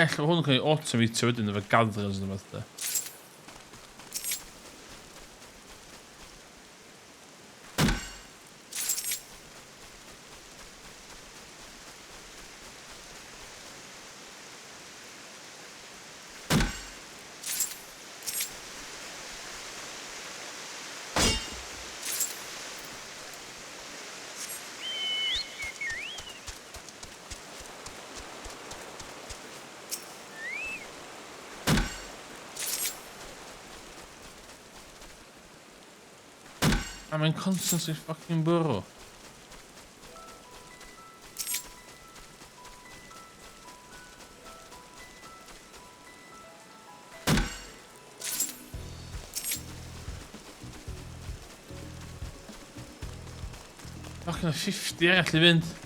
Ella hwn yn cael ei automatio wedyn efo gatherers neu beth de. A mae'n constantly fucking bwrw. Fucking 50 arall i fynd.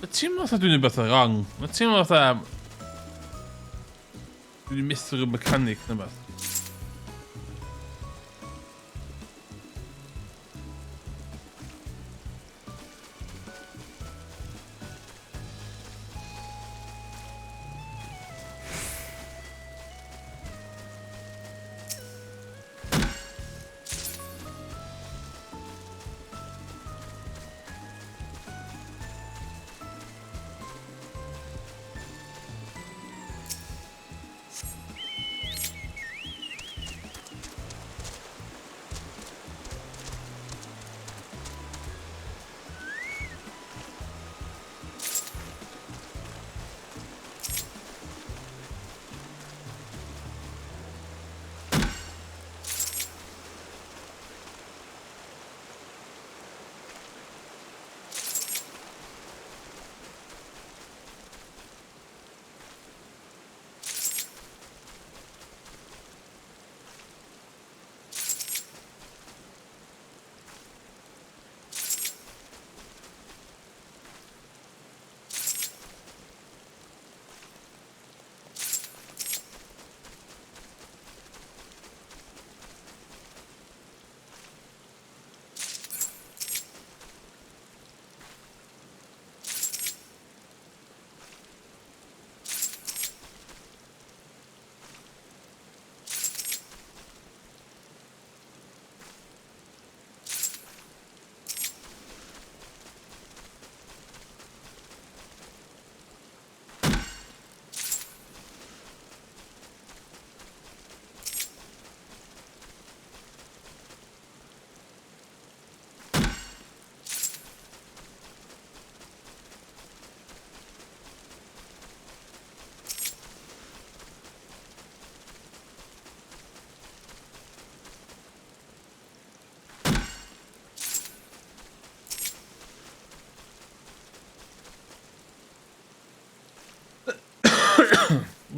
Mae teimlo fatha dwi'n rhywbeth yn wrong. Mae teimlo fatha... Dwi'n methu rhyw mechanic neu beth.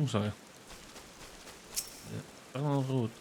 Oh, sorry. Yeah, road.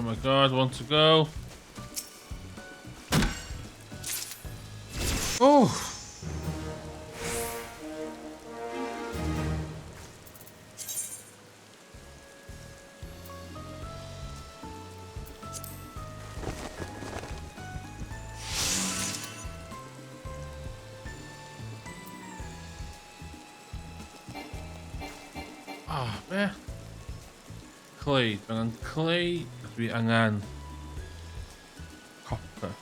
Oh my God, want to go. Oh! Ah, be? Clay. Dwi angen clay. A dwi angen copper.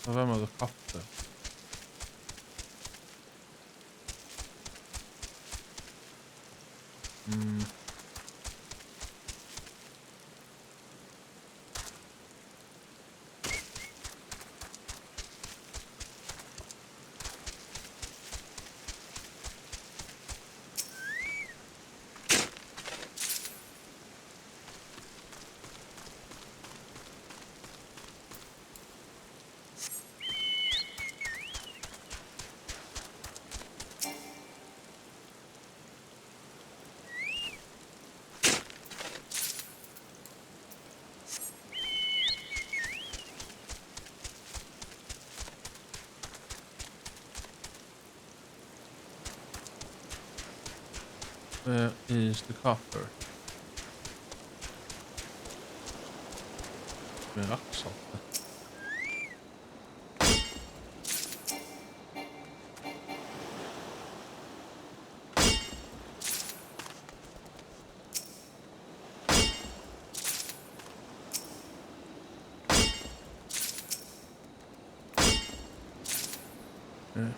O fe oedd y copper. Where is the copper? Mae'n rock salt. Yeah.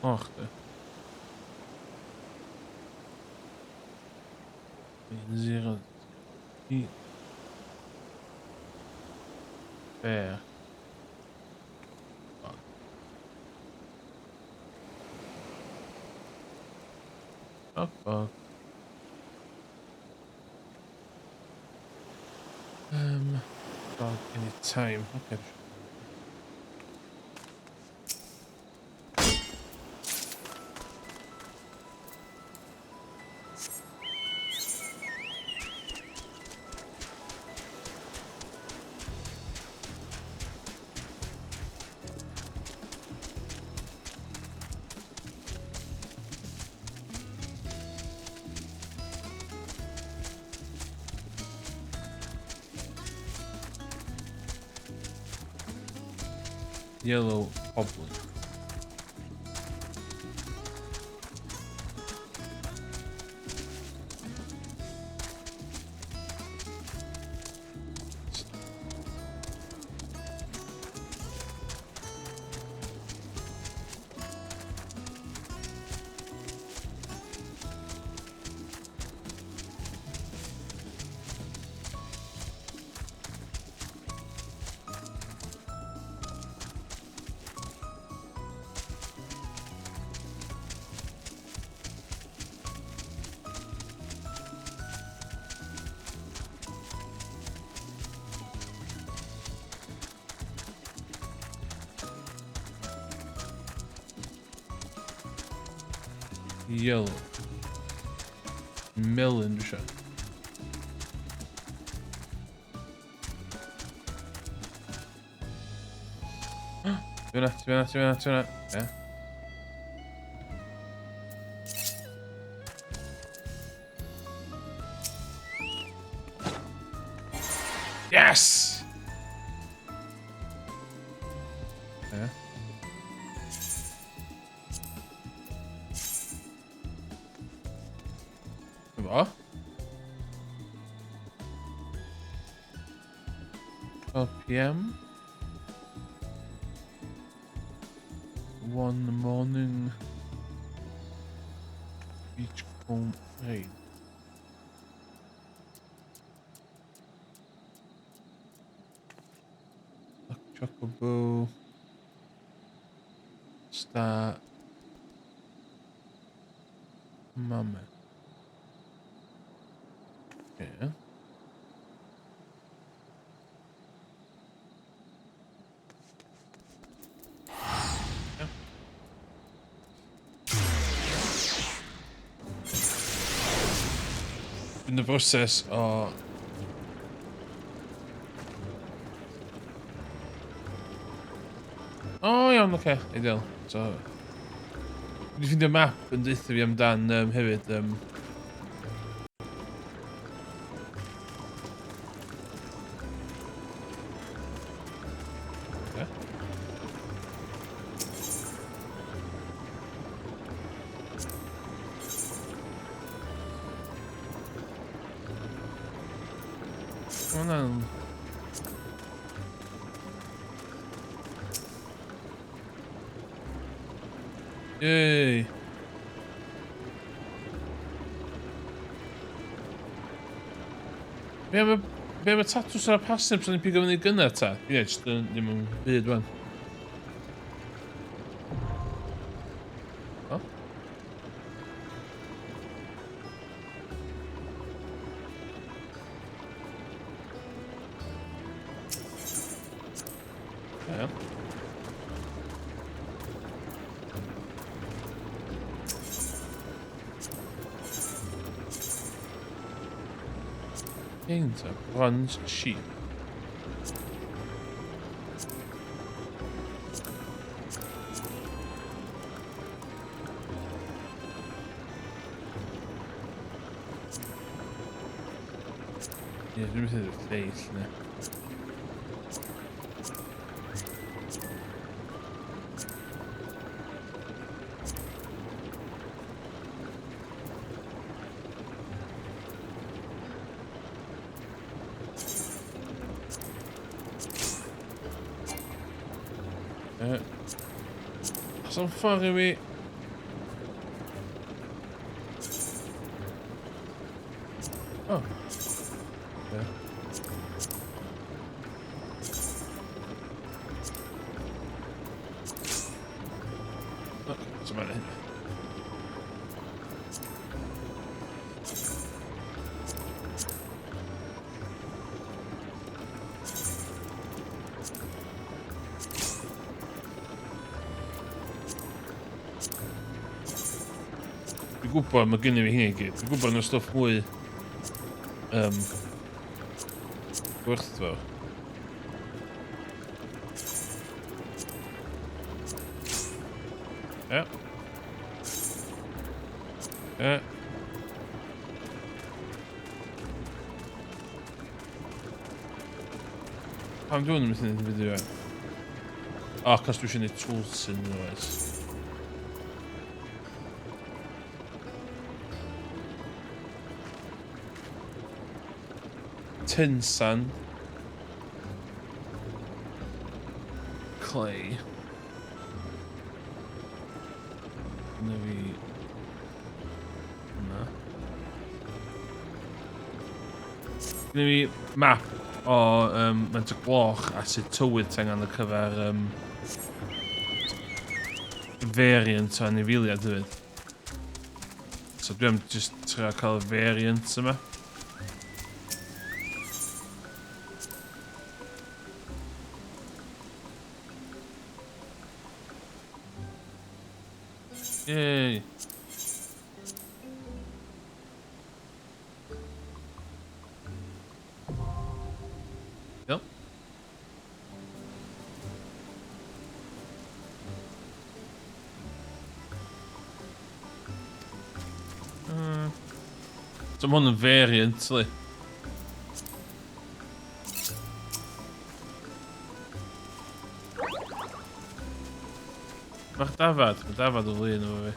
O, chdi. 1, 0, 3, 4. Oh, fuck. Dog any time. Okay. Yellow goblin. Yellow. Melon dwi eisiau. Ti'n fyna, ti'n fyna, ti'n fyna, ti'n fyna. Ie. Yes! Ie. Efo? 12 p.m. 1 morning. Beachcomb raid. Chocobo. Star. Mama. Yeah. Yn y broses o. O, iawn, oce. Okay. Ideal. So, dwi wedi ffeindio map yn deutha fi amdan hefyd. Okay. Ma' hwnna'n. Yay! Be am y tatws a'r parsnips o'n i'n pigo fyny gynna ta? Ie, yeah, just ddim yn byd wan. O? Ie. Paint a bronze sheep. Ie, dwi'n mynd i'r lleill ne. Oes am ffordd i fi. Oh. Yeah. Okay, so mae'n hynny. Dwi'n gwybod mae gennym fi hynny i gyd. Dwi'n gwybod yna stwff mwy gwerthfawr. Ie. Ie. Pam dwi'n mynd i'n fideo? O, cos dwi eisiau gwneud tools yn oes. Tin sand. Clay. Dyna fi. Na. Dyna fi map o faint o gloch a sut tywydd ti angen ar gyfer variant o anifeiliaid hefyd. So dwi am just trio cael y variant yma. Yay! Yep. So mae hwn yn variant, li. Mae'r dafad, mae dafad o flin efo fi.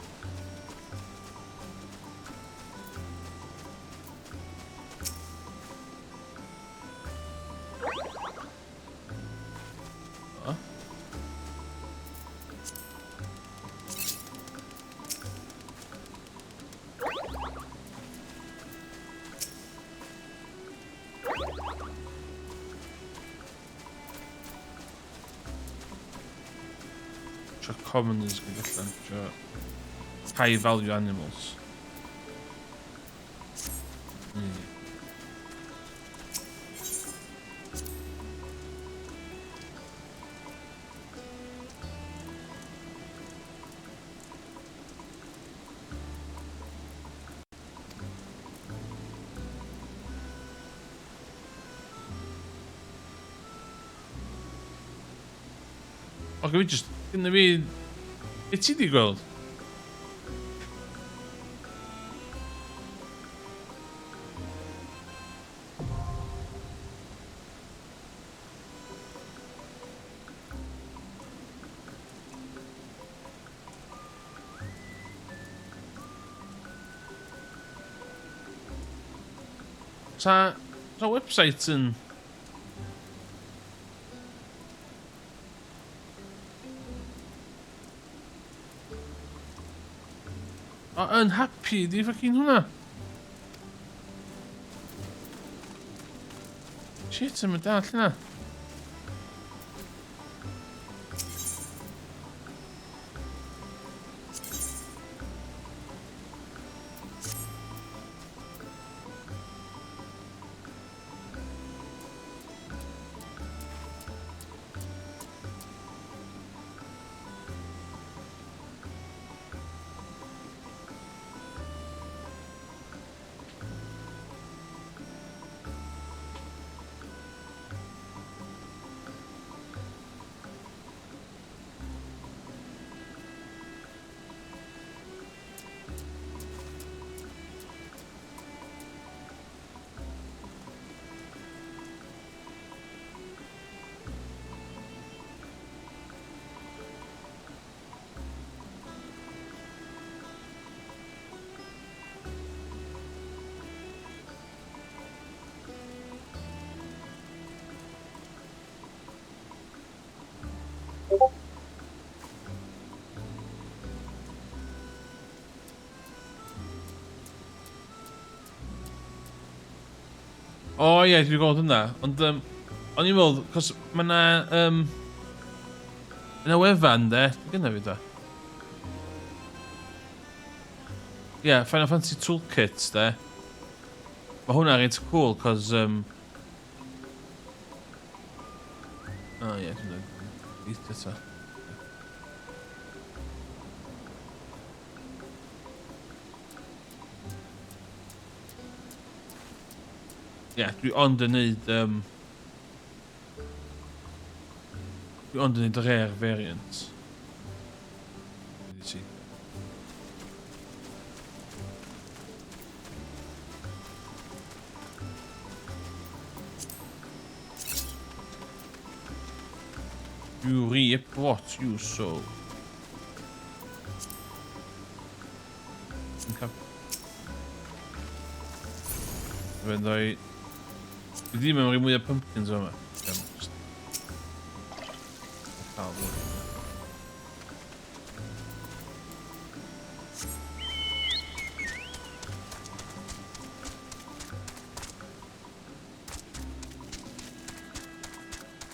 O. Trio commoners gyda allan. Trio high value animals. O, gynna fi just... Gynna fi... Be ti di gweld? Sa... Sa website yn... O, unhappy di fucking hwnna. Shit, I'm dall hynna. O oh, ie, yeah, dwi wedi gweld hwnna. Ond um, o'n i'n meddwl, cos mae yna... Um, yna wefan, de. Gynna fi, da. Ie, yeah, Final Fantasy Toolkit, de. Mae hwnna reit cool, cos... Um, o oh, ie, yeah, dwi'n dweud. Eto. Ie, yeah, dwi ond yn neud... Um, dwi ond yn neud rare variant. Ti. You reap what you sow. Okay. Fe'n dweud... Dwi ddim yn rhoi mwy o pumpkins yma. Cael fwy.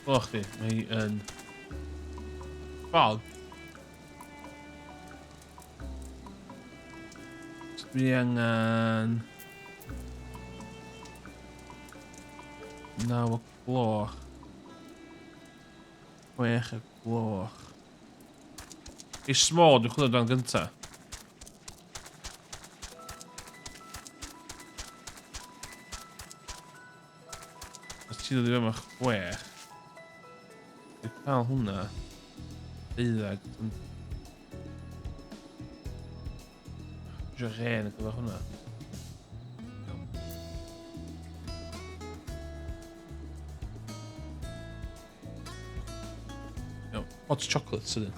O chdi, mae yn... Fog. Dwi angen... 9 o gloch. 6 o gloch. I small, dwi'n chwilio amdano gynta. Os ti'n dod i fewn 6. Dwi'n cael hwnna. 12. Dwi'n rhen ar gyfer hwnna. Iawn. Hot chocolate sydyn.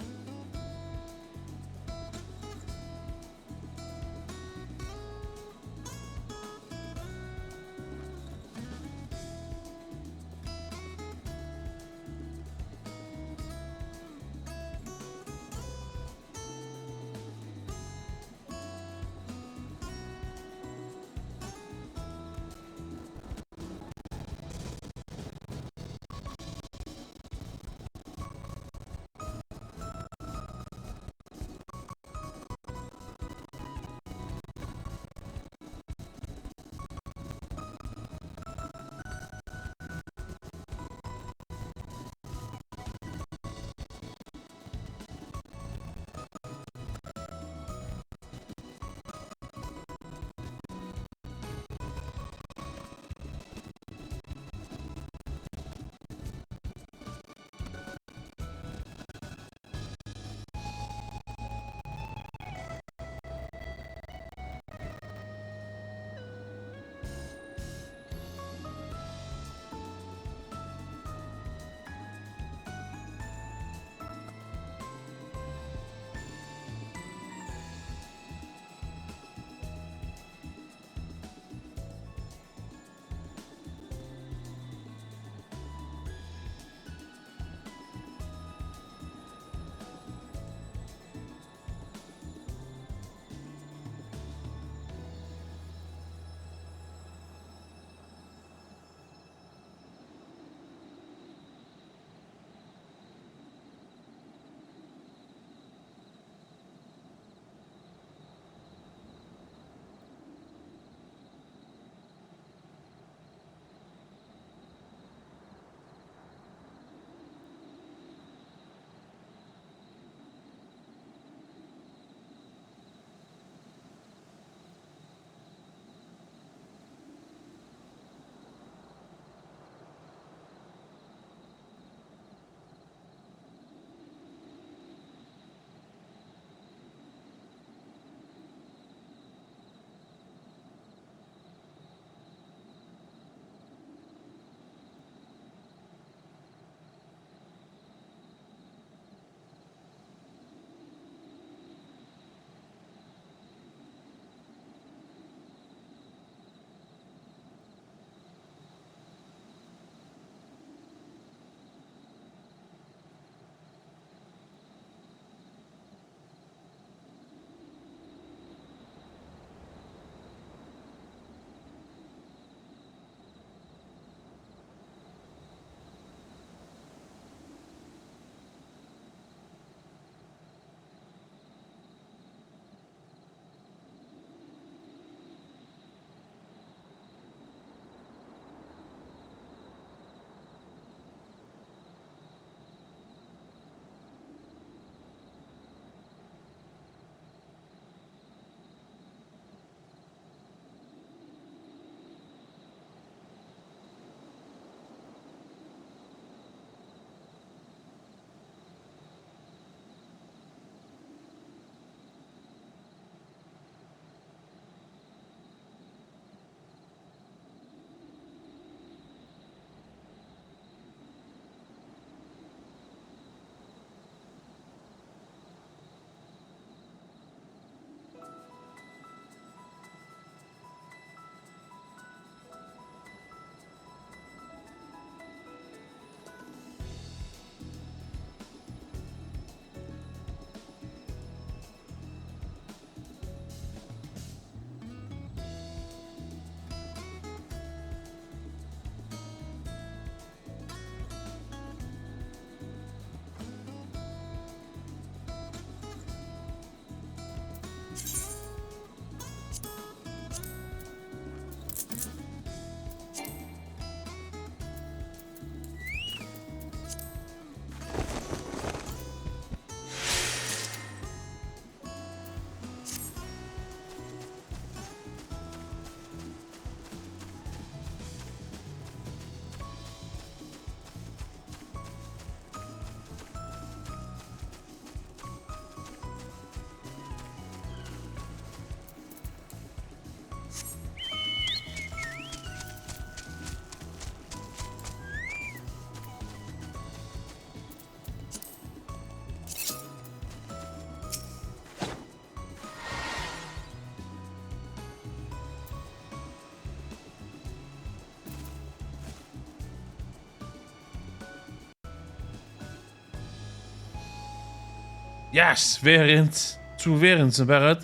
Yes! Variant! Two variants yn barod.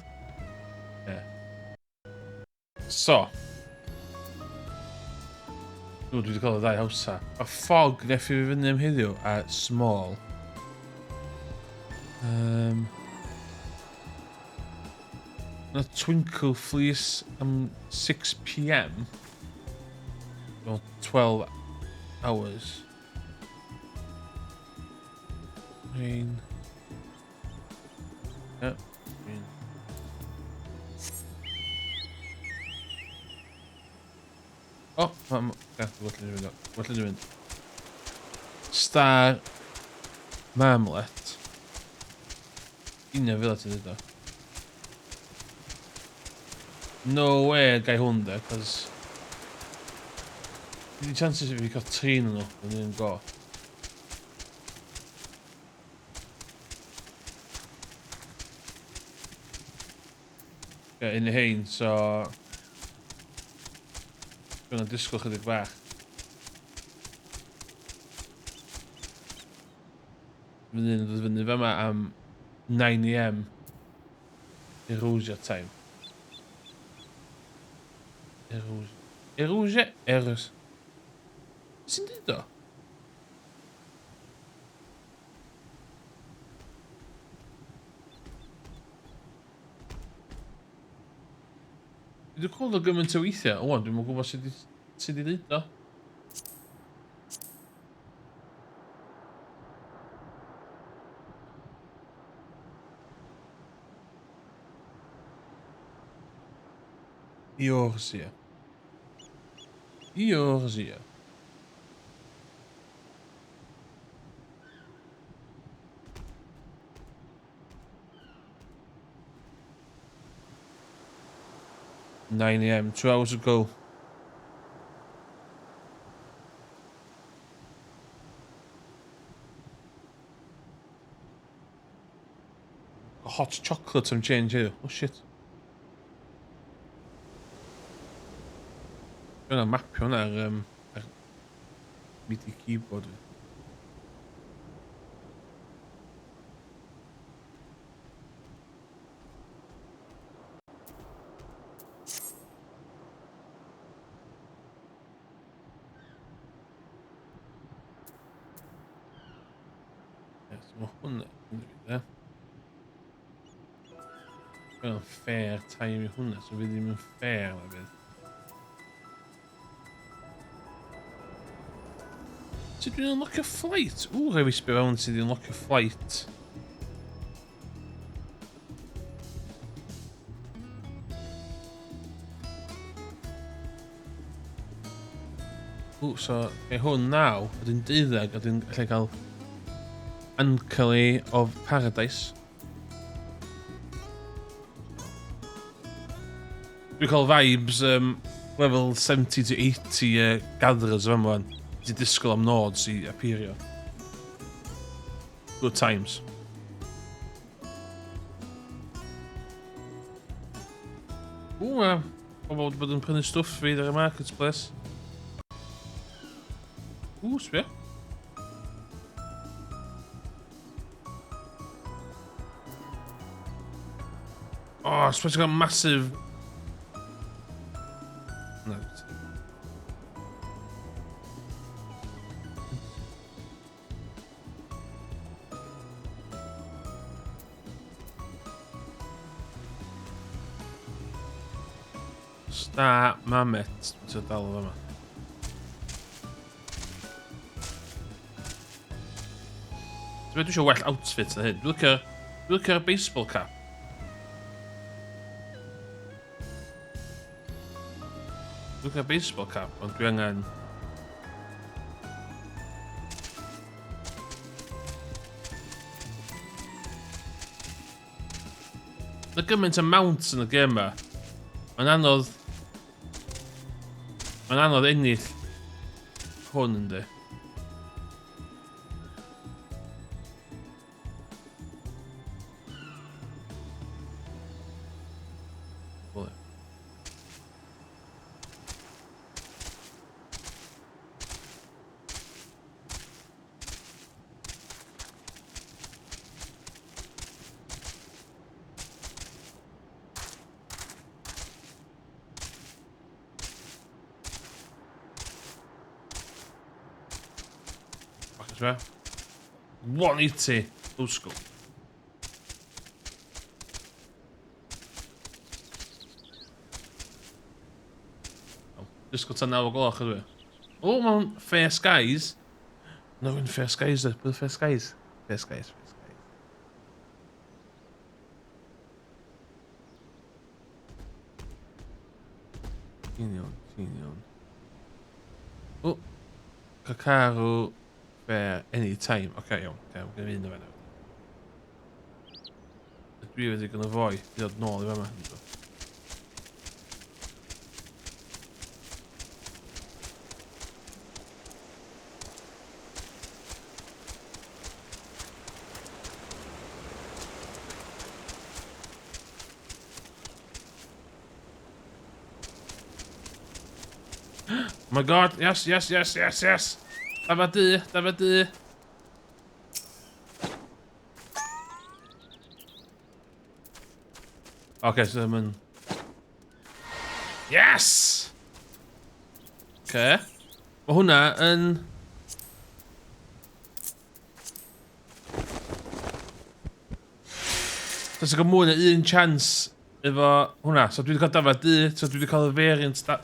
Yeah. So. Dwi wedi cael y ddau hawsa. A fog neffi fi fyny am heddiw a small. Na Twinkle Fleece am 6 p.m. Well, 12 hours. Rain. Yeah. Rain. Oh, ma, yeah, well dwi'n mynd. Well dwi'n mynd. Star Marmlet. Union fel ti'n dweud o. No way gai hwn de, cos... Di chances i fi cael tri yn nhw yn un go. Yeah, un hein, so... Dwi'n disgwyl chydig bach. Fydd un yn dod fyny fama am 9 a.m. Erosia time. Erosia. Erosia? Eros. Sy'n dweud o? Dwi wedi clywed o gymaint o weithiau. O, dwi'n gwybod sut i ddeud o. Eorzea. Eorzea. 9 a.m., 2 hours ago. Hot chocolate am change heddiw. Oh shit. Dwi'n mapio hwnna ar MIDI keyboard fi. Yes, mae hwnna yn fi, de. Mae'n fair time i hwnna, so fydd ddim yn fair na bydd. Sut dwi'n unlockio flight? Ww, rhaid fi sbio fewn sydd wedi unlockio flight. Ww, so, e hwn naw, a dwi'n 12, a dwi'n gallu cael Ankle of Paradise. Dwi'n cael vibes level 70 to 80 gatherers fan fan. Ti'n disgwyl am nodes i appeario. Good times. Ww, mae pobl wedi bod yn prynu stwff fi ar y marketplace. Ww, sbio. Oh, sbio ti'n cael massive... No. Star Mammet. Ti'n dal o fama. Dwi'n dwi eisiau well outfit na hyn. Dwi'n licio baseball cap. Dwi'n licio baseball cap, ond dwi angen... Mae gymaint o mounts yn y gêm ma. Mae'n anodd ennill hwn yndi. Wel, ti'n 180, no scope. Disgwyl tan 9 o gloch ydw i. O, mae'n Fair Skies. No, yn Fair Skies, e. Fair Skies. Fair Skies, Fair Skies. Ti'n iawn, ti'n iawn. O, Kakaru Fair Anytime. Oce, okay, iawn. Oce, okay, gen i un o fe. Dwi wedi gynnu foi i ddod nôl i fama. Oh my god, yes, yes, yes, yes, yes! Dafad du, dafad du. Okay, so ddim yn... Yes! Okay. Mae hwnna yn... So ti'n cael mwy na un chance efo hwnna. So dwi wedi cael dafad du, so dwi wedi cael y variant da...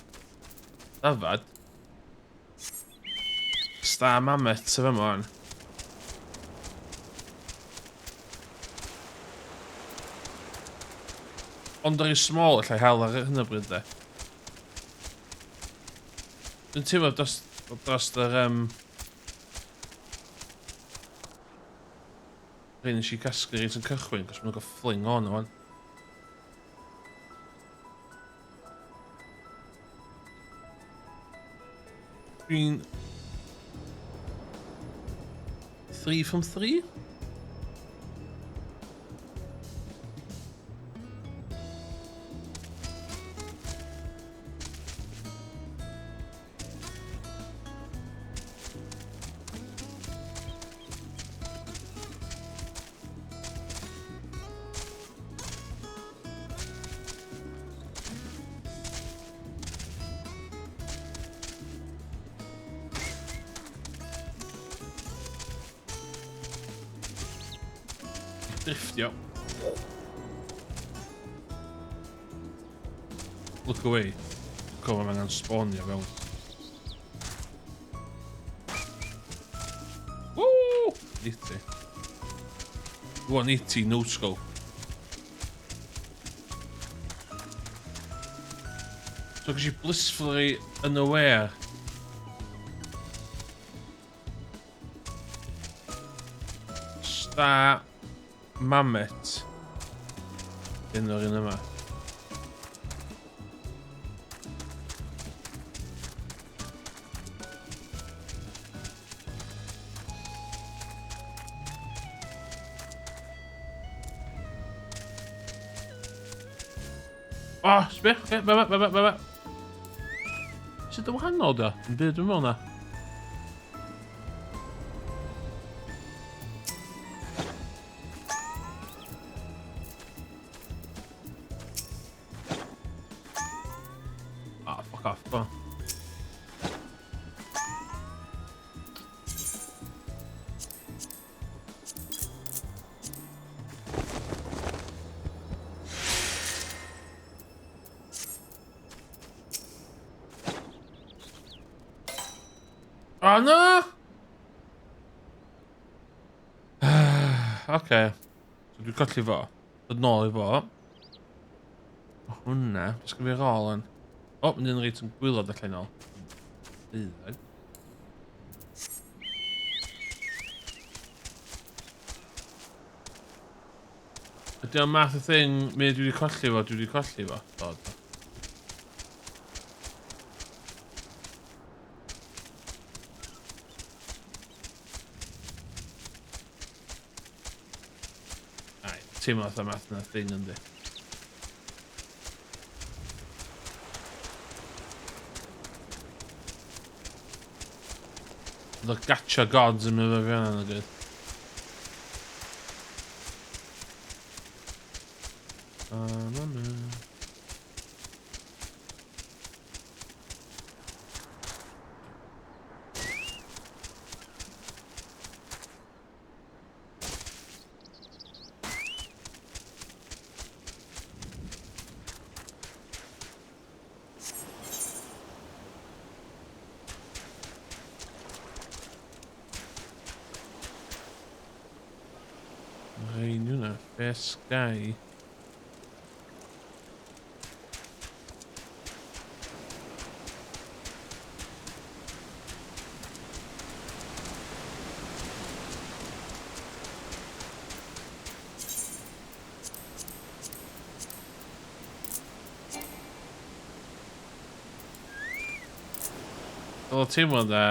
Dafad? Star Mammoth, sef yma o'n. Ond o'r small allai hel ar hyn o bryd de. Dwi'n teimlo dros, dros yr... Rhaid nes i casglu reit yn cychwyn, cos maen nhw'n cael fling on o'n. Dwi'n... 3 from 3? Drifftio. Look away. Cofio mae'n angen spawnio fewn. Woo! 80. 180 no scope. So ges i blissfully unaware. Star Mammet. Un o'r un yma. O, oh, sbio, oce, ba, ba, ba, ba, ba. Sut yn wahanol da? Yn byd dwi'n meddwl na. Ah, fuck off, go on. Oh no! Oce. So dwi'n colli fo. Dod nôl i fo. O, hwnna. Beth sgyn fi rôl yn? O, mynd yn reit yn gwylod allan nôl. Deuddeg. Ydy o'n math o thing, mi dwi wedi colli fo, dwi wedi colli fo. Do, do. Ai, teimlo fatha math na thing yndi. The gacha gods yn mynd fe fyna yn y gyd. Rhain yw hwnna. Fair Sky. Fel teimlo dda.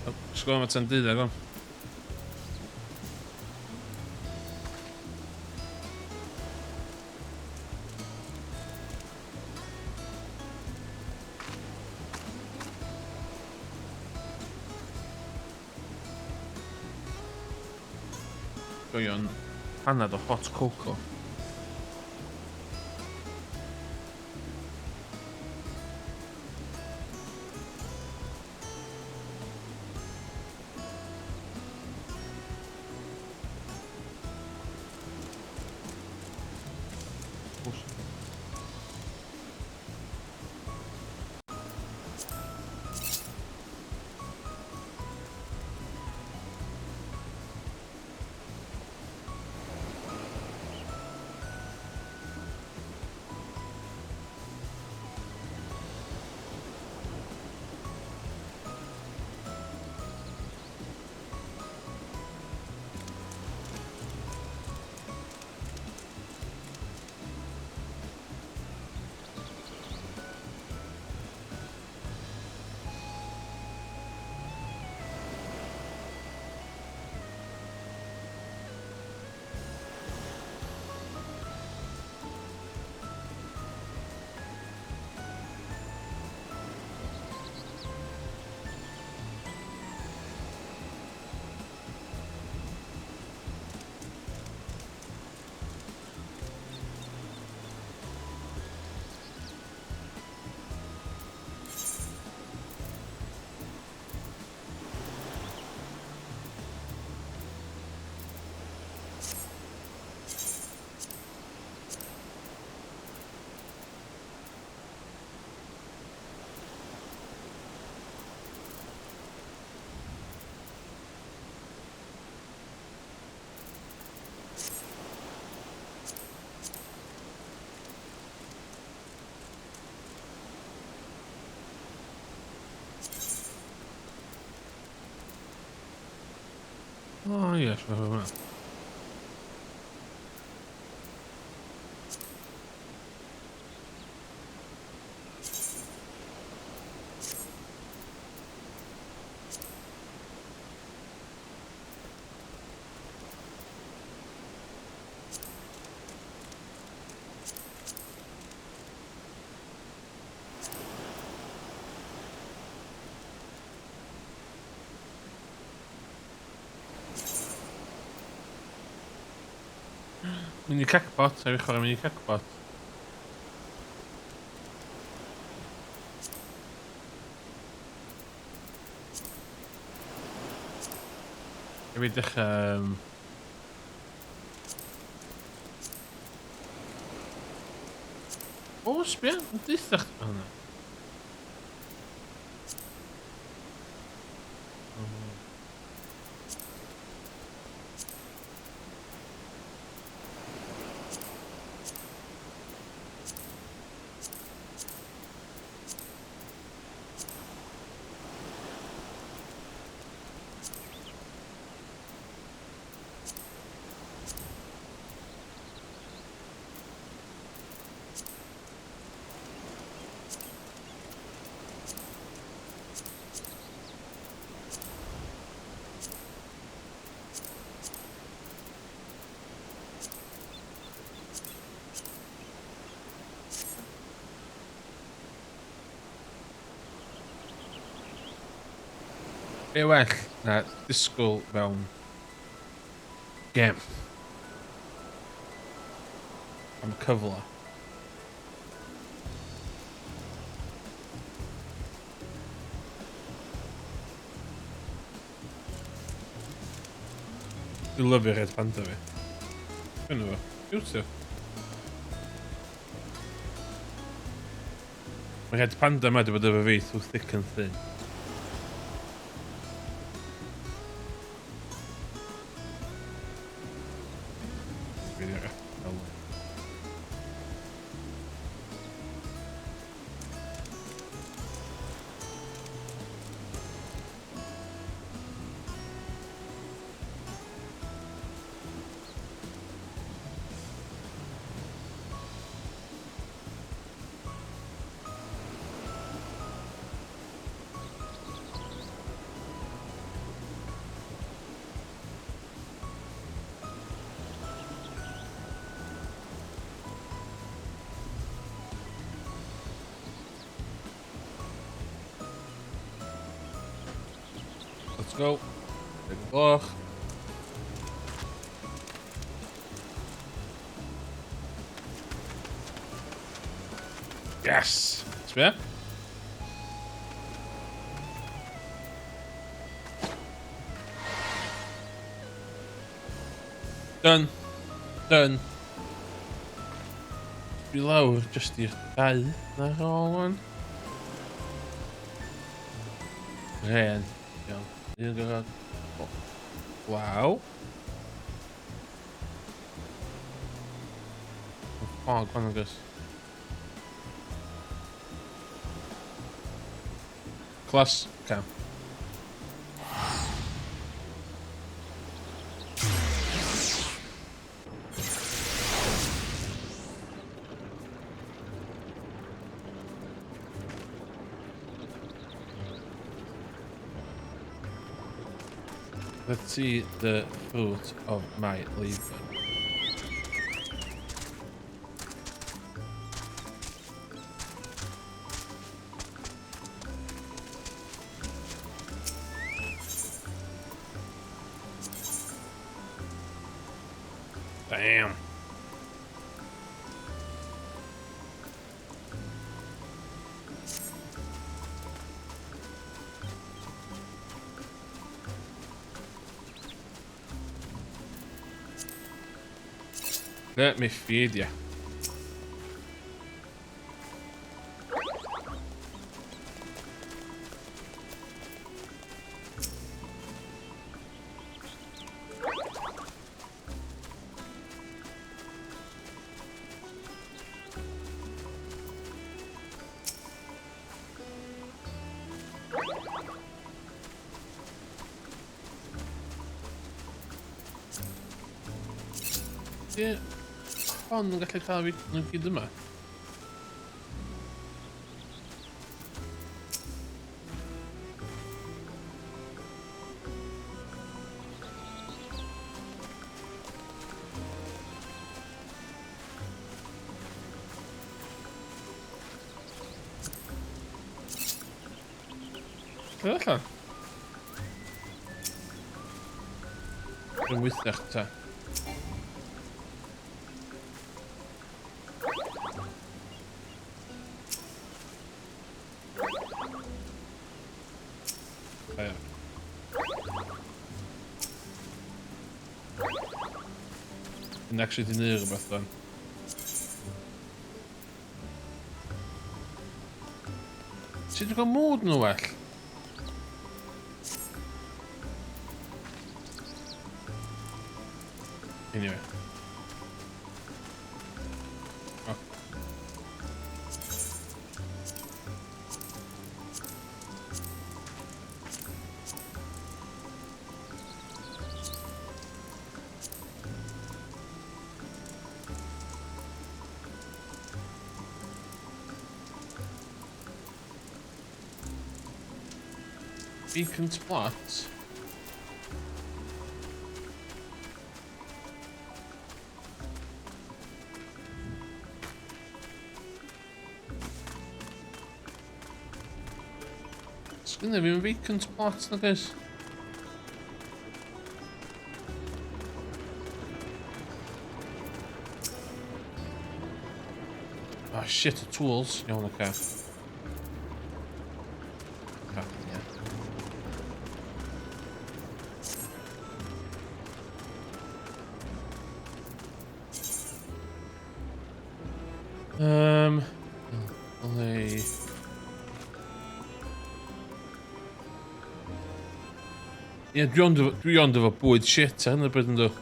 Oh, sgol am y tan deuddeg o'n. Joio'n panad o hot cocoa. O ie, siwr hwnna. Mini Cactpot, a fi chwarae Mini Cactpot. I fi dechrau... O, sbia, yn deutha chdi... O, na. Be well na disgwyl mewn Gem. Am y cyfle. Dwi'n lyfio Red Panda fi. Dyna fo. Beautiful. Mae Red Panda yma wedi bod efo fi through thick and thin. Let's go. Gloch. Yes! Sbia? Done. Done. Dwi lawr just i'r dau na ar ôl wan. Ren. Iawn. Un gorau. Waw. O, gwan agos. Class. Okay. Let's see the fruit of my labour. Damn. Let me feed you. Yeah. Hon yn gallu cael fi nhw gyd yma. Dod allan. Dwi'n wythach ta. Yn actually di neud rhywbeth dan. Ti wedi cael mood nhw well? Anyway. Oh. Beacon splat. Sgynna fi'm vacant plot, nag oes? Oh shit, y tools. Iawn, oce. Okay. Yeah. Clay. Ie, dwi ond efo bwyd shit ar hyn o bryd yn dwi.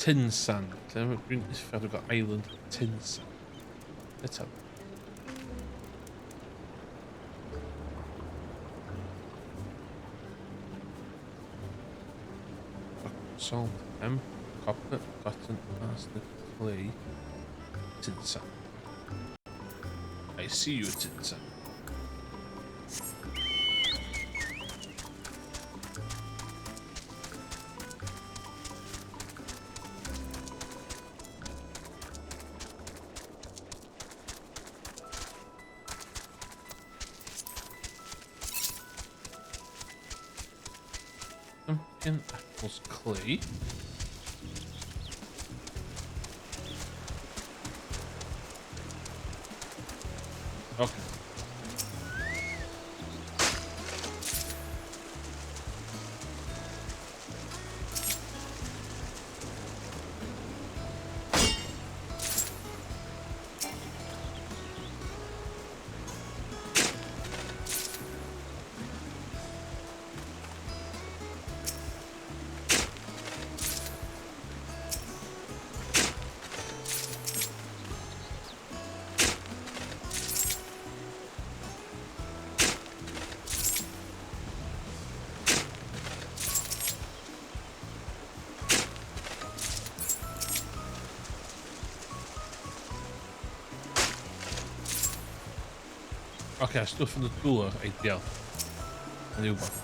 Tin sand. Dwi'n uffar, dwi'n gael island tin sand. Eto. Salt, M, copper, cotton, arsenic, clay, tin sand. I see you, tin sand. Pumpkin, apples, clay. Okay. Oce, okay, stwff yn y dŵr, ideal. Yn wybod.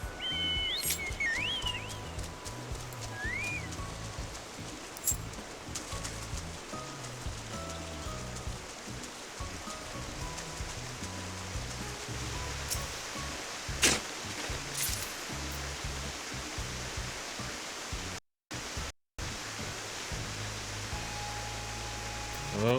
Hello.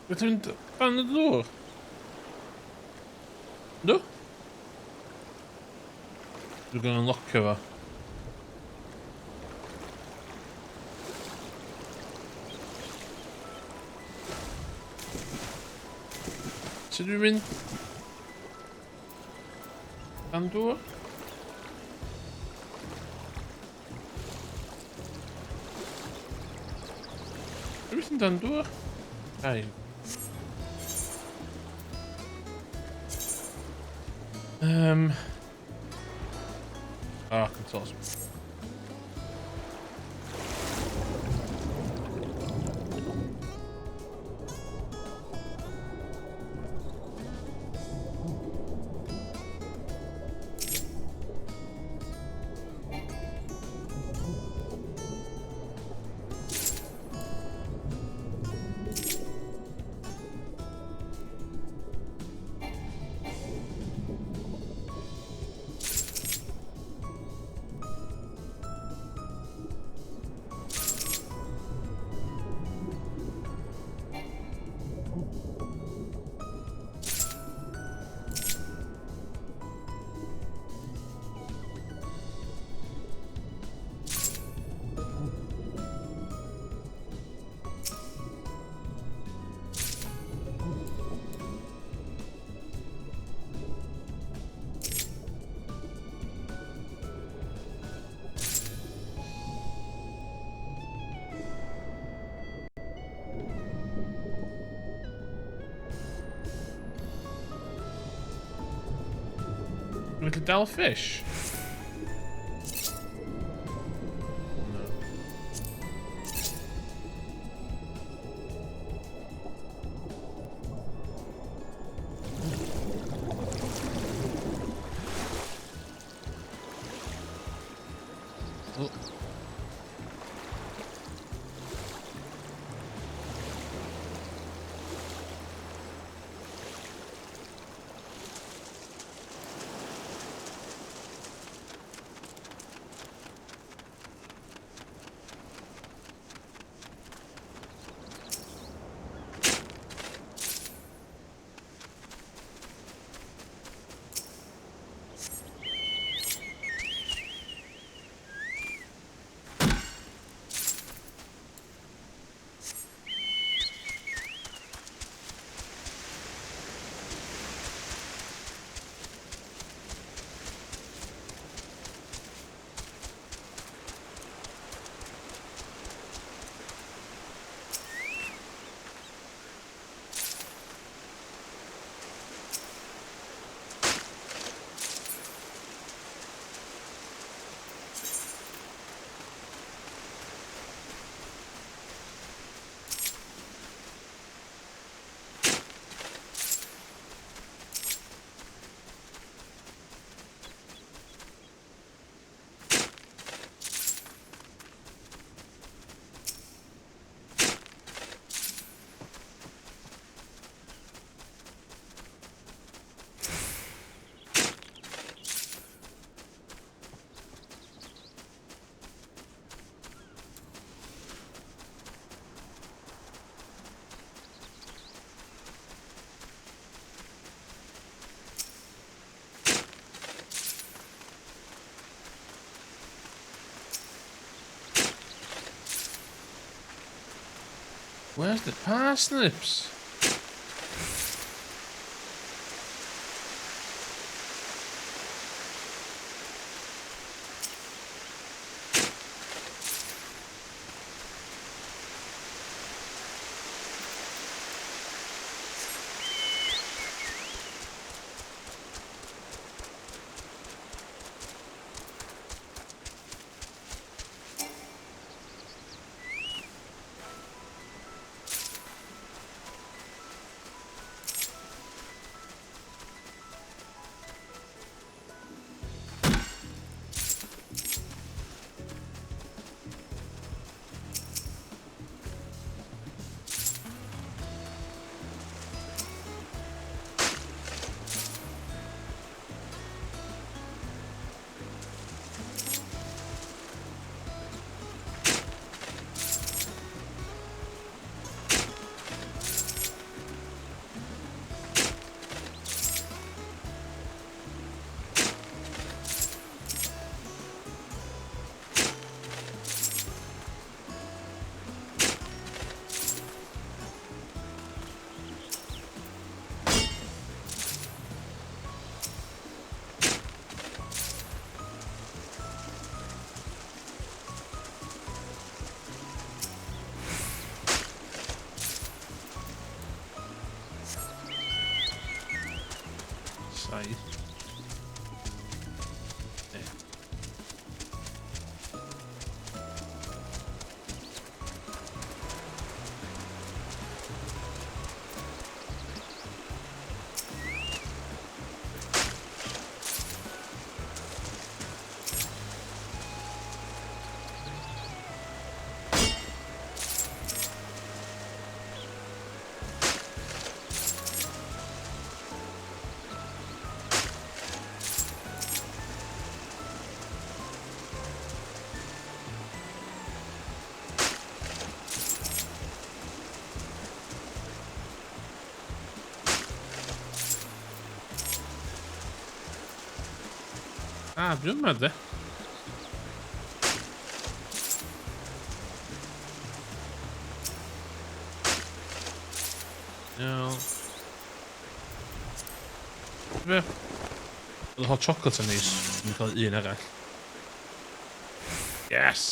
Dwi'n mynd dan y dŵr? Yndw? Dwi'n gonna unlockio fo. Sut dwi'n mynd? Dan dŵr? Dwi'n mynd dan dŵr? Ai. Ah, controls. Dwi'n gallu dal fish? No. Oh. Where's the parsnips? Ah, dwi yma de. Iawn. Be? Oedd y hot chocolate yn neis. Dwi'n cael un arall. Yes!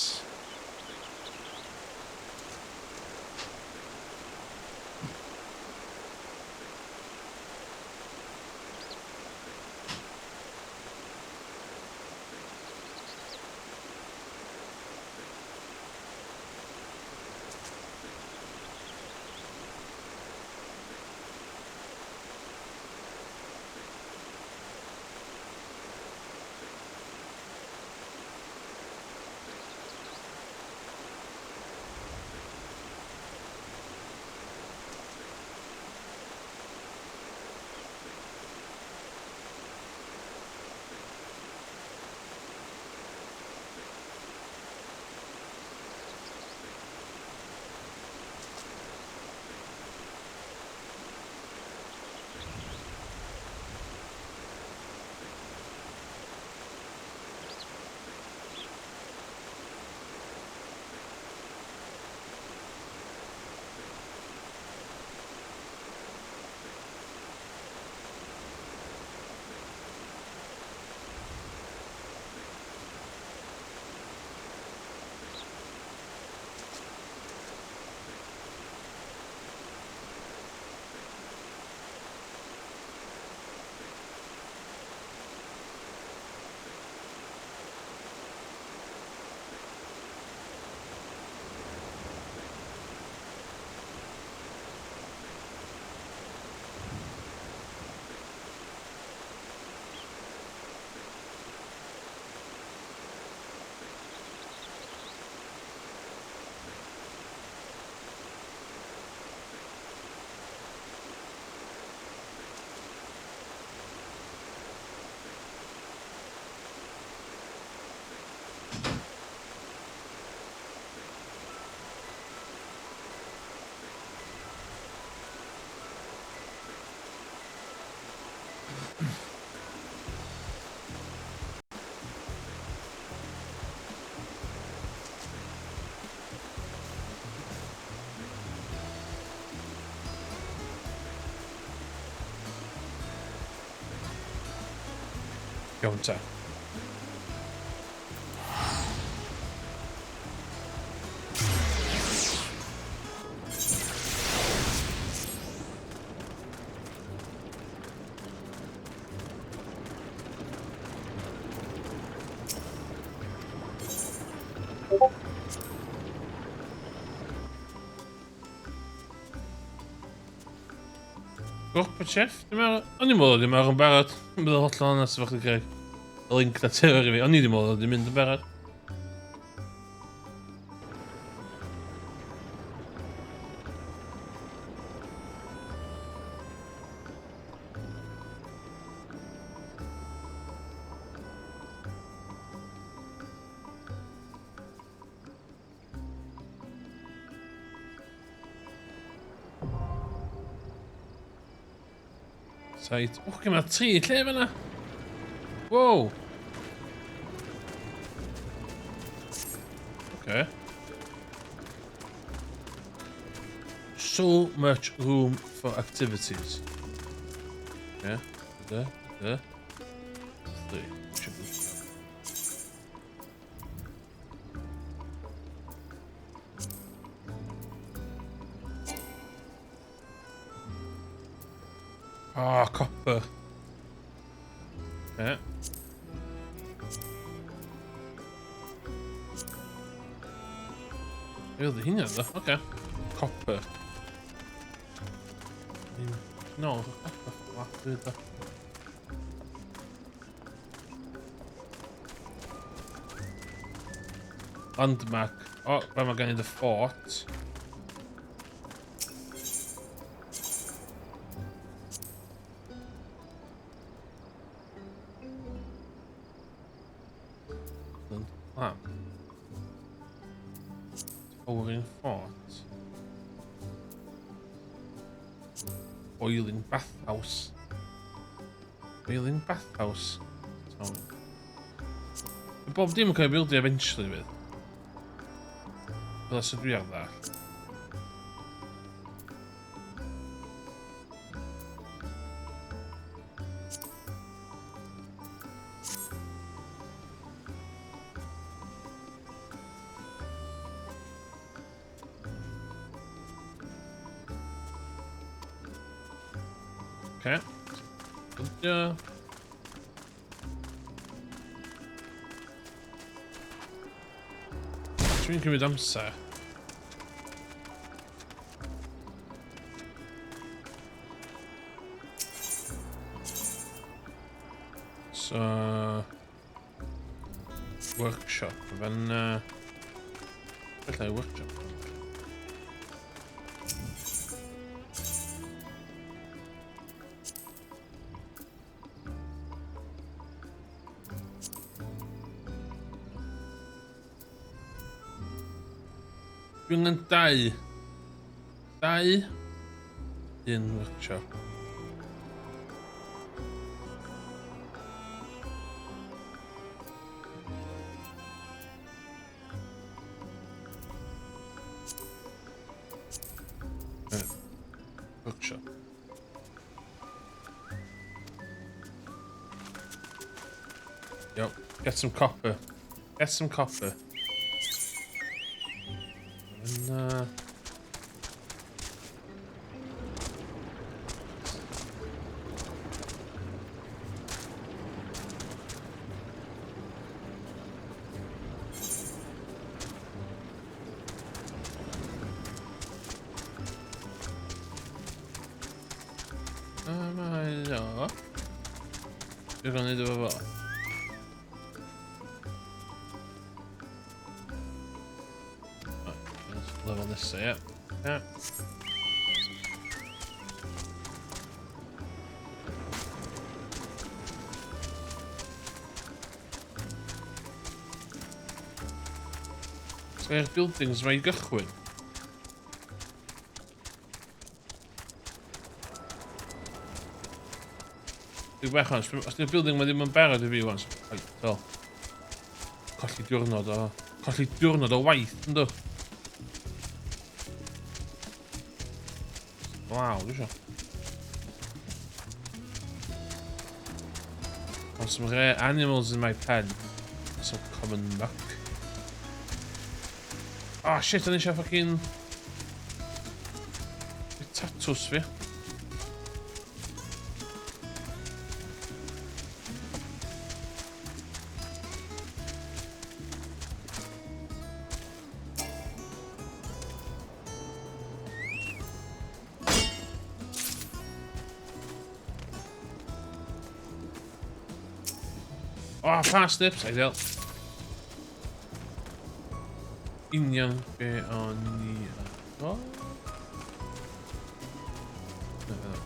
Iawn ta. Gorbachev? Dwi'n meddwl... O'n i'n meddwl oedd i'n yn barod. Yn bydd hollol onest efo chdi, Craig. Y link na teor i fi. O'n i ddim meddwl oedd i'n mynd yn barod. Site. O, gyma tri lle fyna. Wow. Okay. So much room for activities. Yeah. There, there. Three. Should be. Ah, copper. Yeah. Oedd hynna ddo, oce. Copper. No, copper. Ddo. Landmark. O, oh, mae gen i the fort. Lamp. Towering fort. Boiling bathhouse. Boiling bathhouse. Towering. Bob dim yn cael ei bildio eventually fydd. Fel sydd dwi ar ddall. Okay. Bildio. Dwi'n cymryd amser. So... Workshop, fan... Felly, workshop. Dwi'n angen dau. Dau. Un workshop. Workshop. Yep, get some copper. Get some copper. And, Mae o. Dwi'n gwneud efo fo. Lefel nesaf, ie. Ie. Sgai'r buildings mae i gychwyn. Dwi'n bach o'n, os di'r building mae ddim yn barod i fi wan, so, fel, colli diwrnod o, colli diwrnod o waith, ynddo? Waw, dwi isio. Want some rare animals in my pen. Some common muck. Oh shit, o'n eisiau fucking... Tatws fi. Oh, parsnips, ideal. Union be o'n i... Oh. No, no.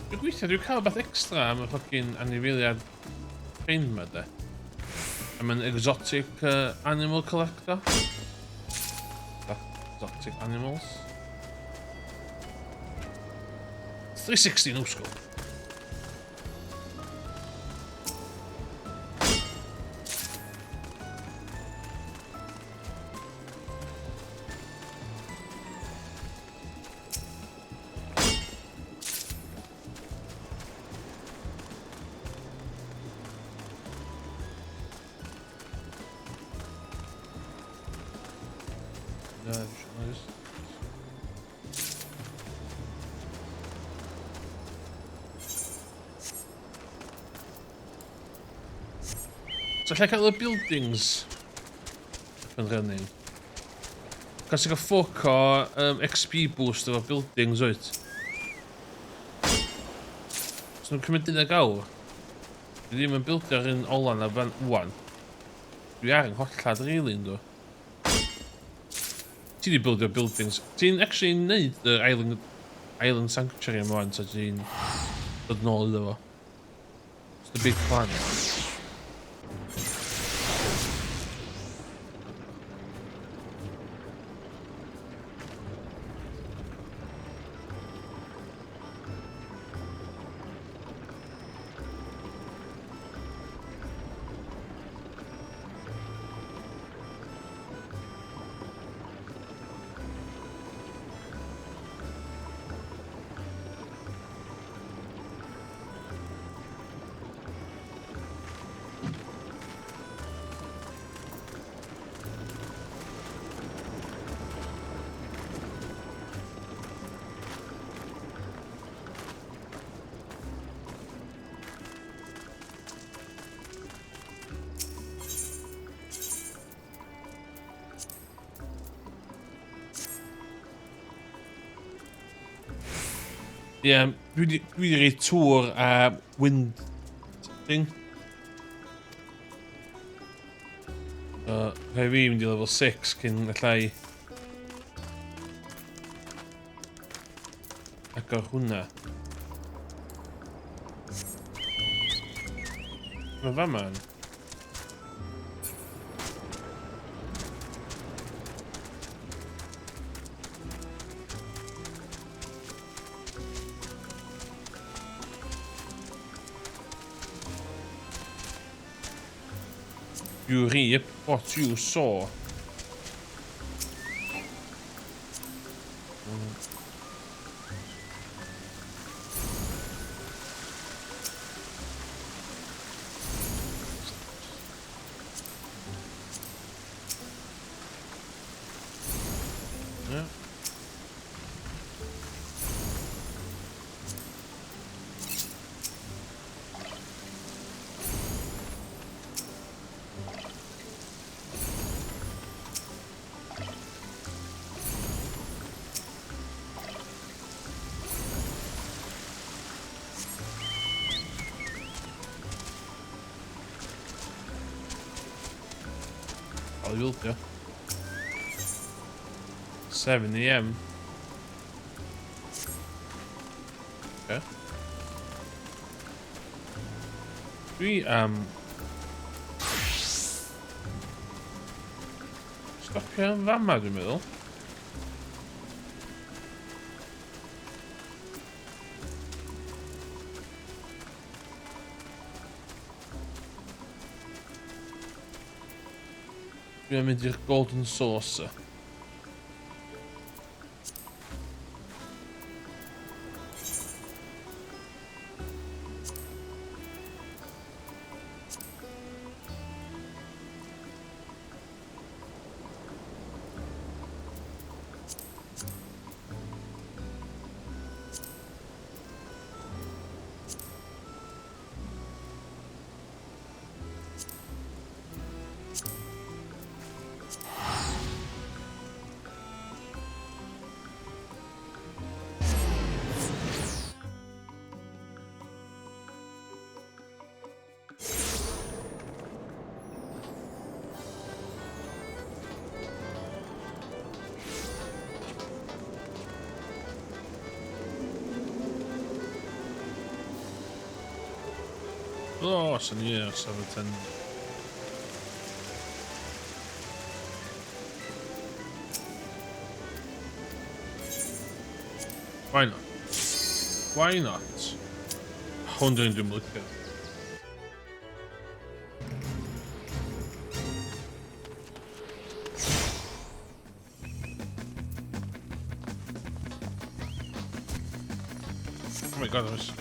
Dwi'n gweithio, dwi'n cael beth extra am y fucking anifeiliad prin ma de. I'm an exotic animal collector. Exotic animals. 360 no scope. So lle cael y buildings up and running? Cos ti'n cael ffoc o XP boost efo buildings wyt. So nhw'n cymryd 12 awr. Dwi ddim yn buildio'r un ola na fan wan. Dwi ar yng nghollad really ynddo. Ti di buildio buildings. Ti'n actually neud yr island sanctuary yma wan, so ti'n dod nôl iddo fo. It's the big plan. Ie, yeah, dwi 'di rhoi tŵr a wind thing. So, rhaid fi mynd i level 6 cyn allai agor hwnna. Mae fama'n. You reap what you sow. Yeah. I'll wyldio. 7 a.m. Okay. Dwi am stopio yn fama, dwi'n meddwl. Dwi'n mynd i'r Golden Saucer. Oh, syniad, 7, 10. Why not? Why not? Hwn dwi'n licio. Oh my God, I was...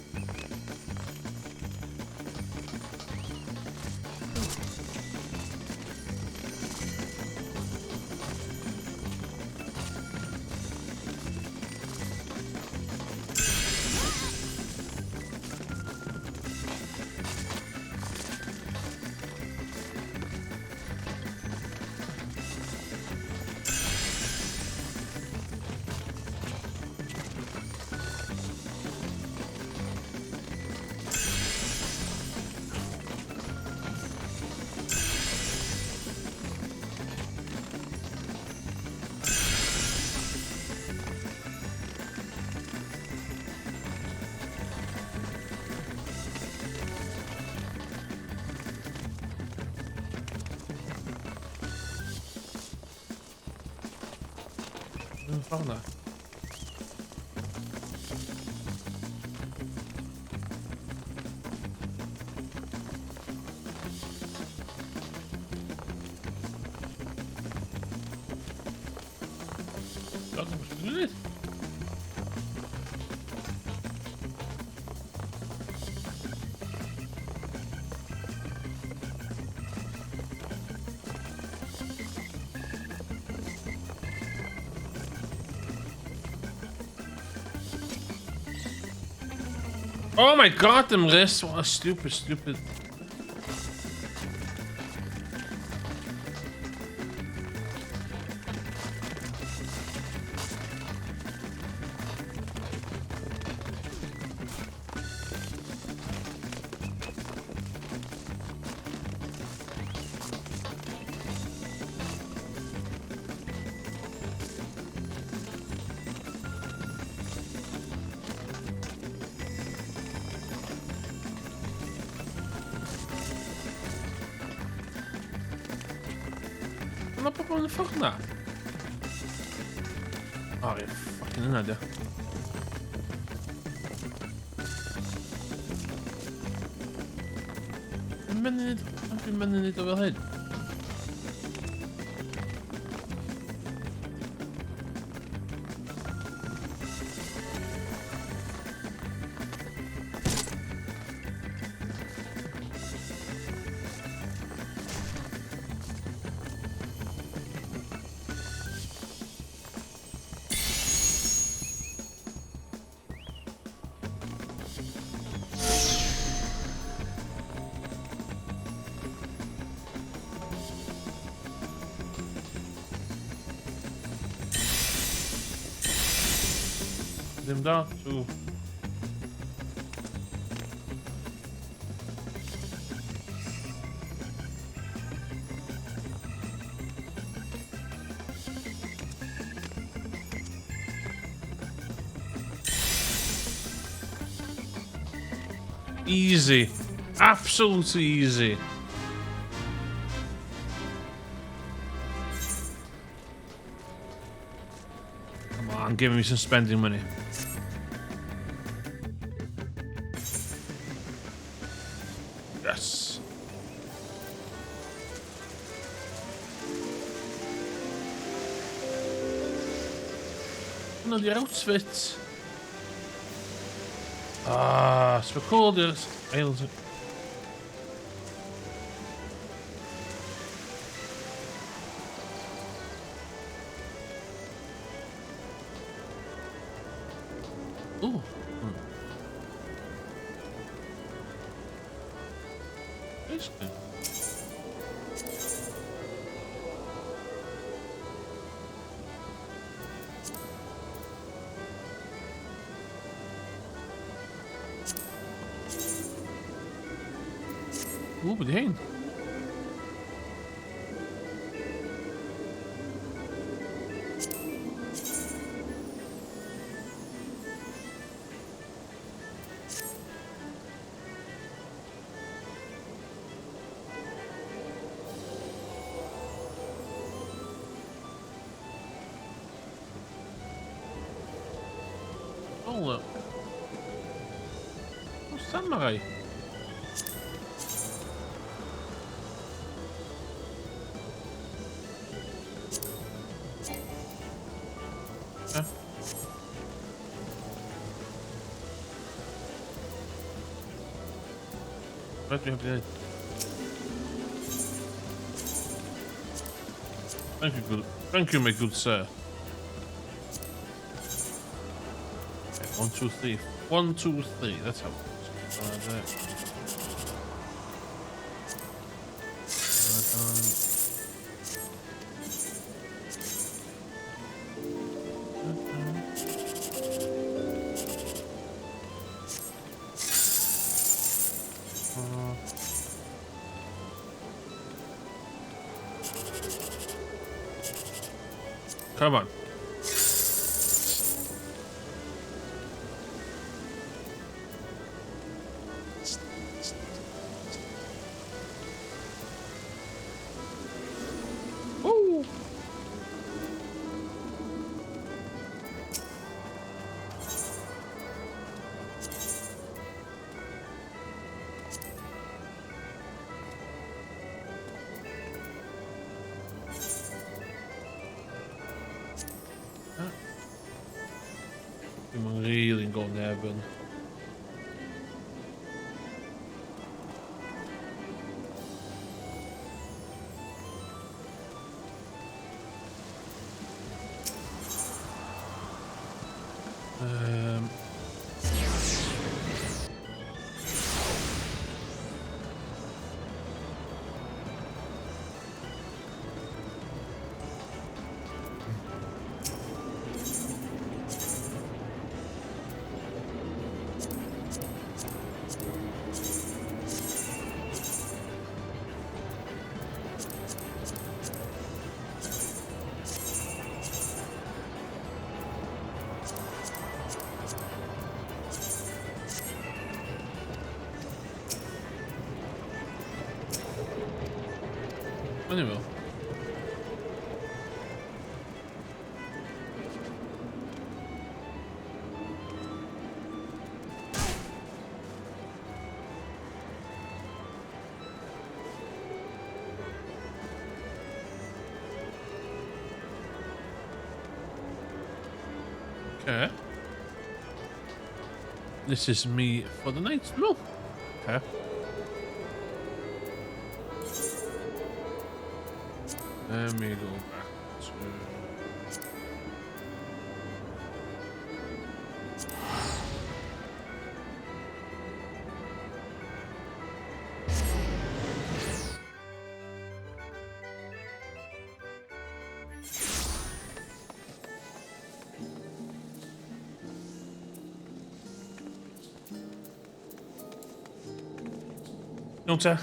Yn ffordd na. God, beth dwi'n gwneud? Oh my God, Emrys, what a stupid, stupid. Mae pobl yn y ffordd na. O, ie, fucking yna, dio. Dwi'n mynd i wneud o fel hyn. Ddim da, so... Easy. Absolutely easy. Come on, give me some spending money. Yes. Hwna di'r outfit. Ah, so cool di'r ail... Ooh. Basically. Ww, beth di hein? Oh, look. Oh, samurai. Huh? What do we have to do? Thank you, good. Thank you, my good sir. Okay, 1, 2, 3. 1, 2, 3. That's how it works. Come on. Ooh. Dwi'n really go nefyn. Anyway. Okay. This is me for the night, no. Okay. Let me go back to... Iawn ta.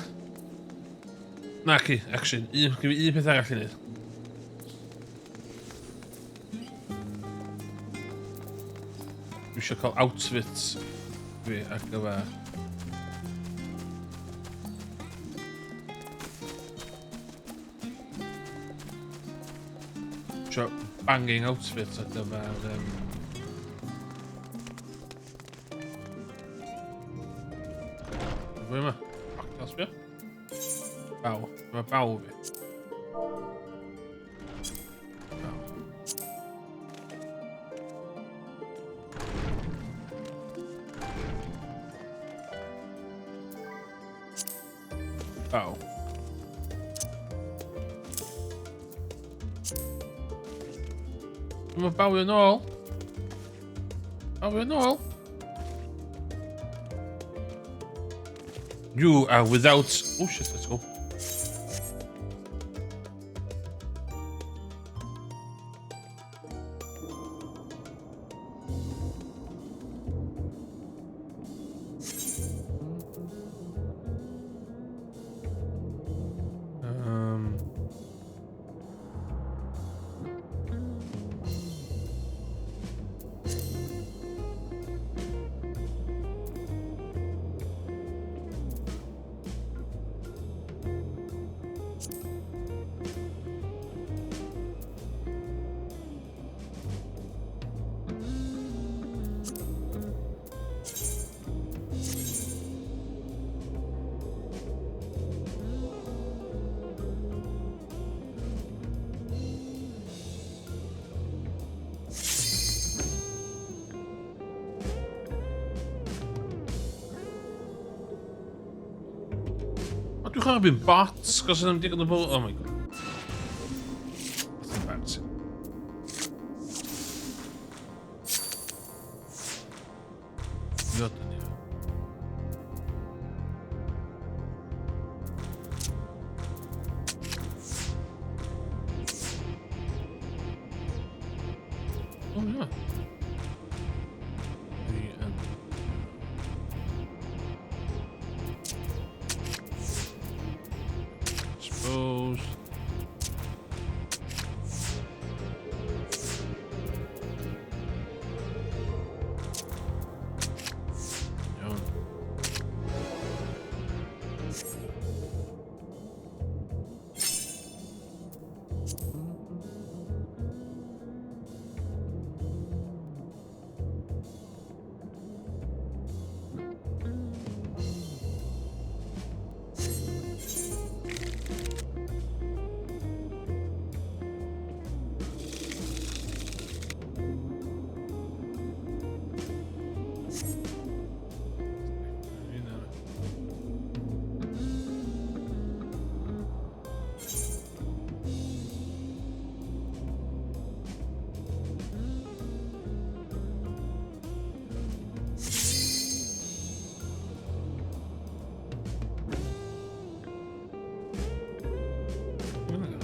Naci, actually, un, gyda fi un peth arall i wneud. Dwi eisiau cael outfit fi ar gyfer... Eisiau banging outfit ar gyfer... Fwy yma. Fuck, sbio. Baw. Mae baw fi. Baw. Baw. Mae baw yn ôl. Baw yn ôl. You are without... Oh shit, let's go. O, dwi'n chwarae fi'n bots, cos yna'n digon o bobl... Oh my god. That's embarrassing. Ddod yn iawn. Oh, yeah. The end. Suppose. Iawn. Un arall. Hwnna go.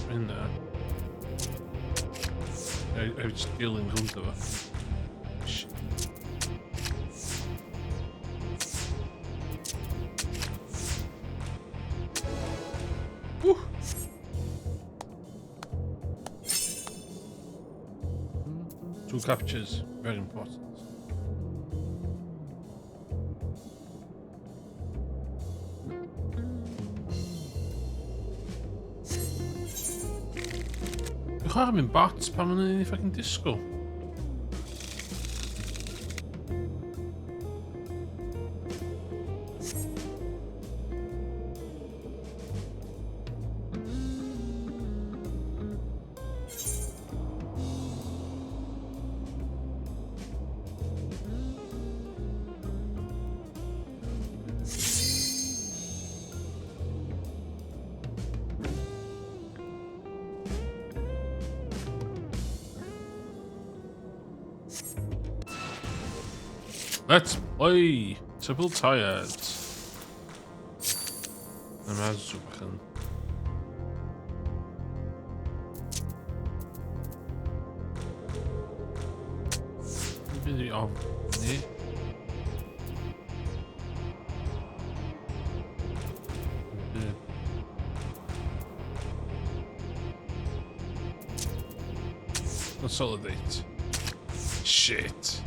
Hynna. I just dilyn rhwng fo. Shit. Woo! Two captures, very important. chwarae mynd bots pan maen nhw'n fucking disgwyl. Let's play Triple Tired. Yma suchen. Byd i ofni. Consolidate. Shit.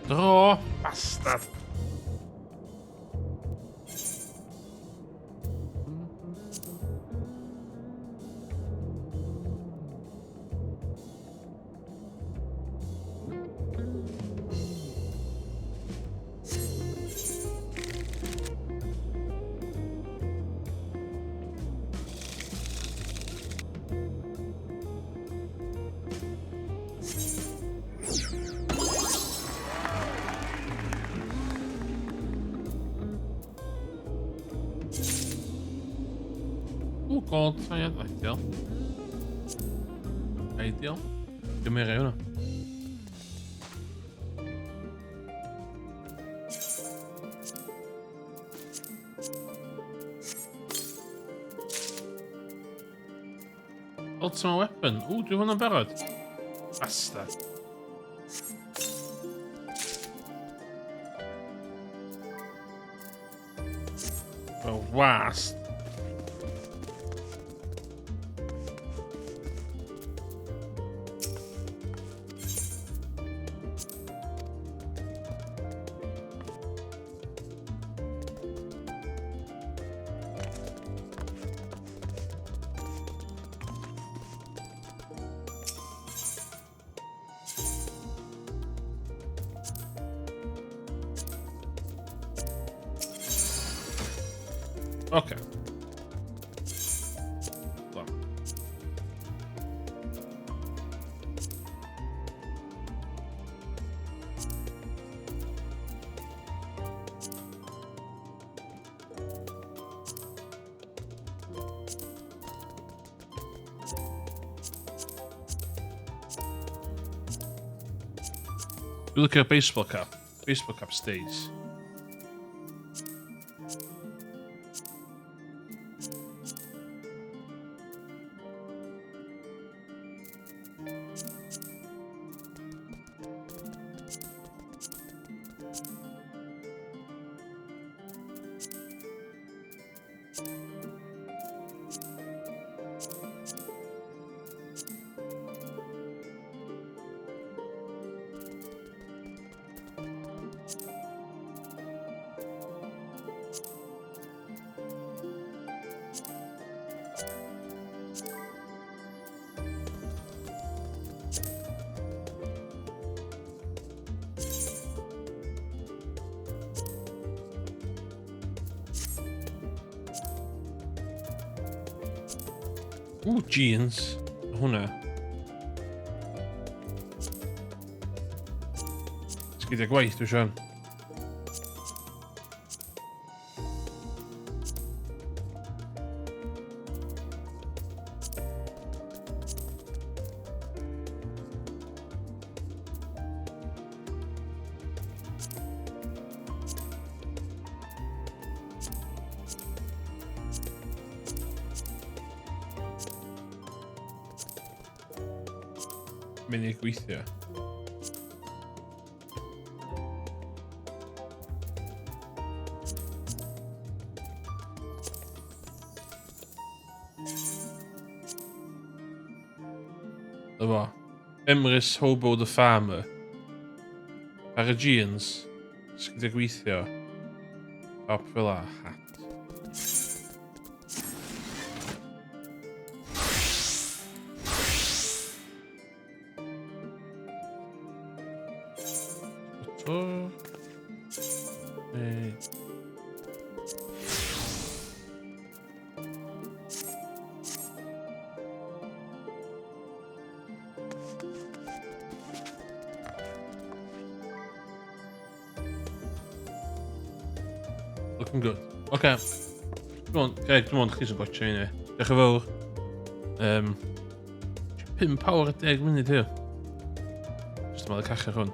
Dro, bastard. Ooh, gold triad, ideal. Ideal. Gymera hwnna. Ultimate weapon. Ww, dwi hwnna'n barod. Bastard. Fel wast. Okay. Well. Dwi'n licio baseball cap. Baseball cap stays. Ooh, jeans. Hwnna. Sgidiau gwaith, dwi'n siarad. Mynd i gweithio. Dyma. Emrys Hobo the Farmer. Ar y jeans. Sgidiau gweithio. Top fel a hat. To. Looking good. Oce. Dwi'n ond, Greg, dwi'n ond chdi sy'n gotcha i ni. Diolch yn fawr. Um, 5 awr a 10 munud hiw. Just yn meddwl cachu hwn.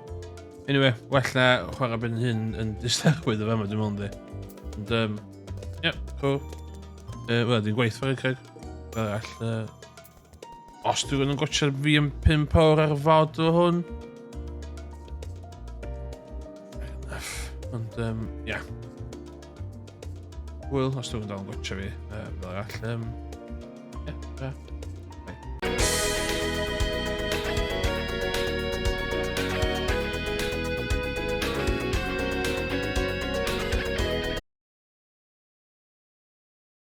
Anyway, well na chwarae ben hyn yn disterwydd o fama, dwi'n meddwl, yndi. Ond, yeah, cool. Wel, dwi'n gweithio fawr, Craig. Fel arall, os dwi'n yn gotcha fi yn 5 awr ar fod o hwn. Fair enough. Ond, yeah. Hwyl, os dwi'n dal yn gotcha fi, fel arall.